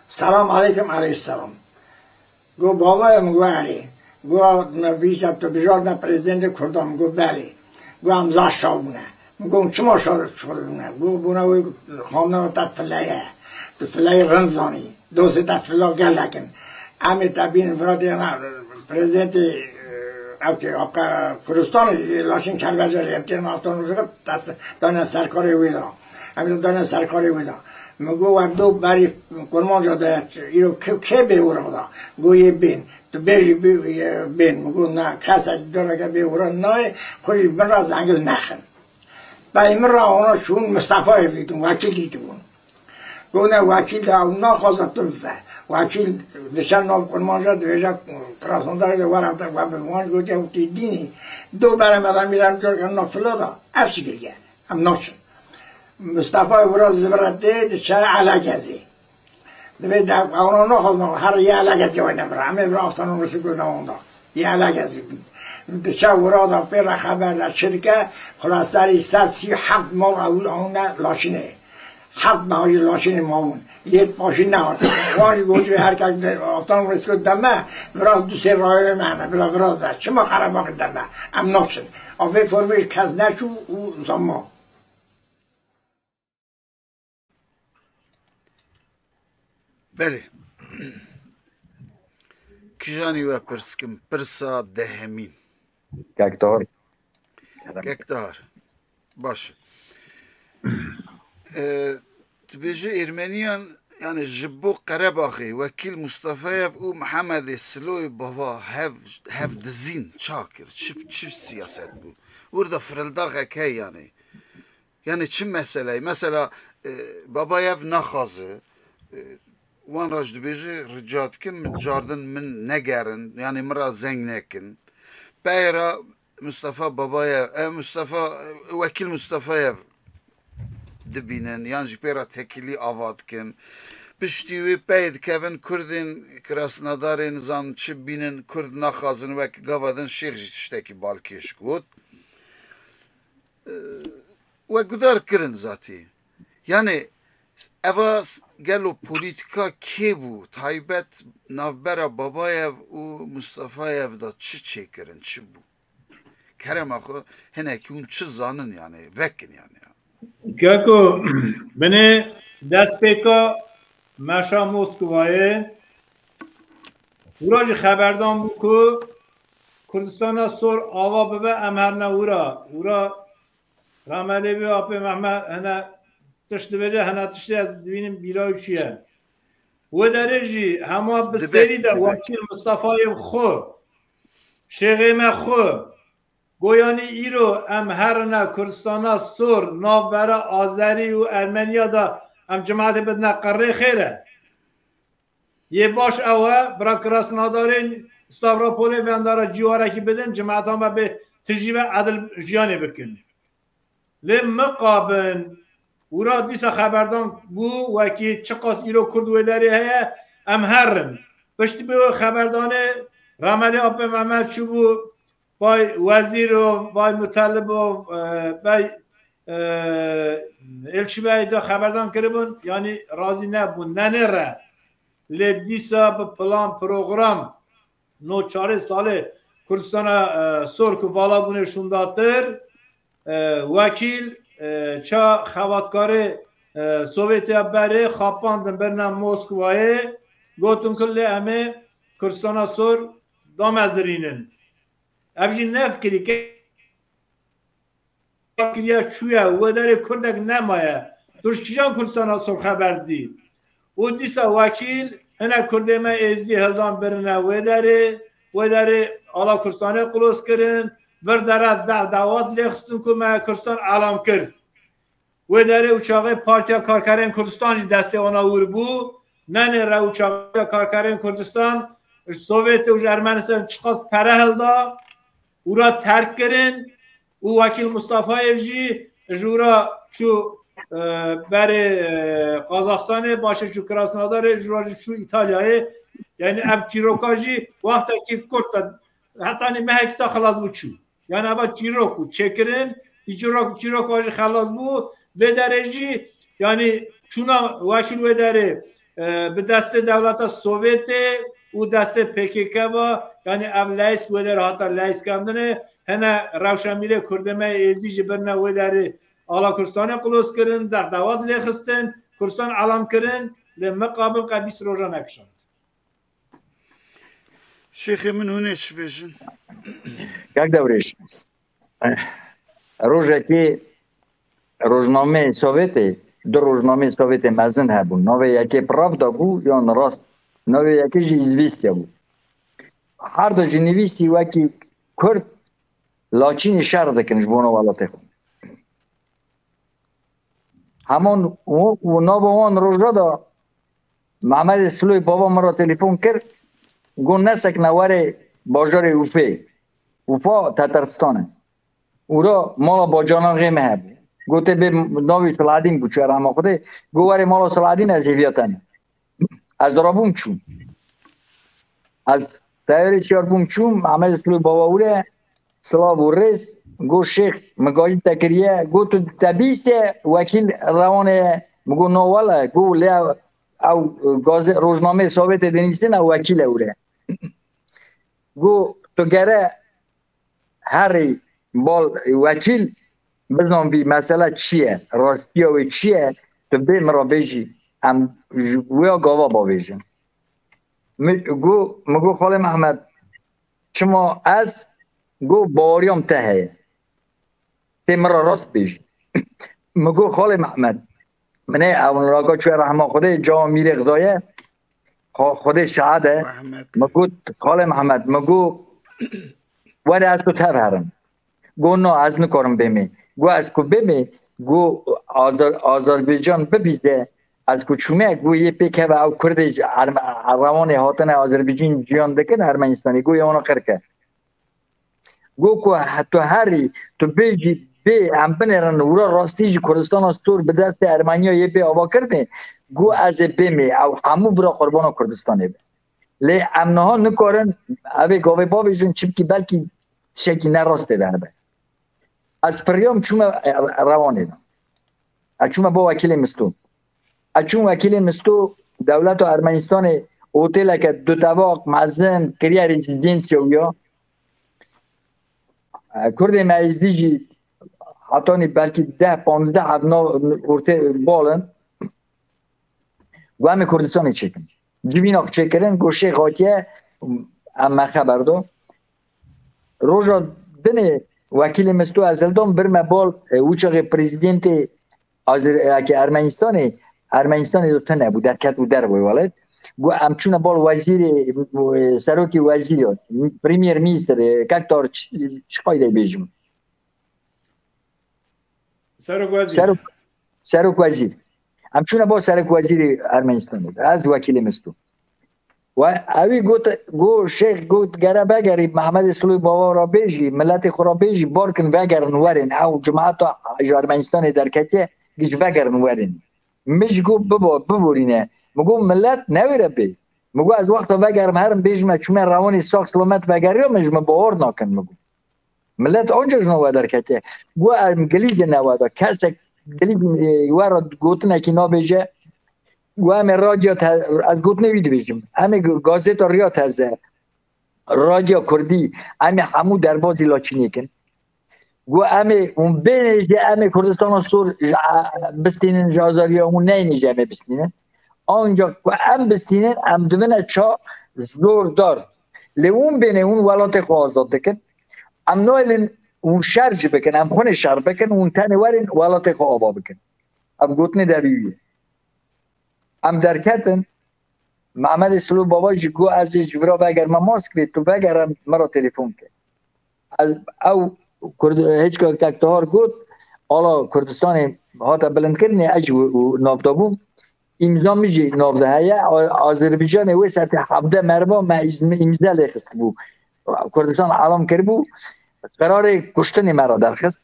Selam aleykum, aleyhisselam. Go, bavê min go erê. Go, me vîsa tu bijartine prezidentê Kurdan, min go belê. Go, em zaf şav bûne. Min go, çima şav, şav bûne? Go, bûne wê xamnava te fileye. Tu fileyê rind zanî. Dostê te fila gelek in. Em ê te bînin viratê na prezidentê, e, ew kê, Afga-, Kurdistanê, e, laşên Kelbecerê, em têne Afgan Rojê, dest dane serkarê wê de. Em ê dane serkarê wê de. Min go, we do berî kurmanca de, îro kê, kê bê wira da? Go, yê bên. Tu bêjî bê, yê bên. Min go, na, kesek doreke bê wira nayê, xwe jî bin re zengil nexin. Pey min re ona çûn, Mistefayê dîtin, wekîl dîtibûn. Go, ne, wekîl de ew naxwaze tu bife. Wekîl diçe nav kurmanca dibêje, Krasnodar de were te we bi wan gotiye, ew tê dînî. Do bere me de mîran cor ke na filo da. Ev şikil ye. Em naçin. Mistefayê wira zivire tê, diçe Elekezê. Divê de, ewna naxwazin, her yê Elekezê wayne vira. Em ê vira Aftanan Rûsî goda wanda. Yê Elekezê. Diçe wira da pê re xeber de çi dike, xulaserî sed sî heft mal ew ewne Laşînê. Heft meha jî Laşînê mawin. Yê paşî nehat. Wan jî gotiye her kek de, Aftanan Rûsî deme, vira du sê rayonê me hene, vira, vira de. Çima Qerebaxê deme? Em naçin. A vê formê jî kes neçû û zama. Belê. Kijanî we pirs kim, pirsa dehemîn. Kek Tahar. Kek Tahar. Baş. E, tu bêjî Ermeniyan, yani ji bo Qerebaxê, Wekîl Mustafayev û Mihemedê Siloyê Bava hev, hev dizîn ça kir? Çi, çi siyaset bû? Wurda firildaxek heye yani. Yani çi meseleyê? Mesela, e, Babayev naxwaze, e, wan re jî dibêje, rica dikim, min cardin min negerin, yani min re zeng nekin. Peyra Mustafa Babayev, e, Mustafa, e, Wekîl Mustafayev dibînin, yan jî pê re tekîlî ava dikin. Piştî wî pey dikevin Kurdên Krasnodarê nizam çi bînin, Kurd naxwazin, wek gava din Şêx jî tiştekî balkêş got. E, we gudar kirin zatî. Yani eva s-, gelo polîtîka kê bû? Taybet navbera Babayev û Mustafayev de çi çêkirin, çi bû? Kerema xwe hinekî hûn çi zanin yani, vekin yani. Keko, binê destpêka meşa Moskovayê, wira jî xeberdan bû ku Kurdistana Sor ava bibe, em herine wira. Wira Ramelê bê apê Mehmet hene tişt dibêje, hene tiştê ez dibînim bîra wî çi ye. Wê derê jî hema bi Dibek, sêrî de dibek. Wekîl Mistefayê xwe, şêxê me xwe, goyanî îro em herine Kurdistana Sor, navbera Azerî û Ermeniya de em cimetê bidine qirrê xêr e. Yê baş ew e, bira Krasnodarê, Stavropolê, venda re cîwarekî bidin, cimeta me bê tijî ve edil jiyanê bikin. Lê mixabin wira dîsa xeberdan bû, wekî çiqas îro Kurd wê derê heye, em herin. Piştî bi wê xeberdanê Remelî Apê Mehmet çûbû, bay Wezîrov, bay Mutelibov, e, bay, e, Elçî Bey de xeberdan kiribûn, yanî razî nebûn, nenê re. Lê dîsa bi plan, program, no çarê salê Kurdistana, e, Sor ku vala bûne şûndatir, e, wekîl, e, ça xebatkarê, e, Sovyetiya berê xapandin birine Moskwayê, gotin ku lê em ê Kurdistana Sor damezirînin. Ev jî nefikirî ke kiriye çûye, wê derê Kurdek nemaye. Tu ji kîjan Kurdistana Sor xeber dî? Û dîsa wekîl hinek Kurdê me Êzidî hildan birine wê derê, wê derê ala Kurdistanê qilos kirin, vir dere deh dawat lêxistin ku me Kurdistan elam kir. Wê derê û çaxê Partiya Karkerên Kurdistan jî destê wana wir bû. Nenê re û çaxê Karkerên Kurdistan ji Sovyetê û ji Ermenistan çiqas pere hilda, û ra terk kirin û Wekîl Mustafayev jî ji ûra çû, e, berê, e, Qazaxstanê, paşê çû Krasnodarê, ji ûra jî çû Îtalyayê. Yani ev çîroka jî wextekî kurt e, hetanî mehekî ta xilas bû çû. Yani eva çîrok bû çêkirin, çîrok, çîrok wa jî xelas bû. Vê derê jî, yani çûna wekîl wê derê, e, bi destê dewleta Sovyetê û destê P K K va, yani ev leyst wê derê hata leyst kevdinê, hene rewşenbîrê Kurdê me Êzî jî birine wê derê ala Kurdistanê qilos kirin, derdewat lê xistin, Kurdistan elam kirin, lê miqabin qe bîst roja nekişand. Şêxê min hûn ê çi bêjin? Kak Dewrêş, rojekê rojnameyê Sovyetê, du rojnameyê Sovyetê mezin hebûn. Navê yekê Pravda bû yan Rast. Navê yekê jî Îzvîsya bû. Her du jî nivîsî wekî Kurd Laçînê şer dikin ji bona welatê xwe. Heman û, û nava wan roja da Mehmedê Siloyê bava min re telefon kir, got nesekne were bajarê Ufê. Ufa Tetaristan e. Ûra mala bacanan xê me hebû. Gotê bê navî Silahedîn bû çûye rehma Xwedê. Got were mala Silahedîn ez hêviya te me. Ez rabûm çûm. Ez teyarê çiyar bûm çûm, Mehmedê Siloyê bava wire, silav û rêz, got şêx, min gazî te kiriye, got tu te bîste wekîl rewanê ye, min got no wele, got lê ew gazê rojnameyê Sovyetê dinivîsin ew wekîl e wire. Got tu gere herî bal wekîl bizan vî mesele çi ye, rastiya wê çi ye, tu bê min re bêjî, em ji wê gava bavêjin. Mi got, mi got Xalê Mehmed, çima ez, got baweriya min te heye. Tê min re rast bêjî. Mi got Xalê Mehmed, min ê ewniraka çûye rehma Xwedê, cawa mîrê Xwedê ye, Xwedê şahid e. Mi got Xalê Mehmed, mi got were ez tu tev herin. Got na ez nikarim bêmê. Got ez ku bêmê, got Azer, Azerbaycan bibîze, ez ku çûme, got yê pêk heve ew Kurdê ji Erme-, Rewanê hatine Azerbaycan ciyan dikin Ermenistanê, got yê wana qir ke. Got ku he-, tu herî, tu bêjî bê em binêrin wira rastî jî Kurdistana Stûr bi destê Ermeniya yê bê ava kirinê, got ez ê bêmê, ew hemû bira qurbana Kurdistanê be. Lê em niha nikarin evê gavê bavêjin, çimkî belkî tiştekî ne rastê de hebe. Ez firiyam çûme, e, Rewanê de. Ez çûme bo wekîlê Misto. Ez çûm wekîlê Misto, dewleta Ermenistanê otêleke dutevaq mezin kiriye rezîdensiya wî ya. E, Kurdê me Êzdî jî hetanî belkî deh panzdeh ev nav ortê bal in. Got em ê Kurdistanê çêkin. Civîna xwe çêkirin, got şêx hatiye, em me xeber do. Roja dinê wekîlê Misto ez hildam, birme bal, e, wî çaxê prezidentê Azer-, e, ke Ermenistanê, Ermenistanê de tune bû, derket û dervay welat. Got em çûne bal wezîrê, e, serokê wezîrê, premier minister, e, kek tar çi, çi qayde bêjim? Serok Wezîr. Serok, Serok Wezîr. Em çûne bo Serok Wezîrê Ermenistanê. Ez wekîlê Misto. We ewî got, got şêx got gere vegerî Mehmedê Silûyê Bava ra bêjî, miletê xwe ra bêjî, bar kin vegerin werin. Ew cemaeta ji Ermenistanê derketiye, giş vegerin werin. Min jî got bibo, biborîne. Min got milet newêre bê. Min got ez wexta vegerim herim bêjime çûme rewanê sax silamet vegeriya min ji min bawer nakin min got. Milet anca ji we derketiye. Got em gilî dine we de. Kesek gilî, e, we re gotinekî nabêje. Got em ê radyo te-, ez gotinê wî dibêjim. Em ê gazeta Riya Teze, Radyo Kurdî, em ê hemû derbazî Laçînê kin. Got em ê hûn bênê jî em ê Kurdistana Sor ji, e, bistînin ji azadiya hûn neyne jî em ê bistînin. Ancak ku em bistînin, em dibine ça zordar. Lê hûn bênê hûn welatê xwe azad dikin. Em nayêlin hûn şer jî bikin, em xwinê şer bikin, hûn tenê werin welatê xwe ava bikin. Ev gotinê derî wî ye. Em derketin, Mehmedê Silû Baba jî got ez ê ji vira vegerime Moskvê, tu vegere min ra telefon ke. Ez, ew Kurd, hêçka Kekdahar got, ala Kurdistanê hate bilindkirinê, ez jî û, û navda bûm. Îmza min jî nav de heye. A-, Azerbaycanê wê sertê hevdeh meriva me îzm-, îmze lê xistibû. Kurdistan elam kiribû, qerarê kuştinê me re derxist.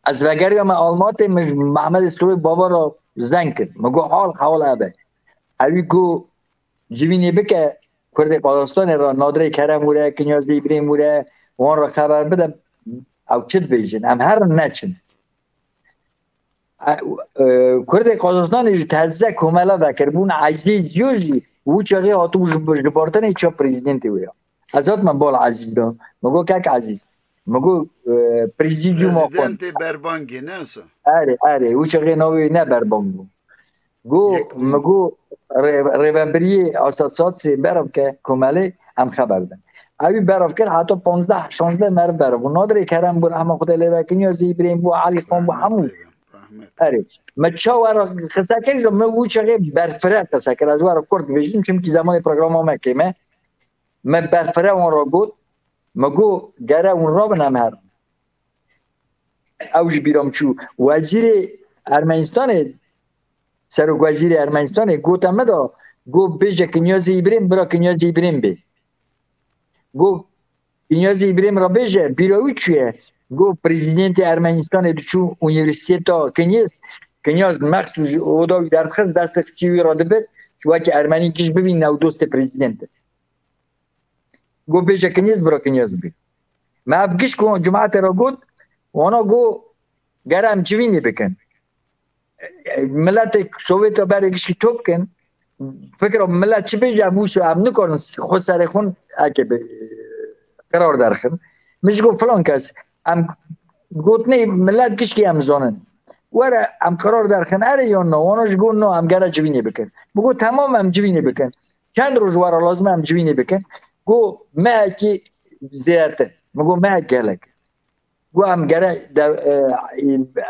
Ez vegeriyame Almatê, min ji Mehmedê Silûyê Bava re zeng kir. Min got hal hewal ev e. Ewî got civînê bike Kurdê Qazaxistanê re, Nadirê Kerem wire, Kinyazê Îbrahîm wire, wan re xeber bide, ew çi dibêjin, em herin neçin. E, e, Kurdê Qazaxistanê jî teze komela vekiribûn, Ezîz yo jî wî çaxê hatibû ji, ji bartinê ça prezidentê wê ya. Ez hatime bal Ezîz de. Min got kek Ezîz. Min got, e, prezîdyuma xwe. Prezidentê Berbangê, ne wisa? Erê, erê. Wî çaxê navê wî ne Berbang bû. Got, Yek bû. Min got, rê-, rêvebiriyê asosiyasiyê berav ke komelê em xeber din. Ewî berav kir, heta panzdeh, şanzdeh meriv berav bû. Nadirê Kerem bû, rehma Xwedê lê be, Kinyazê Îbrahîm bû, Elî Xan bû, hemû. Rahmet. Erê. Me çawa re qise kir, ji me wî çaxê berfireh qise kir. Ez were kurt dibêjim, çimkî zemanê programa me kêm e. Me berfireh wan re got, me got, gere hûn rabin em herin. Ew ji bîra min çû. Wezîrê Ermenistanê, serokwezîrê Ermenistanê gote me da, got bêje Kinyazê Îbrahîm, bira Kinyazê Îbrahîm bê. Got Kinyazê Îbrahîm re bêje, bîra wî çûye. Got prezidentê Ermenistanê diçû unîversîteta Kinyaz, Kinyaz mexsûs ji oda wî derdixist, destê xistî wî re dibir, wekî Ermenî giş bibîne ew dostê prezident e. Got bêje Kinyaz, bira Kinyaz bî. Me ev giş ku cemaetê re got, wana got, gere em civînê bikin. Miletê Sovêta berê gişkî top kin. Fikra milet çi bêje, em wisa em nikarin xwe serê xwe eke bi qerar derxin. Min jî got filan kes, em gotinê milet gişkî em zanin. Were em qerar derxin, erê yan na, wana jî got na, em gere civînê bikin. Min got temam, em civînê bikin. Çend roj were lazim e em civînê bikin. Got mehekî zêdetir. Min got mehek gelek. Got em gere de, e,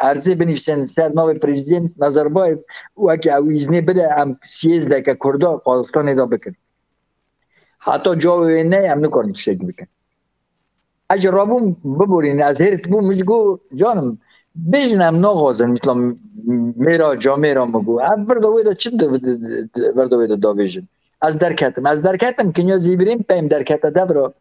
erzê binivîsin ser navê prezident Nazarbayev, wekî ew îznê bide em sîzdeh ke Kurda Qazaxistanê de bikin. Heta cawê wê neyê em nikarin tiştekî bikin. Ez jî rabûm biborîne, ez hêrs bûm, min jî got, canim, bêjin em naxwazin, mitla mêra, camêra min got. Ev virda wê de çi di, di, di, di, virda wê de davêjin? Ez derketim. Ez derketim, Kinyazê Îbrahîm pey min derkete devra.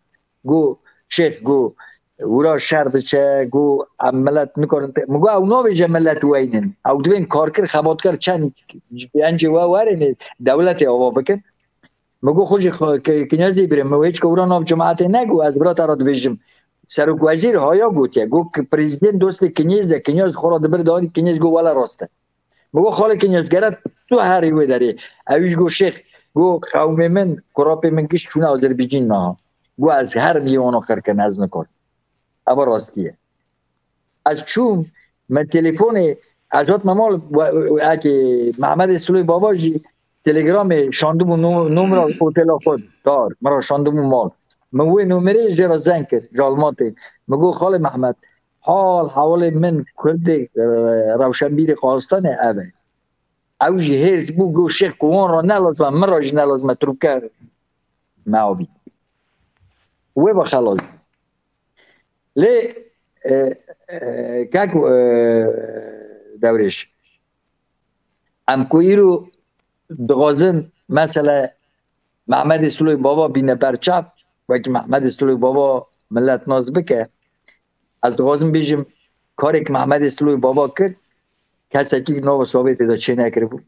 Got, şêx, got, wira şer diçe, got, em milet nikarin te-, min got, ew nabêje milet weynin. Ew divên karkir, xebatkar çend encê we werin ê dewletê ava bikin. Min got, xwe jî xwe-, ki-, Kinyazê Îbrahîm, min hêçka wira nav cemaetê negot, ez vira te re dibêjim. Serokwezîr haya gotiye, got ki prezident dostê Kinyaz e, Kinyaz xwe re dibir dawî, Kinyaz got, wele rast e. Min got, xalê Kinyaz, gere tu herî wê derê. Ewî jî got, şêx, got, qewmê min, kurapê min giş çûne Azerbaycan niha. Got, ez herim yê wana xirkin, ez nikar. Eva rastî ye. Ez çûm, min telefonê, ez hatime mal, we-, we-, eke Mehmedê Silûyê Bava jî telegramê şandibû nu-, numra otela xwe dar, min re şandibû mal. Min wê numerê jê re zeng kir, ji Almatê. Min got, xalê Mehmed, hal hewalê min Kurdê, e, rewşenbîrê Qazaxistanê ev e. Ew jî hêrs bû, got, şêx ku wan re ne lazim e, min re jî ne lazim e, tirûke me avî. Wê ve xelas. Lê, e, e, kek, e, Dewrêş, em ku îro dixwazin Mesela Mehmedê Siloyê Bava bîne ber çav, wekî Mehmedê Siloyê Bava millet nas bike. Ez dixwazim bêjim, karek Mehmedê Siloyê Bava kir, kesekî nava Sovyetê de çê nekiribû.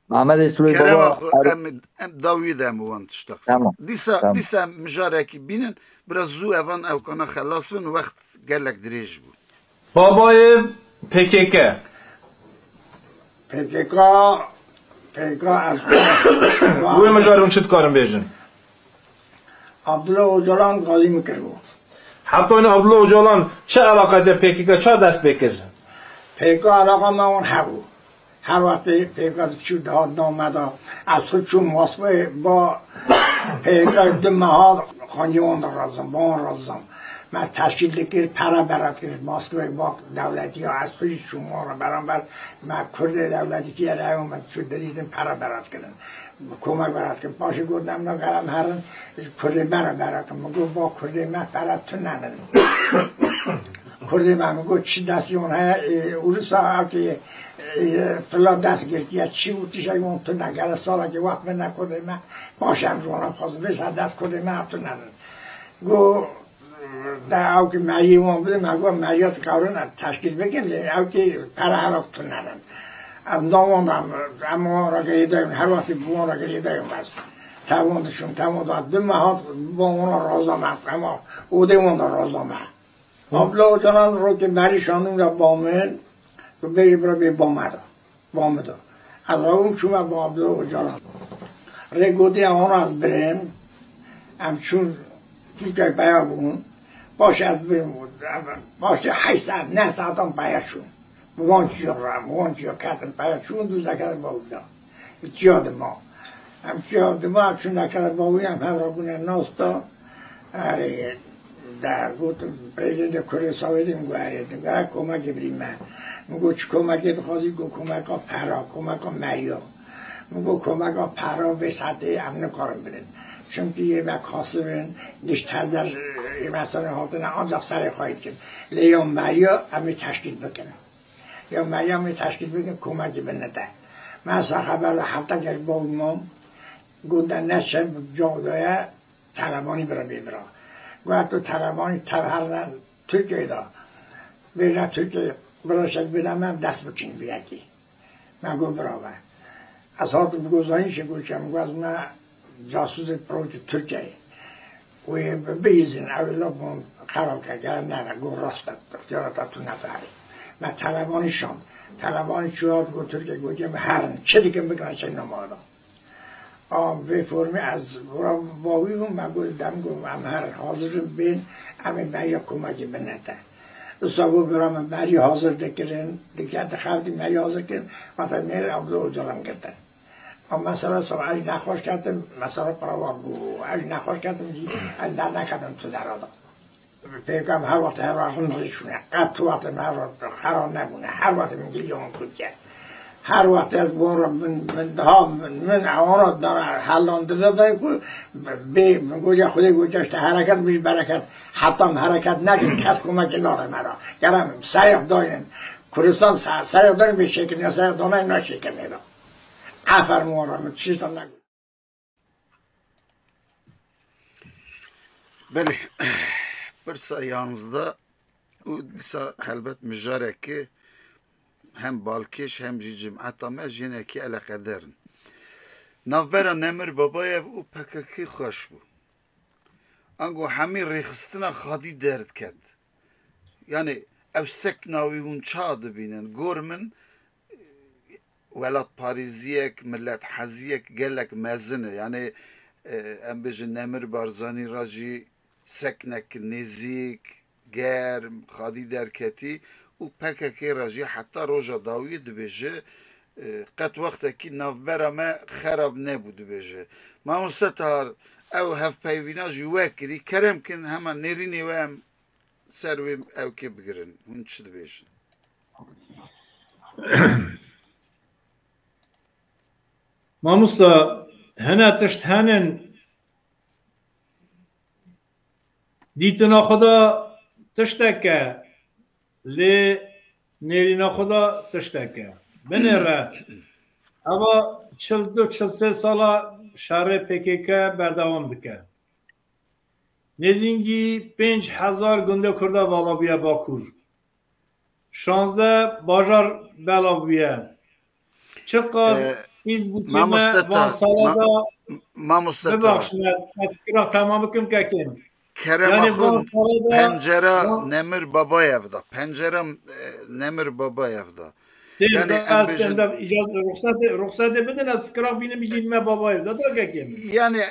Mehmedê Siloyê Kerema Bava xwe, er- em, em dawiyê de em wan tişta qise. Tamam, Dîsa, tamam. Dîsa em mijarekî bînin, biraz zû evan ewkana xelas bin, wext gelek dirêj bû. Babayê P K K. P K K, P K K, Wê mijarê hûn çi dikarin bêjin? Abdullah Ocalan gazî min kiribû. Heta ne Abdullah Ocalan çi eleqe de P K K ça dest pê kir? P K K eleqa me wan hebû. Her wext P K K diçû dihat nav me de. Ez xwe çûm Moskvayê ba P K K du meha xancî wan de razam, ba wan razam. Me teşkîl dikir, pere bera dikir. Moskvayê ba dewletî ya, ez xwe jî çûm wan re beramber. Me Kurdê dewletî kî ye, me çû dirîdin pere bera dikirin. Komek bera dikirin. Paşê got, em nagere em herin, Kurdê me re bera dikin. Min got, ba Kurdê me pere tune nin. Kurdê me, min got, çi destê wan heye, e, Ûrisa ew kê, e, fila dest girtiye, çi û tiştekî wan tune. Gere salekê wext bine Kurdê me, paşê em ji wan re bixwazin. Vê ser dest Kurdê me tune nin. Got, de ew kê meriyê wan bidin, me got, meriya dikewrin teşkîl bikin, lê ew kê pere hera tune nin. Ez nav wan de, em wan re girêdayî, her wextê bi wan re girêdayî ez. Tev wan diçûm, tev wan de du meha ba wan re raza me, hema odê wan de raza me. Abla Ocalan rokê merî şandin re ba min, tu bêjî bira bê ba me de. Ba min de. Ez rabûm çûme ba Abla Ocalan. Rê gotiye wana ez birêm. Em çûn Tirkiyeyê peya bûn. Paşê ez birêm. Paşê heyş saet, neh saetan peya çûn. Bi wan çiya re, bi wan çiya ketin peya çûn, dûzeke ba wî de. Çiya dima. Em çiya dima, çûn deke ba wî, em hev re bûne nas de. Erê, de gotin, prezidentê Kurê Sovyetê min got, erê, dingere komekê bidî me. Min got, çi komekê dixwazî? Got, komeka pera, komeka meriya. Min got, komeka pera vê saetê em nikarin bidin. Çimkî yê me kasib in, giş tezer, yê me serê hatine, ancak serê xwe yê dikin. Lê ya meriya em ê teşkîl bikin. Ya meriya em ê teşkîl bikin, komekê bidine te. Me ser xeber de hefte geş bawî mam, got, de neçe caw daye, Telebanî bira bê bira. Got, tu Telebanî tev herne Tirkiyeyê de. Bêje Tirkiyeyê, bira şek bide me, dest bikin bi yekî. Me got, bira be. Ez hatim, got, zanî çi got, çi? Min got, ez me casûzê provîtî Tirkiyeyê. Wê bi-, bihîzin, ew ê laf bûn, xerab ke, gere nere, got, rast e, ixtiyara te tune bihêle. Me Telebanî şand. Telebanî çû hat, got, Tirkiyeyê, gotiye me herin, çi dikin bikin, ez çênama de. A, vê formê ez wira bawî bûm, me got, dem got, em her hazir in, bên, em ê meriya komekê bine te. Wisa bû bira me meriyê hazir dikirin, dike-, dixeftî meriyê hazir kirin, heta mêr Abdullah Ocalan girtin. A mesela sab ez jî nexweş ketim, mesela pira wa bû, ez jî nexweş ketim, jî ez derneketim tu dera de. Pêkan her wext her wext rind rê çûne. Qet tu wextê min her wext xera nebûne. Her wext min giliya wan kutiye. Her wext ez bi wan re min, min daha min, min ewan re dara helandine dayê ku bê min gotiya Xwedê gotiya işte hereket mij bereket. Heta em hereket nekin kes komekê nare me re. Gere serê xwe daynin. Kurdistan se-, serê xwe daynin bê çêkirin ya serê xwe danayê naçêkirinê de. Aferin wan re min tiştan negot. Belê, pirsa yanzdeh û dîsa helbet mijareke hem balkêş hem jî cimeta me ji hinekî eleqedar in. Navbera Nemir Babayev û P K K xweş bû. Ango hemî rêxistina xwedî derdiket. Yanî ew sekna wî hûn ça dibînin? Gor min, welatparêziyek, miletheziyek gelek mezin e. Yanî, e, em bêjin Nemir Barzanî re jî seknek nêzîk, germ, xwedî derketî û P K K re jî heta roja dawiyê dibêje, e, qet wextekî navbera me xerab nebû dibêje. Mamoste Tahar, ew hevpeyvîna jî we kirî, kerem kin hema nêrînê we em ser wê ewkê bigirin. Hûn çi dibêjin? Mamosta, hene tişt henin dîtina xwe de tiştek e, lê nêrîna xwe de tiştek e. Binêre Eva çil du çil sê sala şerê P K K berdewam dike. Nêzîngî pênc hezar gundê Kurda vala bûye Bakur. Şazdeh bajar bela bûye. Çiqas Ee, pîs bû tême mamoste van ta, sala ma-, da, mamoste ta. Bibexşin, ez, ez fikira temam bikim kekên. Kerema Yani xwe van sala da pencera van Nemir Babayev da. Pencera, e, Nemir Babayev da. Tê Yani da em ez bêjin tenda îcaz-, ruxsatê, ruxsatê bidin, ez fikira bînim, bigînime Babayev da, da kekên. Yani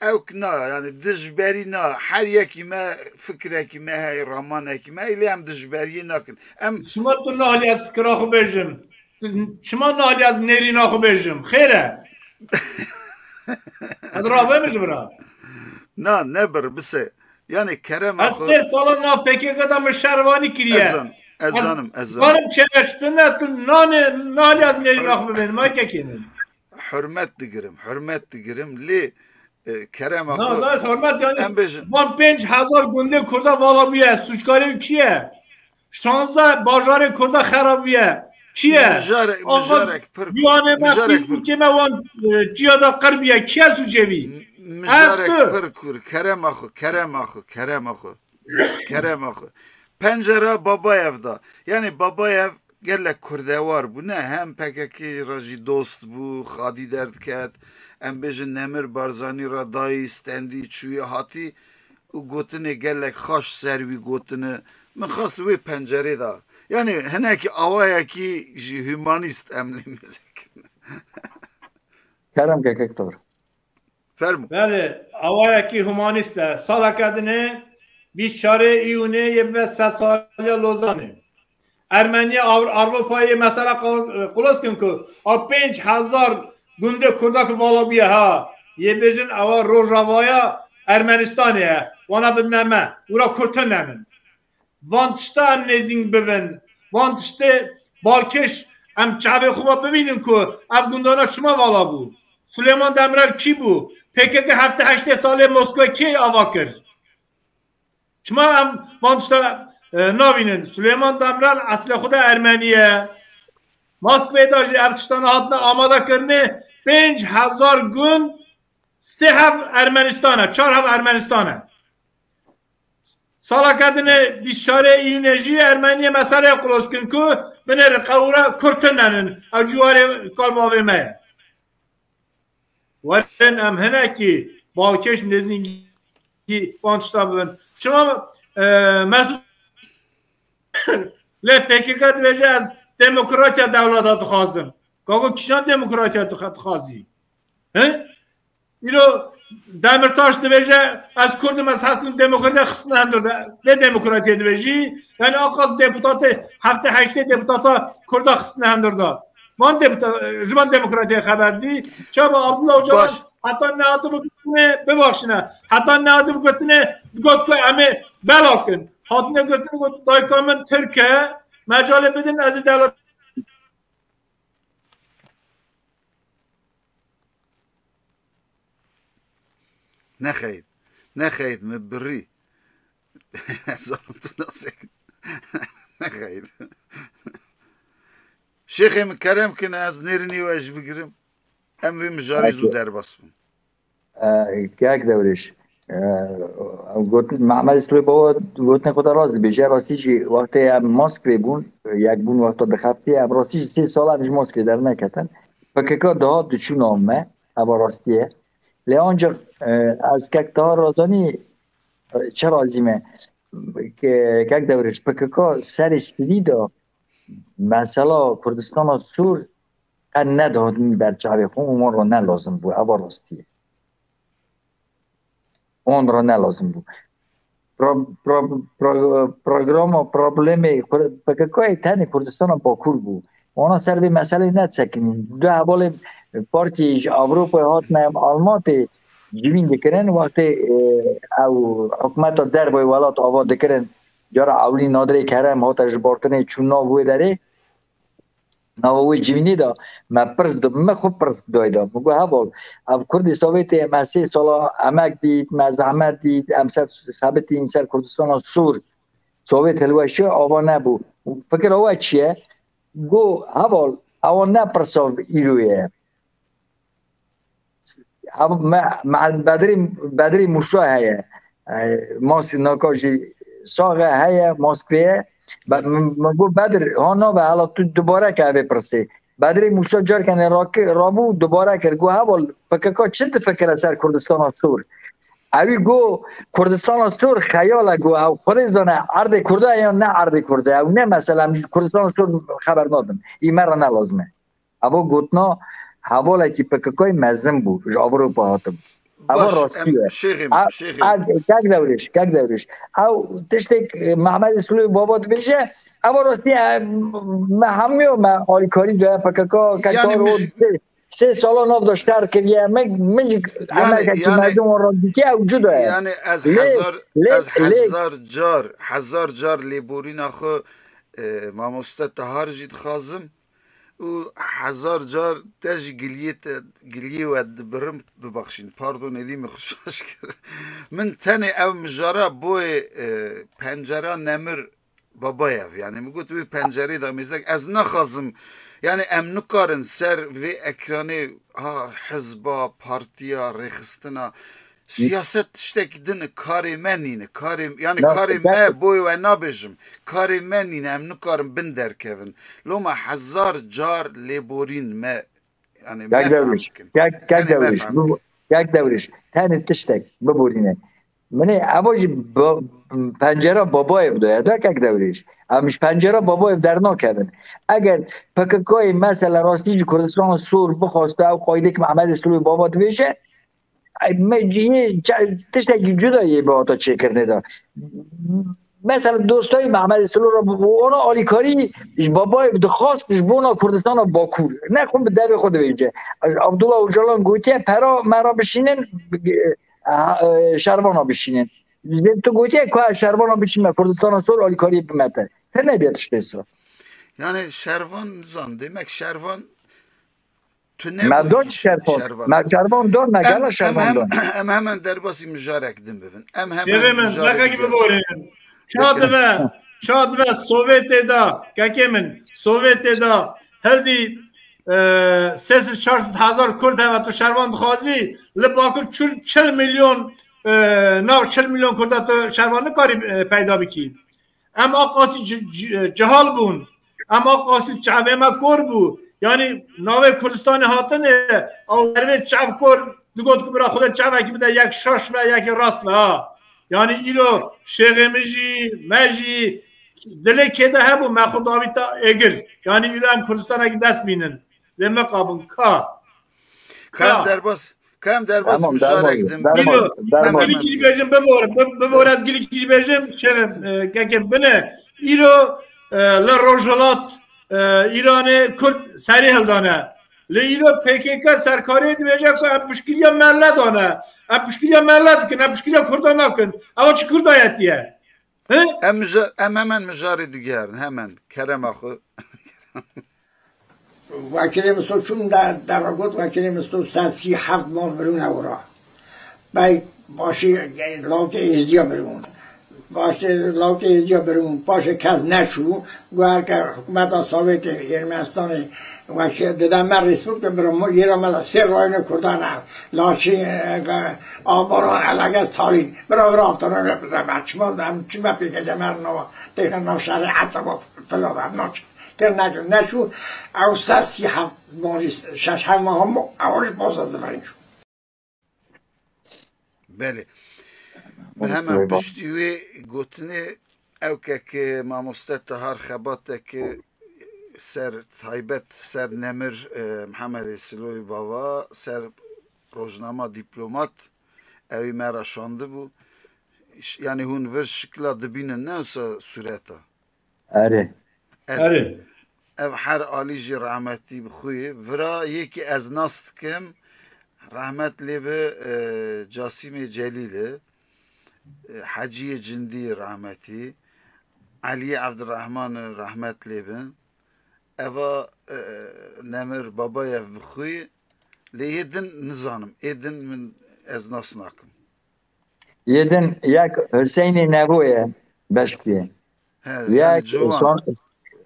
ew ki na, yani dijberî na, her yekî me fikrekî me heye, ramanekî me heye, lê em dijberiyê nakin. Em Çima tu nahilî ez fikira xwe bêjim? Çima nahilî ez nêrîna xwe bêjim? Xêr e? Ez rabe min ji bira. Na, ne bir, bise. Yani kerema Ez xwe sê sala nav P K K da min şervanî kiriye. Ez zan-, ez Ez zanim, ez zanim. Zanim çêleştine tu nanê, nahilî ez nêrîna xwe bibênim. Ay kekê min. Hurmet digirim, hurmet digirim. Lê, e, kerema Na, xwe da hurmet yani. Em bêjin. Van pênc hezar gundê Kurda vala bûye. Suçkarê kî ye? Şanzdeh bajarê Kurda xerab bûye. Kî ye? Mijarek, Axa mijarek pir, Ciwanê me, mijarek pir. Fîsbûkê me wan, e, çiya da qir bûye. Kî ye suçê vî? M-, mijarek Ev tu. Pir kur. Kerema xwe, kerema xwe, kerema xwe. Kerema xwe. Pencera Babayev da. Yani Babayev gelek kurdewar bûne. Hem P K K re jî dost bû, xadî derdiket. Em bêjin Nemir Barzanî re dayî, stendî, çûyî, hatî û gotinê gelek xaş ser wî gotine. Min xwest wê pencerê de. Yani hinekî awayekî jî humanîst em lê mêze kirin. Kerem ke kek tor. Fermo. Belê, awayekî humanîst e. Saleke dinê bîst çarê îyûnê yê bibe sed saliya Lozanê. Ermeniyê Avr-, Avrupayê mesela qal-, qulos kin ku a pênc hezar gundê Kurda ku vala bûye ha, yê bêjin ewa Rojavaya Ermenistanê ye. Wana bidine me. Û ra Kurd tunenin. Van tişta em nêzîng bibin. Van tiştê balkêş em çavê xwe ve bibînin ku ev gundana çima vala bû. Suleyman Demirel kî bû? P K K heftê heştê salê Moskwe kê ava kir? Çima em van tişta, e, navînin? Suleyman Demirel eslê xwe de Ermenî ye. Moskvê de jî ev tiştana hatine amade kirinê. Pênc hezar gund, sê hev Ermenistan e, çar hev Ermenistan e. Saleke dinê bîst çarê îyûnê jî Ermeniyê meseleyê qulos kin ku binêrin qewûra Kurd tunenin. Ew ciwarê kal bavê me ye. Werin em hinekî balkêş nêzîngî van tişta bibin. Çima, e, Mesûd lê P K K dibêje ez demokratiya dewleta dixwazim. Kako kîjan demokratiya dixa-, dixwazî? He? Îro Demirtaş dibêje ez Kurd im, ez hestim demokratiya xistine hundir de. Lê demokratiya dibêjî. Yani aqas deputatê heftê heştê deputata Kurda xistine hundir de. Van deputa-, ji van demokratiyê xeber dî. Çaba Abdullah Ocalan Baş. Heta nehatibû gotinê, bibaxşine, heta nehatibû gotinê, got ku em ê bela kin. Hatine gotinê, got dayika min Tirk e, mecalê bidin, ez ê dewlet Nexeyt. Nexeyt, min birî. Zanim tu nasek. Nexeyt. Şêxê min kerem kin ez nêrînî we ji bigirim. Em vê mijarê zû Peki. derbas bin. E, Kek Dewrêş. E, gotin, Mehmed Îsmaîl Baba gotinê xwe de rast dibêje. Rastî jî wextê em Moskvê bûn, yek bûn wexta dixeftî, em rastî jî sê sala em ji Moskvê derneketin. P K K dihat diçûn av me, eva rastî ye. Lê ancak, e, ez Kek Tahar Razanî, e, çi razî me? Ke-, Kek Dewrêş, P K K serê sivî de mesela Kurdistana Sûr qe nedihatin ber çavê xwe û wan re ne lazim bû. Eva rastî ye. Wan re ne lazim bû. Pro-, pro-, pro-, programa, problemê Kur-, P K K'yê tenê Kurdistana Bakur bû. Wana ser vê meselê nedisekinîn. Du hevalên partiyê ji Ewropayê hatine em Almatê civîn dikirin. Wextê, e, ew hikûmeta dervayê welat ava dikirin, cara ewlî Nadirê Kerem hate ji bartinê çû nav wê derê. Nava wê civînê de me pirs di, me xwe pirs dayda. Min got, heval, ev Kurdê Sovêtê me sê sala emek dît, me zehmet dît, em ser xebitîn, ser Kurdistana Sûr, Sovêt hilweşiya, ava nebû. Fikira we çi ye? Got, heval, ewa ne pirsa îro ye. Ev me, me Bedrî, Bedrî Mûsa heye. E, Mas naka jî sax e, heye, Mas pê ye. Be-, min, min got, Bedir, ha nabe, hela tu dubare ke evê pirsê. Bedrî Mûsa carkene raki-, rabû, dubare kir. Got, heval, P K K çi difikire ser Kurdistana Sor? Ewî got, Kurdistana Sor xeyal e, got, ew Xwedê zane, erdê Kurda ye yan ne erdê Kurda ye. Ew ne mesela, em ji Kurdistana Sor xeber nadin. Î me re ne lazim e. Evo gotina hevalekî P K K'yê mezin bû, ji Ewropa hatibû. Evo Baş, rastî em ye. Şêxê min, A, şêxê a, min. Kek Dewrêş, Kek Dewrêş. Ew tiştek, e, Mehmed Îsloyê Baba dibêje, evo rastî ye, em, me hemû me alîkarî daye P K K, Kek Yani Dewrêş, min ji sê, sê sala nav de şer kiriye, min, min jî Yani, emelkekî yani, mezin wan re dîtiye, ew cuda ye. Yani ez Lê, hezar, lê, ez lê. Hezar car, hezar car lêborîna xwe, e, mamoste Tahar jî dixwazim. Û hezar car te ji giliyê te, giliyê we dibirim, bibaxşîn. Pardon, êdî min xwe şaş kir. Min tenê ev mijara boyê, e, pencera Nemir Babayev, yani min got wê pencerê de mêzek, ez naxwazim, yani em nikarin ser vê ekranê, ha, hizba, partiya, rêxistina, Siyaset tiştekî din e, karê me nîne, karê, yani Na, karê kek, me, boy we nabêjim, karê me nîne, em nikarin bin derkevin. Loma hezar car lêborîn me, yani me Kek Dewrêş, fehm bikin. Kek, Kek Tenê me Dewrêş, fehm bikin. Bibo-, Kek Dewrêş, tenê tiştek biborîne. Min ê eva jî ba-, pencera Babayev daye da, Kek Dewrêş. Em ji pencera Babayev dernakevin. Eger P K K'yê mesela rastî ji Kurdistana Sor bixwaste ew qaydek Mehmed Îsloyê Baba dibêje, Ey, me cihê ça-, tiştekî cuda yê bi hata çêkirinê de. Mesela dostayî Mehmed Îsilo re bi, bi ona alîkarî ji babayê dixwast ji bona Kurdistana Bakur. Ne xwe bi devê xwe dibêje. Abdullah Ocalan gotiye pera me re bişînin, e, e, şervana bişînin. Zê tu gotiye ku ez şervana bişîme, Kurdistana Sor alîkariyê bime te. Te nebiye tiştê sira. Yani şervan zan, demek şervan Tu Me nebûyî don şervan. Şervan. Me şervan don, me Em, gela em şervan hem, don. Em hemen derbasî mijarek din bibin. Em hemen Şevê min, mijarê deqekî bibin. Biborînin. Ça dibe, ça dibe Sovyetê de, kekê min, Sovyetê de hildî, e, sê sed çar sed hezar Kurd heve, tu şervan dixwazî, li Bakur çil, çil milyon, e, nav çil milyon Kurda tu şervan nikarî, e, peyda bikî. Em a qasî ci-, ci-, cihal bûn. Em a qasî çavê me kor bû. Yanî navê Kurdistanê hatine, ew merivê çav kor digot ku bira Xwedê çavekî bide, yek şaş ve, yekê rast ve ha. Yanî îro şêxê min jî, me jî dilê kê de hebû, me xwe davîta êgir. Yanî îro em Kurdistanekî dest bînin. Lê me qabin ka. Ka em Ka. derbas Ka em derbas Tamam, mijarek derman, din derman, bînin. Îro, derman. Em Gilî kirî bêjim, bibor, bi-, bibor ez gilî kirî bêjim, şerim, e, kekê bine. Îro, e, li Rojhilat, e, Îranê Kurd serê hildane. Lê îro P K K serkarê dibêje ku em piştgiriya mele dane. Em piştgiriya mele dikin, em piştgiriya Kurda nakin. Ewa çi Kurdayetî ye? He? Em mija-, em hemen mijarê digerin, hemen. Kerema xwe. Wekîlê Misto çûn de, dera got, Wekîlê Misto ser sî heft mal birûn ewra. Bey başî, e, lawkê Êzdiya birûn. Başê lawkê Êzdiya birûn. Paşê kes neçû. Got herke hikûmeta Sovyetê, Ermenistanê, wekî dide me rêspûk de bira mo-, yê ra me de sê rayonê Kurdan e. Laçîn, e, Abana, Elege, Stalîn. Bira vira aftana ne bide me. Çima em çima pêke de me nava. Têke nav şerê etaba fila de em naçin. Tê nekin, neçû, ew ser sî heft malî, şeş heft ma hemû, ew jî posta zimanî çû. Belê. Min hemen piştî wê gotinê ew keke mamoste Tahar xebateke ser taybet, ser nemir, e, Mihemedê Siloyê Bava, ser rojnama dîplomat, ewî me re şandibû. Ş-, yanî hûn vir şikla dibînin, ne wisa sûreta? Erê. Ev, Erê. Ev her alî jî rehmetî bi xwe ye. Vira yekî ez nas dikim, rehmet lê bi, e, Casîmê Celîl e, e, Heciyê Cindî rehmetî, Eliyê Evdirehman e, rehmet lê bin. Eva, e, Nemir Babayev bi xwe ye. Lê yê din nizanim. Ê din min ez nas nakim. Yê din yek Hüseynê Nebo ye, Beşkê. He, yani Yek ciwan. Son-,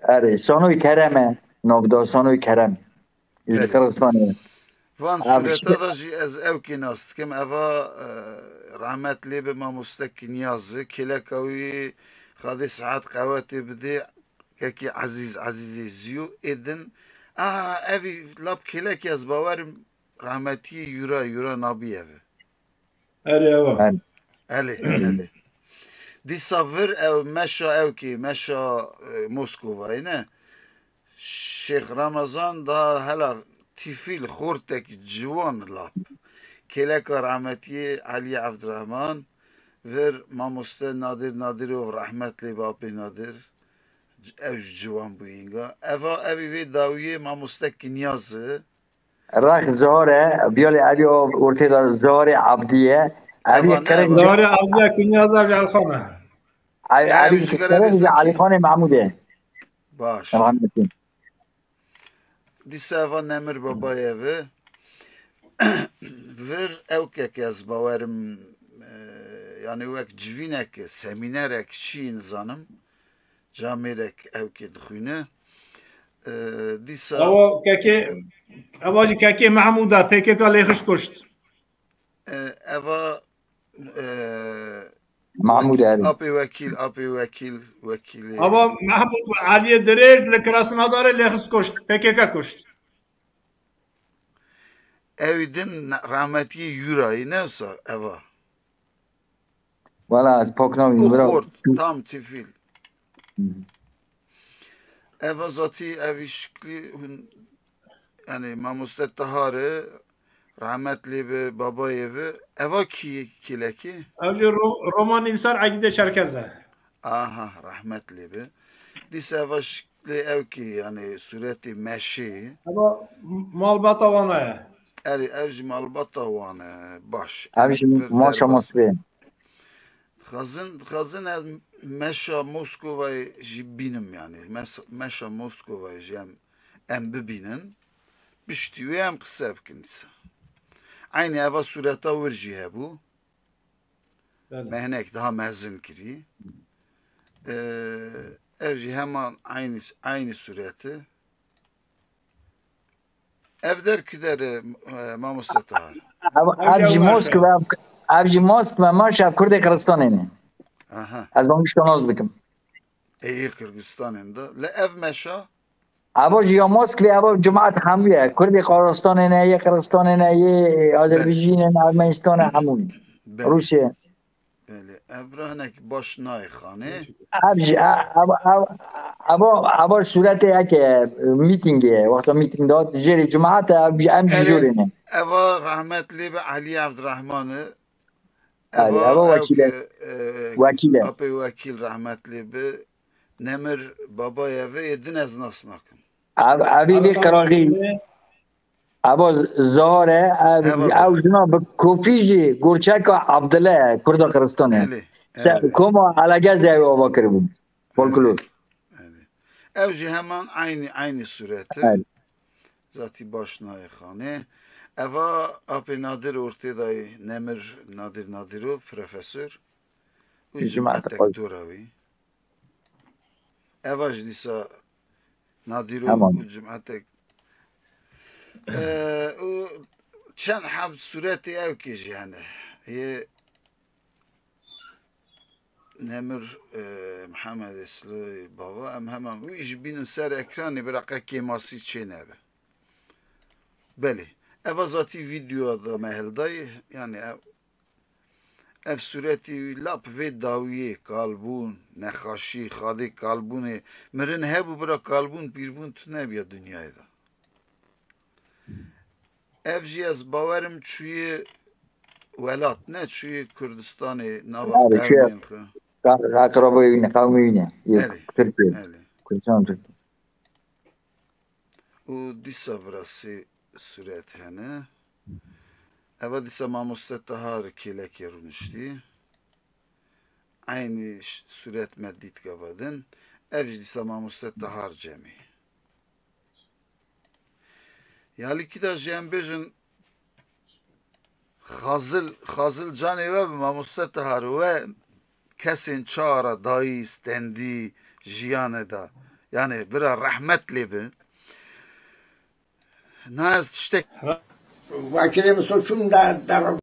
erê, Sanoy Kerem e, navda Sanoy Kerem. Ji Belê. Qirxistanê. Van sureta da jî ez ew kê nas dikim. Eva, e, rahmet lê be mamoste Kinyazi, kêleka wî Xadê Saet qewetê bidê, kekê Ezîz, Ezîzê Ziyo, ê din. Aha, evî lap kêlekê ez bawerim rahmetiyê Yura, Yura nabî ev e. Erê, ewa. Elê, elê. Dîsa vir ew meşa ew kê, meşa, e, Moskovayê ne. Şêx Ramazan da hela tîfîl xortek ciwan lap. Kêleka rahmetiyê Elî Evdirehman vir mamoste Nadir Nadirov rahmet lê be apê Nadir. Ew ji ciwan bûyînga. Eva evî vê dawiyê mamoste Kinyaz e. Rax Zahar e, biyalê evî ortê de Zaharê Abdî ye. Evî Eva ne, qirêj eva. Zaharê Abdî ye, Kinyaza Elxan e. Ev, Ev evî ji qirêj Xerê ji Zekî. Elîxanê Mahmûdê. Baş. Rahmetli. Dîsa eva Nemir Babayê ve. Vir ew kek ez bawerim, e, yani wek civînek, semînerek çi nizanim. Camêrek ew kê dixwîne. E, dîsa Ewa kekê, ewa jî kekê Mahmûd e, P K K lê xist kuşt. E, eva, e, Mahmûd Wekîl, Erî. Apê Wekîl, Apê Wekîl, Wekîlê. Eva Mahmûd ve Eliyê Dirêj li Krasnodarê lê xist kuşt, P K K kuşt. Ew din rahmetiyê Yurayî ne wisa eva. Wala ez pak nabînim, bira. Xort, tam tîfîl. Hı. Eva zatî, evî şiklî hûn, yani mamoste Taharê, rahmet lê be, babayê ve. Eva kî, kêlekî? Ev jî ro-, roman nivîsar Egîzê Çerkez e. Aha, rahmet lê be. Dîsa eva şiklî ew kî, yani sûretê meşê. Eva malbata wana ye. Erê, ev jî malbata wan e. Baş. Ev jî vir maşa derbas Moskvê. Dixwazin, dixwazin ez meşa Moskovayê jî bînim, yani. Mes-, meşa Moskovayê jî em, em bibînin. Piştî wê em qise bikin dîsa. Eynî eva sûreta wir jî hebû. Belê. Me hinek daha mezin kirî. Ee, ev jî heman eynî, eynî sûret e. Ev der ki der e, e, mamoste Tahar? Ev, ev jî Moskva, ev, ev jî Moskva, maşa Kurdê Kiristanê ne. Aha. Ez bangişta nas dikim. Ê, yê Kırgızistanê de. Le ev meşa? Eva jî ya Moskva, eva cemaat hemû ye. Kurdê Qarastanê ne, yê Kiristanê ne, yê Azerbaycanê ne, Ermenistanê hemû ne. Belê. Rûsya. Belê, ev re hinek baş nayê xanê. Ev jî, e, ev, ev, ev, ev sûretê yekê, mîtingê, wexta mîting de hat, jêrê cemaat e, ev jî, em jî Erê, jûrê ne. Eva rahmet lê be Elî Evdirehman e. Erê, eva, eva ew wekîl e. Ke, e, wekîl e. Apê Wekîl rahmet lê be. Nemir babayê ve yê din ez nas nakim. Ev, evî vî qiraxî. Eva Zahar e, ev, ev jina bi kofî jî Gurçeka Abdile, Kurda Kiristanê. Elê, se-, elê. Koma Elege zewê ava kiribû. Folklor. Elê. Ew jî heman eynî, eynî sûret e. Elê. Zatî baş nayê xanê. Eva apê Nadir ortê dayê Nemir Nadir Nadirov, profesor. Û cematek dora wî. Eva jî dîsa Nadîro û cematek. Ee, û çend heb sûretê ew kê jî hene. Yê Nemir, e, Mihemed Esloyê Bava, em heman wî jî bînin ser ekranê, bira qe kêmasî çê nebe. Belê. Eva zatî vîdyoya da me hildayê, yani ev Ev sûretî wî lap vê dawiyê, kalbûn, nexaşî, xadê kalbûnê mirin hebû, bira kalbûn, pîrbûn tu nebiya dinyayê de. Ev jî ez bawerim çûyê welat, ne çûyê Kurdistanê, nava qewmên xwe. Erê, çûyê ka-, ka-, akrabeyê wî ne, qewmê wî ne, yê Tirkiyê. Erê. Kurdistan Tirkiyê. Û dîsa vira sê sûret hene. Eva dîsa mamoste Tahar kêlekê rûniştî. Eynî ş-, sûret me dît gava din. Ev jî dîsa mamoste Tahar Cemî. Ya lîkî de jî em bêjin, Xazil, Xazil canê we bi mamoste Tahar we kesên çara dayî, stendî, jiyanê de. Yani bira rehmet lê bi. Na ez tiştek Ra-, Vekirê min soçûn de, de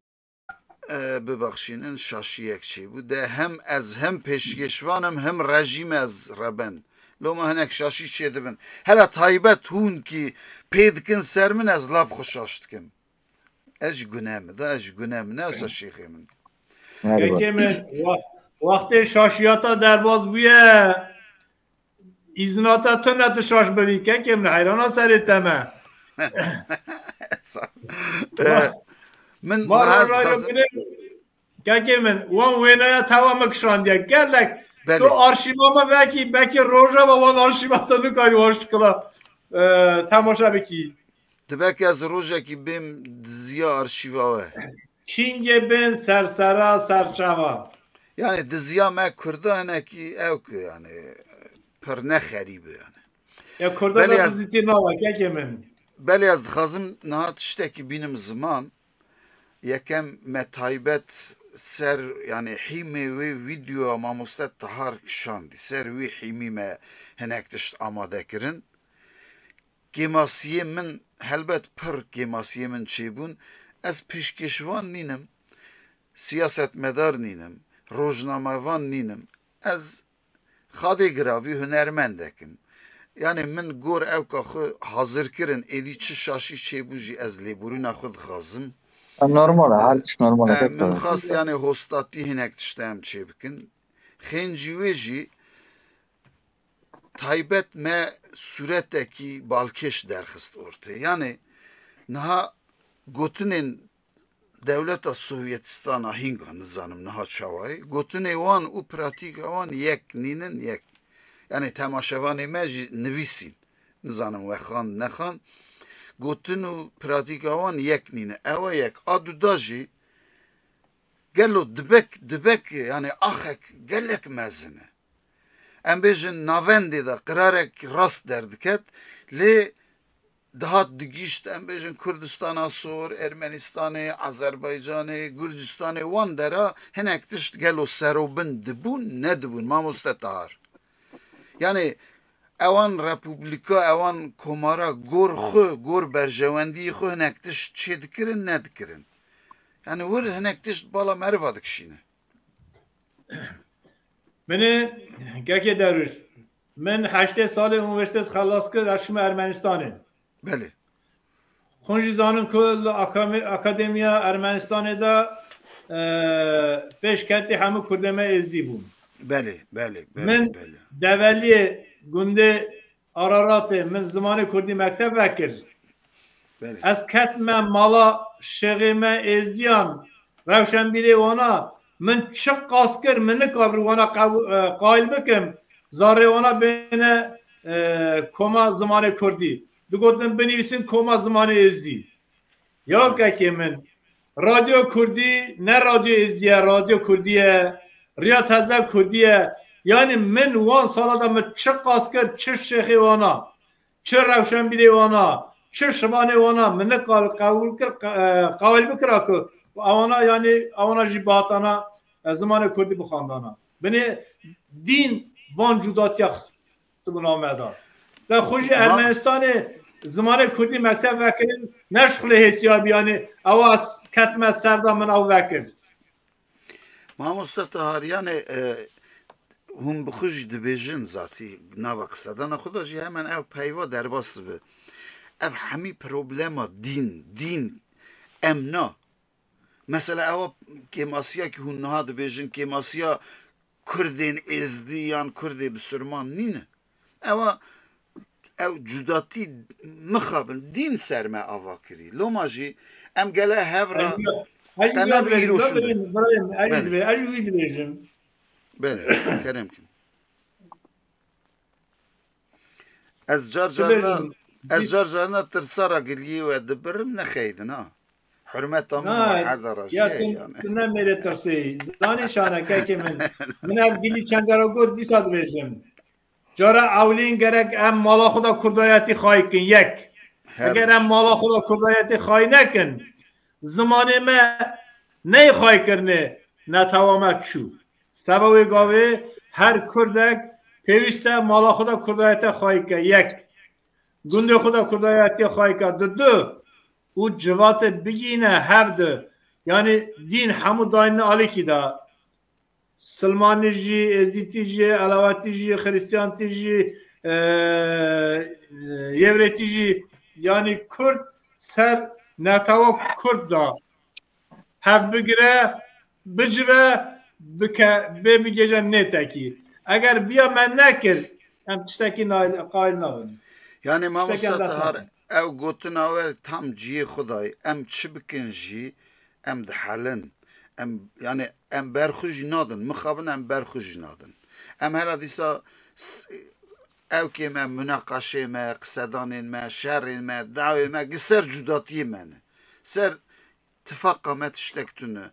E, bibexşînin, şaşiyek çêbû. De hem ez hem pêşkêşvan im, hem rejîm ez reben. Loma hinek şaşî çêdibin. Hela taybet hûn kî pê dikin ser min, ez lab xwe şaş dikim. Ez ji gune min de, ez ji gune min, ne wisa şêxê min. Kekê min, wa-, wextê şaşiyata derbas bûye, îzina te tune tu şaş bibî, kekê min, heyrana serê te me. Sağ ol. Ee, min Ma niha ez rayra dixwazim bine, kekê min, wan wênaya te wa min kişandiye. Gelek, Belê. Tu arşîva me vekî, belkî rojeva wan arşîva te nikarî wan şikila, e, temaşe bikî. Dibek ez rojekî bêm diziya arşîva we. Çingê bên sersera serçava. Yani diziya me Kurda hinekî ew ki yani pir ne xerîb e yani. Ya Kurda Belê da ez dizîtî nava kekê min. Belê ez dixwazim niha tiştekî bînim ziman. Yekem me taybet ser yani hîmê wê vîdeoya mamoste Tahar kişandî. Ser wî hîmî me hinek tişt amade kirin. Kêmasiyê min, helbet pir kêmasiyê min çêbûn. Ez pêşkêşvan nînim, siyasetmedar nînim, rojnamevan nînim. Ez xadê giravî hunermendek im. Yani min gor ewka xwe hazir kirin, êdî çi şaşî çêbû jî ez lêborîna xwe dixwazim. Normal e, her tişt normal e, E, pek min tabii. Xas yani hostatî hinek tişta em çêbikin. Xêncî wê jî taybet me sûretekî balkêş derxist ortê. Yani niha gotinên dewleta Sovyetistana hînga nizanim niha çawayê. Gotinê wan û pratîka wan yek nînin yek. Yani temaşevanê me jî nivîsîn. Nizanim we xand nexand. Gotin û pratîka wan yek nîne. Ew e yek. A duda jî gelo dibek, dibek yani axek gelek mezin e. Em bêjin navendê de qirarek rast derdiket, lê dihat digîşt, em bêjin Kurdistana Sor, Ermenistanê, Azerbaycanê, Gurcistanê, wan dera hinek tişt gelo serobin dibûn, nedibûn, mamoste Tahar? Yani ewan republika, ewan komara gor xwe, gor berjewendiyê xwe hinek tişt çêdikirin, nedikirin. Yani wir hinek tişt bala meriva dikişîne. Min ê, kekê Derwîş, min heştê salê unîversîtet xelas kir, ez çûme Ermenistanê. Belê. Hûn jî zanin ku li akame-, Akademiya Ermenistanê de, e, pêşketî hemû kurdê me êzidî bûn. Belê, belê, belê, Min belê. Develiyê gundê Araratê min zimanê kurdî mekteb vekir. Belê. Ez ketime mala şêxê me êzdiyan, rewşenbîrê wana, min çi qas kir, min nikir wana qew-, e, qayil bikim, zarê wana bêne, e, koma zimanê kurdî. Digotin binivîsin koma zimanê êzdî. Ya kekê min, Radyo Kurdî ne Radyo Êzdî ye, Radyo Kurdî ye, Riya Teze Kurdî ye. Yanî min wan sala de min çi qas kir, çi şêxê wana, çi rewşenbîrê wana, çi şivanê wana, min nikar qewil kir, qe-, e, qawil bikira ku ewana, yanî ewana jî bihatana, e, zimanê Kurdî bixwandana. Binê dîn van cudatiya xist bû name da. Te xwe jî Ma- Ermenistanê zimanê kurdî mekteb vekirin, ne ji xulê hêsiya bî, yanî ew ez ketime ser de min ew vekir. Mamoste Tahar, yanê, e, hûn bi xwe jî dibêjin zatî nava qisedana xwe de jî hemen ew peyva derbas dibe. Ev hemî problema dîn, dîn, emna, Mesela ewa kêmasiyekî hûn niha dibêjin, kêmasiya Kurdên Êzdî yan Kurdê Bisurman nîne. Ewa ew cudatî mixabin, dîn ser me ava kirî. Loma jî em gele hev re Ez jî, ez jî qe me bi îro şûnde. Birayê min, ez jî Belê. dibê-, ez jî wî dibêjim. Belê, kerem kin. Ez car carna, Dibêjim, ez dî- car carna tirsa ra giliyê we dibirim, nexeydin ha. Hurmeta min Na, we her de ya rajî ye tu, yani. tu ne mêrê tirsê. Zanî şanekekê min. Min ev gilî çengera got dîsa dibêjim. Cara ewlîn gerek em mala xwe de kurdayetî xayî kin. Yek. Her Eger em biş. mala xwe de kurdayetî xayî nekin, zimanê me neyê xayî kirinê netewa me çû. Seba wê gavê her kurdek pêwîst e mala xwe de kurdayete xayî ke. Yek. Gundê xwe de kurdayetiye xayî ke. Di du. û civatê bigihîne hev du. Yanî dîn hemû dayîne alîkî de. Silmanî jî, Êzîtî jî, Elewetî jî, Xirîstiyantî jî, e, e, Yewrêtî jî, yanî Kurd ser netewa Kurd de hev bigire, bicive, bike, bê bigêje nêtekî. Eger viya me nekir, em tiştekî nayl-, qayil nabin. Yanî Tiştekî em mamoste dest Tahar, naxin. Ew gotina we tam cihê xwe dayê. Em çi bikin jî, em dihelin. Em, yanî em ber xwe jî nadin. Mixabin em ber xwe jî nadin. Em hela dîsa s-, ewkê me, munaqaşê me, qisedanên me, şerên me, dawê me, gi ser cudatiyê me ne. Ser tifaqa me tiştek tune.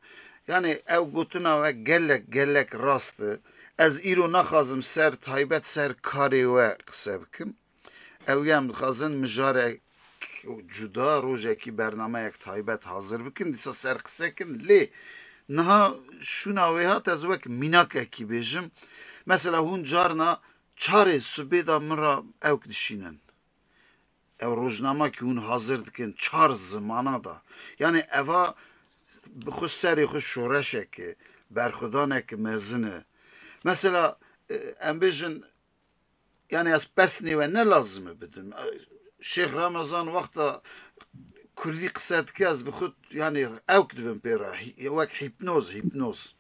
Yanî ew gotina we gelek, gelek rast e. Ez îro naxwazim ser taybet ser karê we qise bikim. Ew ya em dixwazin mijarek cuda, rojekî bernameyek taybet hazir bikin, dîsa ser qise kin. Lê niha şûna wê hat ez wek mînakekî bêjim. Mesela hûn carna çarê sibê de min re ewk dişînin. Ew rojnama ki hûn hazir dikin çar zimana da. Yanî eva bi xwe serê xwe şoreşek e, berxwedanek mezin e. Mesela, e, em bêjin, yanî ez pesnê we ne lazim e bidim. E, Şêx Ramazan wexta kurdî qise dike, ez bi xwe, yanî ewk dibim pê re. Hî-, wek hîpnoz, hîpnoz.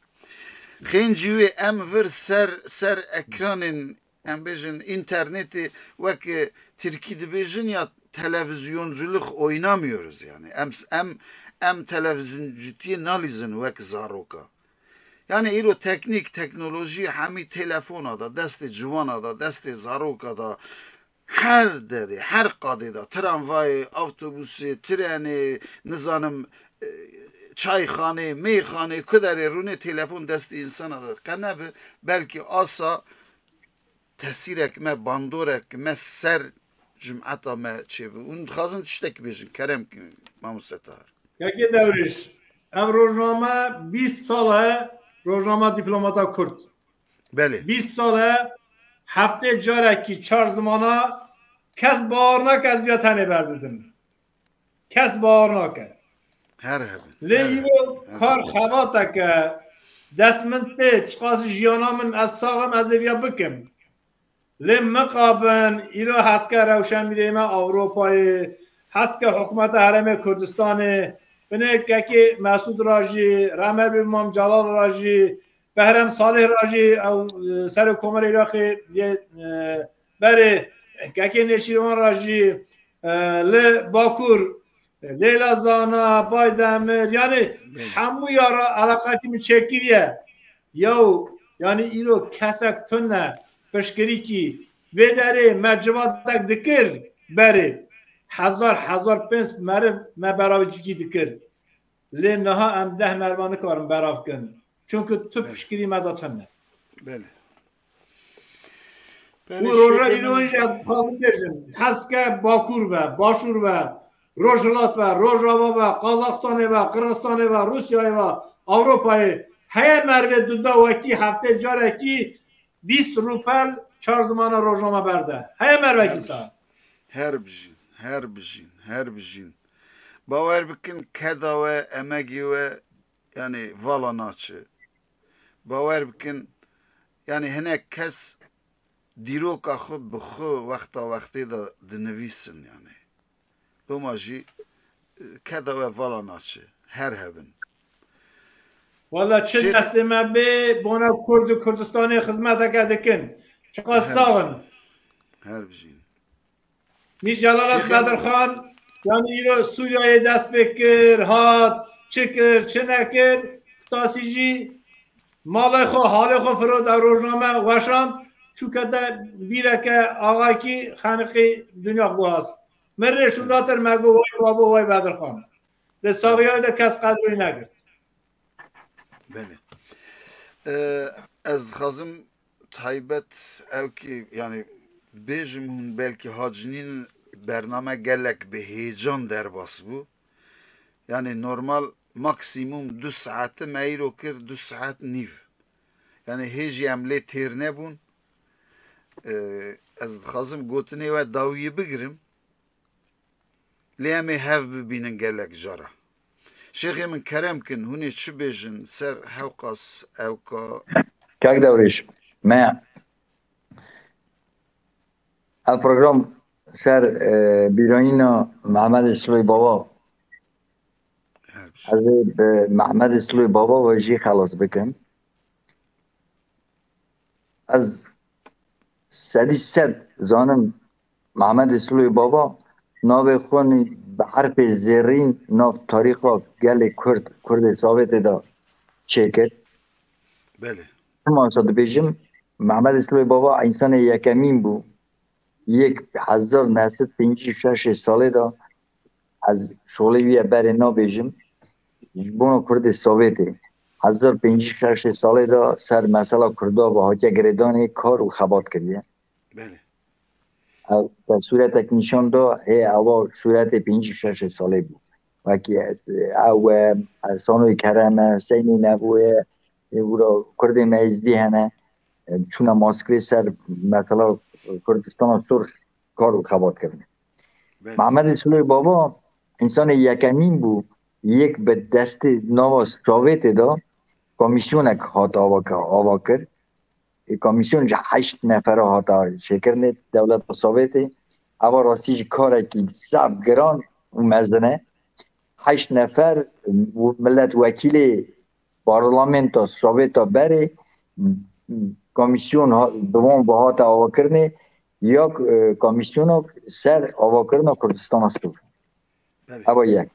Xêncî wê em vir ser, ser ekranên, em bêjin, înternetê wek, e, tirkî dibêjin ya televizyonculuk oynamıyoruz yani. Em, em, em televizyoncutiyê nalîzin wek zaroka. Yani îro teknîk, teknolojî hemî telefona da, destê ciwana da, destê zaroka da, her derê, her qadê da, tramvayê, avtobusê, trenê, nizanim, e, çayxanê, mêyxanê, ku derê rûnê telefon destê însana da. Qe nebe, belkî asa tesîrek me, bandorek me ser cimeta me çêbi. Hûn dixwazin tiştek bêjin, kerem kin, mamoste Tahir. Kekê Dewrêş, ev rojname bîst sal e, rojnama Diplomata Kurd. Belê. Bîst sal e, heftê carekî çar zimana kes bawer nake ez viya tenê berdidim. Kes bawer nake. Her hebin. Lê her îro hebin, her kar hebin. Xebateke dest min tê, çiqas jiyana min ez sax im, ez ê viya bikim. Lê mixabin, îro heske rewşenbîrê me Ewropayê, heske hikûmeta Herêmê Kurdistanê, binê kekê Mesûd ra jî, rehmet bê Mam Celal ra jî, Behrem Salih ra jî, ew, e, serê Komara Iraqê yê, e, berê, kekê Nêçîrvan ra jî, e, li Bakur, Leyla Zana, Baydemir, yanî Belê. Hemû ya re eleqetî min çêkiriye. Yaw, yanî îro kesek tune piştgirîkî vê derê me civatek dikir berê. Hezar, hezar pênc sed meriv me beravicikî dikir. Lê niha em deh meriva nikarin berav kin. Çunku tu Belê. Piştgirî me de tune. Belê. Û roja îro jî ez dixwazim bêjim, heske Bakur ve, Başûr ve, Rojhilat ve, Rojava ve, Qazaxstanê ve, Qirxistanê ve, Rûsyayê ve, Ewropayê, heye merivê duda wekî heftê carekî bîst rûpel çar zimana rojname berde. Heye merivekî sa. Her bijîn, her bijîn, her bijîn. Bawer bikin keda we, emegê we, yanî vala naçe. Bawer bikin, yanî hinek kes dîroka xwe bi xwe wexta wextê de dinivîsin yanî. Loma jî, e, keda we vala naçe. Her hebin. Wala çi Şêx- destê me bê, bona Kurd û Kurdistanê xizmeteke dikin. Çiqas Her sax in. Bijîn. Her bijîn. Mîr Celalet Şêxê min. Bedirxan, yanî îro Sûriyeyê dest pê kir, hat, çi kir, çi nekir, tasî jî malê xwe, halê xwe firot, ew rojname weşand, çû kete bîreke axakî xeniqî dinya guhast. Min rê şûndatir me got, way bavo, way Bedirxan. Li saxiyayê de kes qedrî negirt. Belê. Ee, ez dixwazim taybet ew ki, yanî bêjim hûn belkî hacinîn bername gelek bi hêcan derbas bû. Yanî normal maksimum du saete me îro kir, du saet nîv. Yanî hê jî em lê têr nebûn. Ee, ez dixwazim gotinê we dawiyê bigirim. Lê em ê hev bibînin gelek cara. Şêxê min, kerem kin, hûn ê çi bêjin ser hewqas ewka? Kak Dewrêş, me ev program ser e, bîrayîna Mehmedê Siloyê Baba. Her bir Ez ê bi Mehmedê Siloyê Baba ve jî xelas bikim. Ez sedî sed zanim Mehmedê Siloyê Baba navê xwe bi herfê zêrîn nav tarîxa gelê Kurd, Kurdê Sovyetê de çêkir. Belê. Çima wisa dibêjim? Mehmedê Siloyê Baba însanê yekemîn bû. Yek hezar neh sed pêncî û şeş salê de ez şolê wî ye berê nabêjim. Ji bona Kurdê Sovyetê hezar pêncî û şeş salê de ser mesela Kurda ve hatiye girêdanê kar û xebat kiriye. Belê. Ew te sûretek nîşan da, hê ewa sûretê pêncî û şeş salê bû. Wekî ew e, Sanoyê Kerem e, Hüseynê Nebû ye, ê wira Kurdê me Êzdî hene, e, çûna Moskvê ser mesela Kurdistana Sor kar û xebat kirine. Belê. Mehmedê Siloyê Baba însanê yekemîn bû, yek bi destê nava Sovyetê de komîsyonek hat ava, ava kir. Ê, komîsyon ji heşt nefera hata çêkirinê dewleta Sovyetê. Eva rastî jî karekî zaf giran û mezin e. Heşt nefer û millet wekîlê parlamenta Sovyeta berê komîsyon ha- bi wan ve hate avakirinê ya e, komîsyonek ser avakirina Kurdistana Sor. Belê. Eva yek.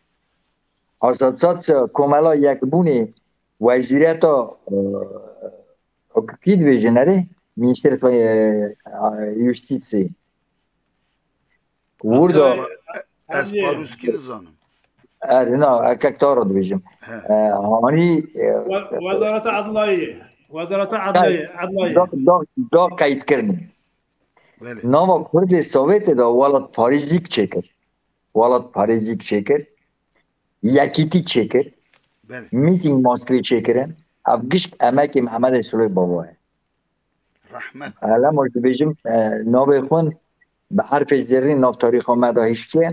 Asasat Komela Yekbûnê wezîreta e, hukukî dibêjin erê Ministrê e, Yustîtsî. Wurda Ez, ez Hadiye. Paruskî nizanim. Er na ekek tara dibêjim. He. E, Hanî e, We- Wezareta Edliyê. Wezareta Edliyê. Edliyê. da, da, da qeyd kirinê. Belê. Nava Kurdê Sovyetê de welatparêzîk çêkir. Welatparêzîk çêkir. Yekîtî çêkir. Belê. Mîtîng Moskvê çêkirin. Ev gişk emekê Mehmedê Siloyê Baba ye. Rahmet. Hele ma dibêjim e, navê xwe bi herfê zêrîn nav tarîxa me de hiştiye.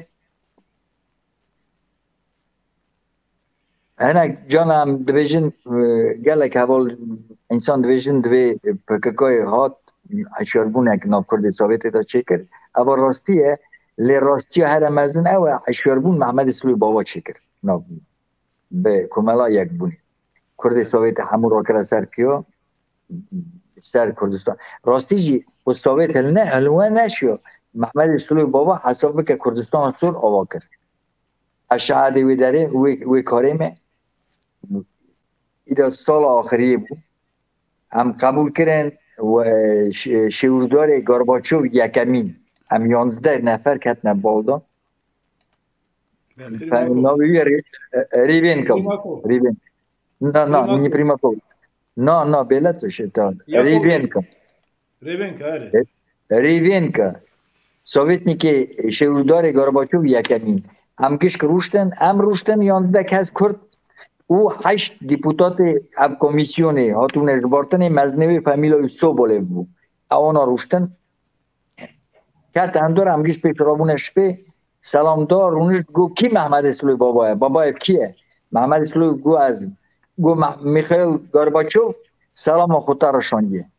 Hinek cana em dibêjin e, gelek heval însan dibêjin divê P K K'yê hat hişyarbûnek nav Kurdê Sovyetê de çêkir. Eva rastî ye, lê rastiya here mezin ew e, hişyarbûn Mehmedê Siloyê Baba çêkir. Nav bi Komela Yekbûnê. Kurdê Sovyetê hemû rakire ser piya, ser Kurdistan. Rastî jî ku Sovyet hilne, hilwe neşiyo. Mehmedê Siloyê Baba hesab bike Kurdistana Sor ava kir. Ez şahidê wê derê, wê, wê karê me. Îda sala axiriyê bû. Em qebûl kirin we, şê- şêwirdarê Gorbaçov yekemîn. Em yanzdeh nefer ketine bal de. Belê. Pe- Navê wî Rê- Rêvênka bû. Primakov. Rêvên. Na, na, Primakov. nî Primakov. Na, na, bêlet şeta. Yakov. Rêvênka. Rêvênka, erê. Rêvênka. Sovyetnikê şêwirdarê Gorbaçov yekemîn. Em gişk rûştin, em rûştin yanzdeh kes Kurd û heşt deputatê ev komîsyonê hatûne ji bartinê meznê wê Famîla Sobolev bû. Ew ana rûştin. Ket endor em gişt pêş rabûne şipê. Selam da rûnişt got kî Mehmedê Siloyê Baba ye? Baba ev kî ye? Mehmedê Siloyê got ez im. Got "Me- Mîxaîl Gorbaçov selama xwe te re şandiye."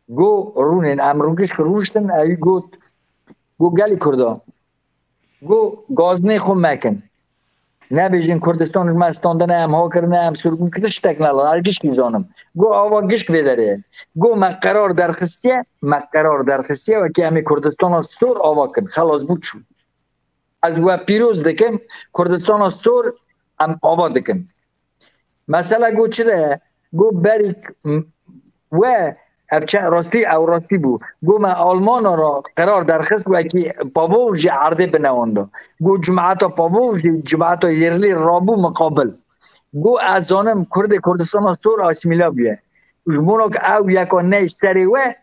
Got rûnên em rûgişk rûniştin ewî got got gelî Kurda. Got gazinê xwe mekin. Nebêjin Kurdistan ji me standine em ha kirine em sirgûn kirine tiştek nela ez gişkî zanim. Got ava gişk vê derê ye. Got me qerar derxistiye me qerar derxistiye wekî em ê Kurdistana sor ava kin. Xelas bû çû. Ez we pîroz dikim Kurdistana sor em ava dikin. Mesela got çi de ye? Got berî we ev çi rastî ew rastî bû. Got me Almana re qerar derxist wekî Pavol ji erdê binewanda. Got cimata Pavol ji cimata yerlî rabû miqabil. Got ez zanim Kurdê Kurdistana sor asîmîla bûye. Ji bona ku ew yeka ney serê we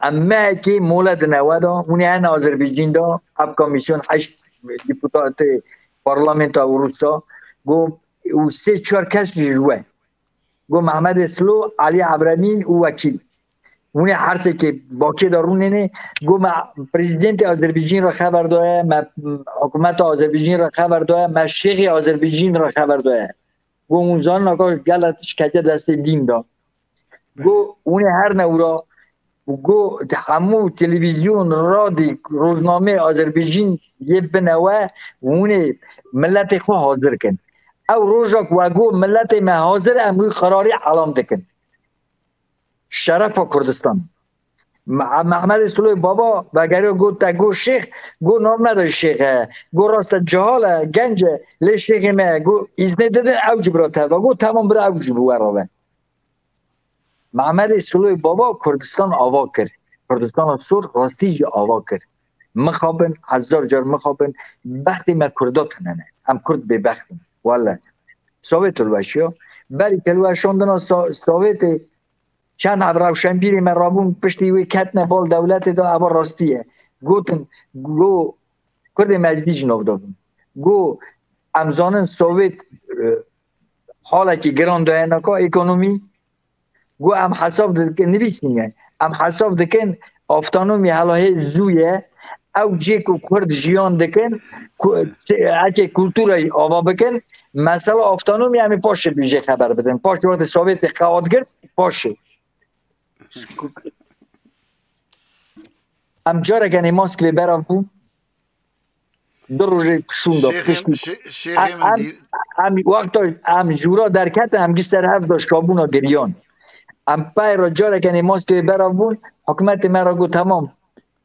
em mehekê mole dine we da, hûn ê hene Azerbaycan da, ev komîsyon heşt deputatê parlamenta Ewropa, got û sê çar kes ji we. Got Mehmedê Silo, Elî Evrenîn û Wekîl. Hûn ê hersekê Bakê de rûnênê, go me prezidentê Azerbaycîn re xeber daye, me hikûmeta Azerbaycîn re xeber daye, me şêxê Azerbaycîn re xeber daye. Go hûn zanin ka gele tişt ketiye destê dîn de. Go hûn ê her newra, go hemû televîzyon, radî, rojnameyê Azerbaycîn yê bine we, hûn ê miletê xwe hazir kin. Ew roja ku we got miletê me hazir, em wî qerarî elan dikin. Şerefa Kurdistan. Me-, Mehmedê Siloyê Baba vegeriya got te got şêx, got nav neda şêx e. Got rast e, cihal e, genc e, lê şêxê me ye. Got îznê didin, ew jî bira teva. Got temam, bira ew jî bi we re be. Mehmedê Siloyê Baba Kurdistan ava kir. Kurdistana sor rastî jî ava kir. Mixabin, hezar car mixabin, bextê me Kurda tune ne. Em Kurd bêbext in. Wele. Sovêt hilweşiya. Berî hilweşandina So-, Sovêtê çend ev rewşenbîrê me rabûn piştî wê ketine bal dewletê de, eva rastî ye. Gotin, go, Kurdê me ez dî jî nav dabin. Go, em zanin Sovêt, e, halekî giran daye naka ekonomî. Go em hesab dikin, nivîsîne. Em hesab dikin, avtonomî hela hê zû ye. Ew cê ku Kurd jiyan dikin, ku-, eke kulturayî ava bikin, mesela avtonomî em ê paşê bi jê xeber bidin. Paşê wextê Sovêtê qewat girt, paşê. Em careke nê Moskvê berav bûn. Du rojê şûnda Şêxê, piştî. Şê-, şêxê Em, min em, dîr- em wexta em jûra derketin, em gî ser hev de şabûna giriyan. Em pey re careke nê Moskvê berav bûn, hikûmetê me re got, temam.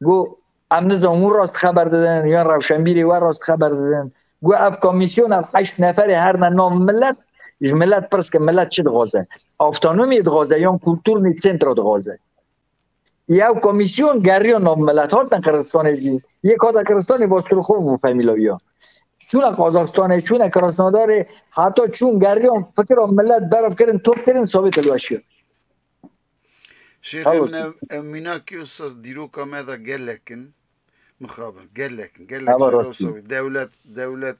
Got, em nizan hûn rast xeber didin, yan rewşenbîrê we rast xeber didin. Got, ev komîsyon, ev heşt neferê herne nav milet, ji milet pirs ke milet çi dixwaze? Avtonomî dixwaze, yan kultûrnî çentra dixwaze? Yew komîsyon geriya nav milet hatin Qiristanê jî. Yê kata Qiristanê Vosturxov bû femîla wî ya. Çûne Qazaxstanê, çûne Krasnodarê, heta çûn geriyan fikira milet berav kirin, top kirin, Sovêt hilweşiya. Şêxê Hello. Min ev, ev mînakî û saz dîroka me de gelek in. Mixabin, gelek in, gelek Eva jara rastî. Sovê. Dewlet, dewlet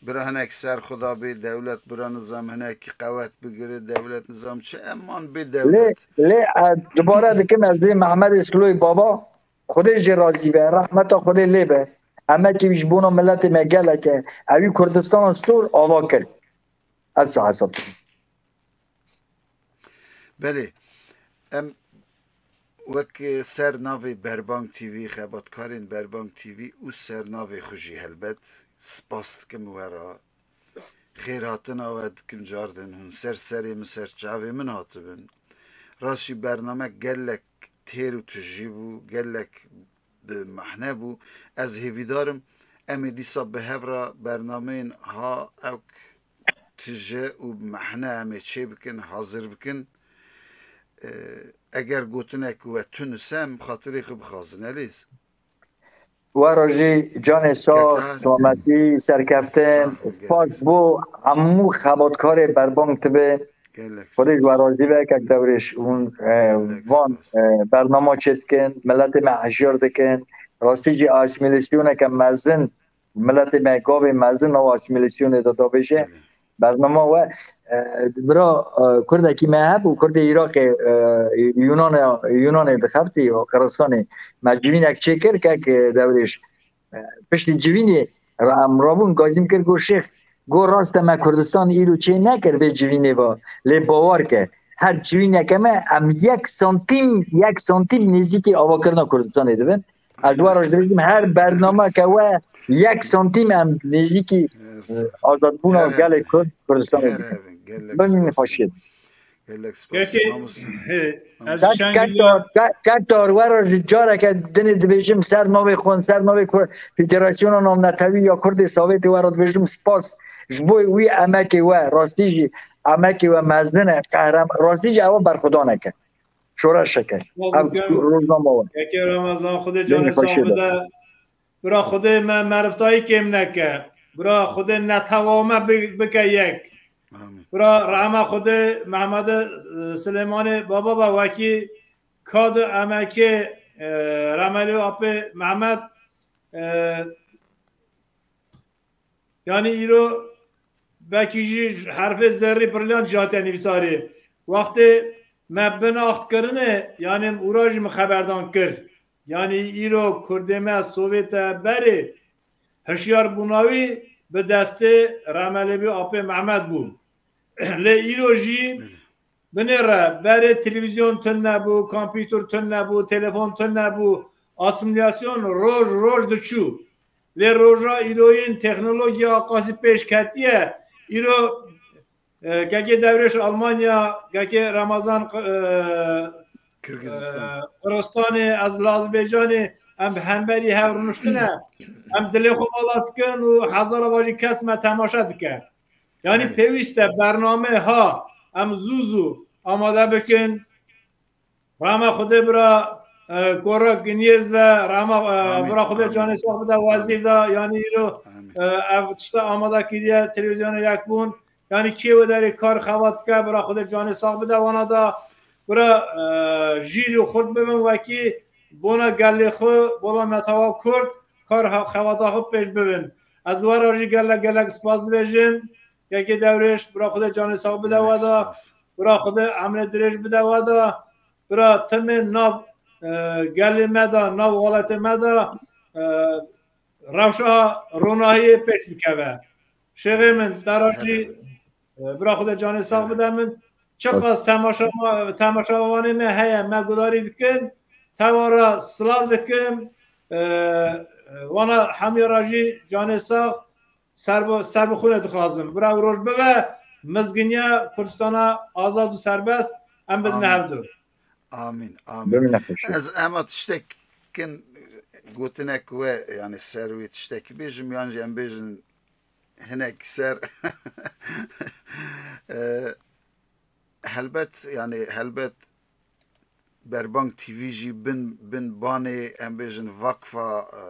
bira hinek ser xwe da bê, dewlet bira nizam hinekî qewet bigire, dewlet nizam çi, em man bê Lê, dewlet. lê, e, dubare dikim ez lê Mehmedê Siloyê Baba, Xwedê jê razî be, rehmeta Xwedê lê be. Emekê wî ji bona miletê me gelek e. Ewî Kurdistana sor ava kir. Ez hesab dikim. Belê. Em wek ser navê Berbang T V, xebatkarên Berbang T V û ser navê xwe jî helbet spas dikim we re. Xêrhatina we dikim cardin hûn ser serê min, ser çavê min hatibin. Rast jî bername gelek têr û tijî bû, gelek bi mehne bû. Ez hêvîdar im em ê dîsa bi hev re bernameyên ha ewk tije û mehne em ê çêbikin, hazir bikin. Ee, eger gotinek we tune, em xatirê xwe bixwazin, Elîz. We re jî canê sax, Kek selametî, serkeftin. Sağ ol, Spas gelek bo hemû xebatkarê Berbang T V. Gelek Xwedê ji we spas. Razî be, kek Dewrêş. Hûn, e, Gelek van, spas. E, bernama çêdikin, miletê me hişyar dikin. Rastî jî asîmîlasyoneke mezin, miletê me gavê mezin nava asîmîlasyonê de dabêje. Belê. Bernama we, e, bira, e, Kurdekî me hebû, Kurdê Iraqê, e, Yunanê, Yunanê dixeftî, Qiristanê. Me civînek çêkir, kek, e, Dewrêş. E, piştî civînê ra-, em rabûn, gazîm kir, got, "Şêx, got rast e, me Kurdistan îro çê nekir vê civînê ve. Lê bawer ke, her civîneke me em yek santîm, yek santîm nêzîkî avakirina Kurdistanê dibin." Ez we re dibêjim, her bernameke we yek santîm em nêzîkî, e, azadbûna gelê Kurd, Kurdistanê dibin. Bimînin xweşiyê. Gelek spas. Kekê, Mamoste. He, ez Kek, Şengilî kek tor, kek, kek tor, we re ji careke dinê dibêjim ser navê xwe, ser navê xwe, Federasyona Navnetewî ya Kurdê Sovêtê we re dibêjim spas ji bo wî emekê we, rastî jî emekê we mezin e, qehrem-, rastî jî ew berxwedaneke. Şoreşeke. Spas Ev dikim. Rojname we. Kekê Ramazan, Xwedê Bimînin canê xweşiyê sağ de. Bira Xwedê me meriftayî kêm neke. Bira Xwedê netewame bi-, bike yek. Amîn. Bira rehma Xwedê Mehmedê, e, Silêmanê Baba be wekî kad û emekê, e, Remelî Apê Mehmed, e, yanî îro belkî jî herfê zerrî brilyan jî hatiye nivîsarî. Wextê me bin axt kirine, yanî ûra jî min xeberdan kir. Yanî îro Kurdê me Sovyete berê hişyar bûna wî bi destê remelê bî apê Mehmet bû. Lê îro jî binêre berê televîzyon tune bû, kompîtur tune bû, telefon tune bû, asîmîlasyon roj roj diçû. Lê roja îroyîn teknolojiya qasî pêş ketiye. Îro E, Kekê Dewrêş Almanya, Kekê Remezan Q-, e, Kırgızistan. E, Qiristanê, ez li Azerbaycanê, em bi hemberî hev rûniştine. Em dilê xwe vala dikin û hezara vajî kes me temaşe dike. Yanî Evet. pêwîst e bername ha, em zû zû amade bikin. Rama Xwedê bira, e, Korek Ginyêz ve, rama, e, Amîn, bira Xwedê amîn. canê sax bide wezîr da, yanî îro, Amîn. e, ev tişta amade kiriye, televîzyona yek bûn. Yanî kê wê derê kar xebat dike, bira Xwedê canê sax bide wana da. Bira, e, jîr û xurt bibin wekî bona gelê xwe, bona netewa Kurd, kar ha-, xebata xwe pêş bibin. Ez wera jî gelek gelek spas dibêjim. Kekê Dewrêş, bira Xwedê canê sax bide Gelek we da. spas. Bira Xwedê emrê dirêj bide we da. Bira timê nav, e, gelê me de, nav welatê me de, e, rewşa ronahiyê pêş bikeve. Şêxê min, Gelek spas. te re jî, Hele. e, bira Xwedê canê sax Hele. bide min. Çiqas Bas. temaşa-, temaşevanê me heye, me gudarî dikin. Tewa re silav dikim. E, e, wana hemiya re jî canê sax, ser bi, ser bi xwe dixwazim. Bira ew roj bibe, mizginiya Kurdistana azad û serbest, em bidine Amîn. hevdu. Amîn, amîn. Bimîne xweşî. Ez ema tiştek kin gotinek we, yani ser wê tiştek bêjim, yan jî em bêjin hinek ser. E, helbet, yani helbet Berbang T V jî bin, bin banê, em bêjin, vakfa, e,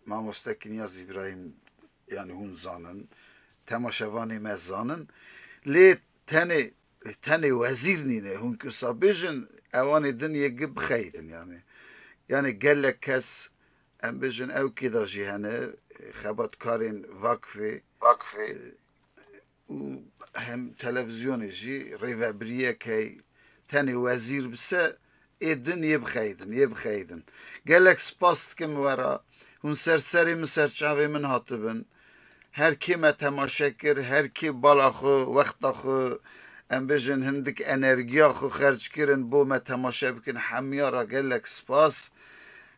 Mamoste Kinyaz Îbrahîm, yani hûn zanin, temaşevanê me zanin. Lê tenê, tenê wezîr nîne, hûn ki wisa bêjin, ewanê din yê gi bixeyidin, yani. Yani gelek kes, em bêjin, ew kê de jî hene, xebatkarên vakfê, Vakfê. e, û hem televîzyonê jî rêvebiriyek hey, tenê wezîr bise, ê din yê bixeyidin, yê bixeyidin. Gelek spas dikim we re. Hûn ser serê min, ser çavê min hatibin. Her kê me temaşe kir, her kê bala xwe, wexta xwe, em bêjin hindik enerjiya xwe xerc kirin bo me temaşe bikin. Hemiya re gelek spas.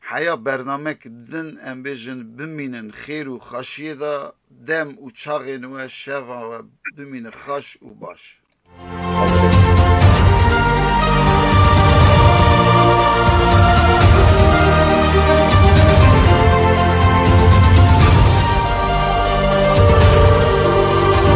Heya bernamek din em bêjin bimînin xêr û xweşiyê de, dem û çaxên we, şeva we bimîne xweş û baş.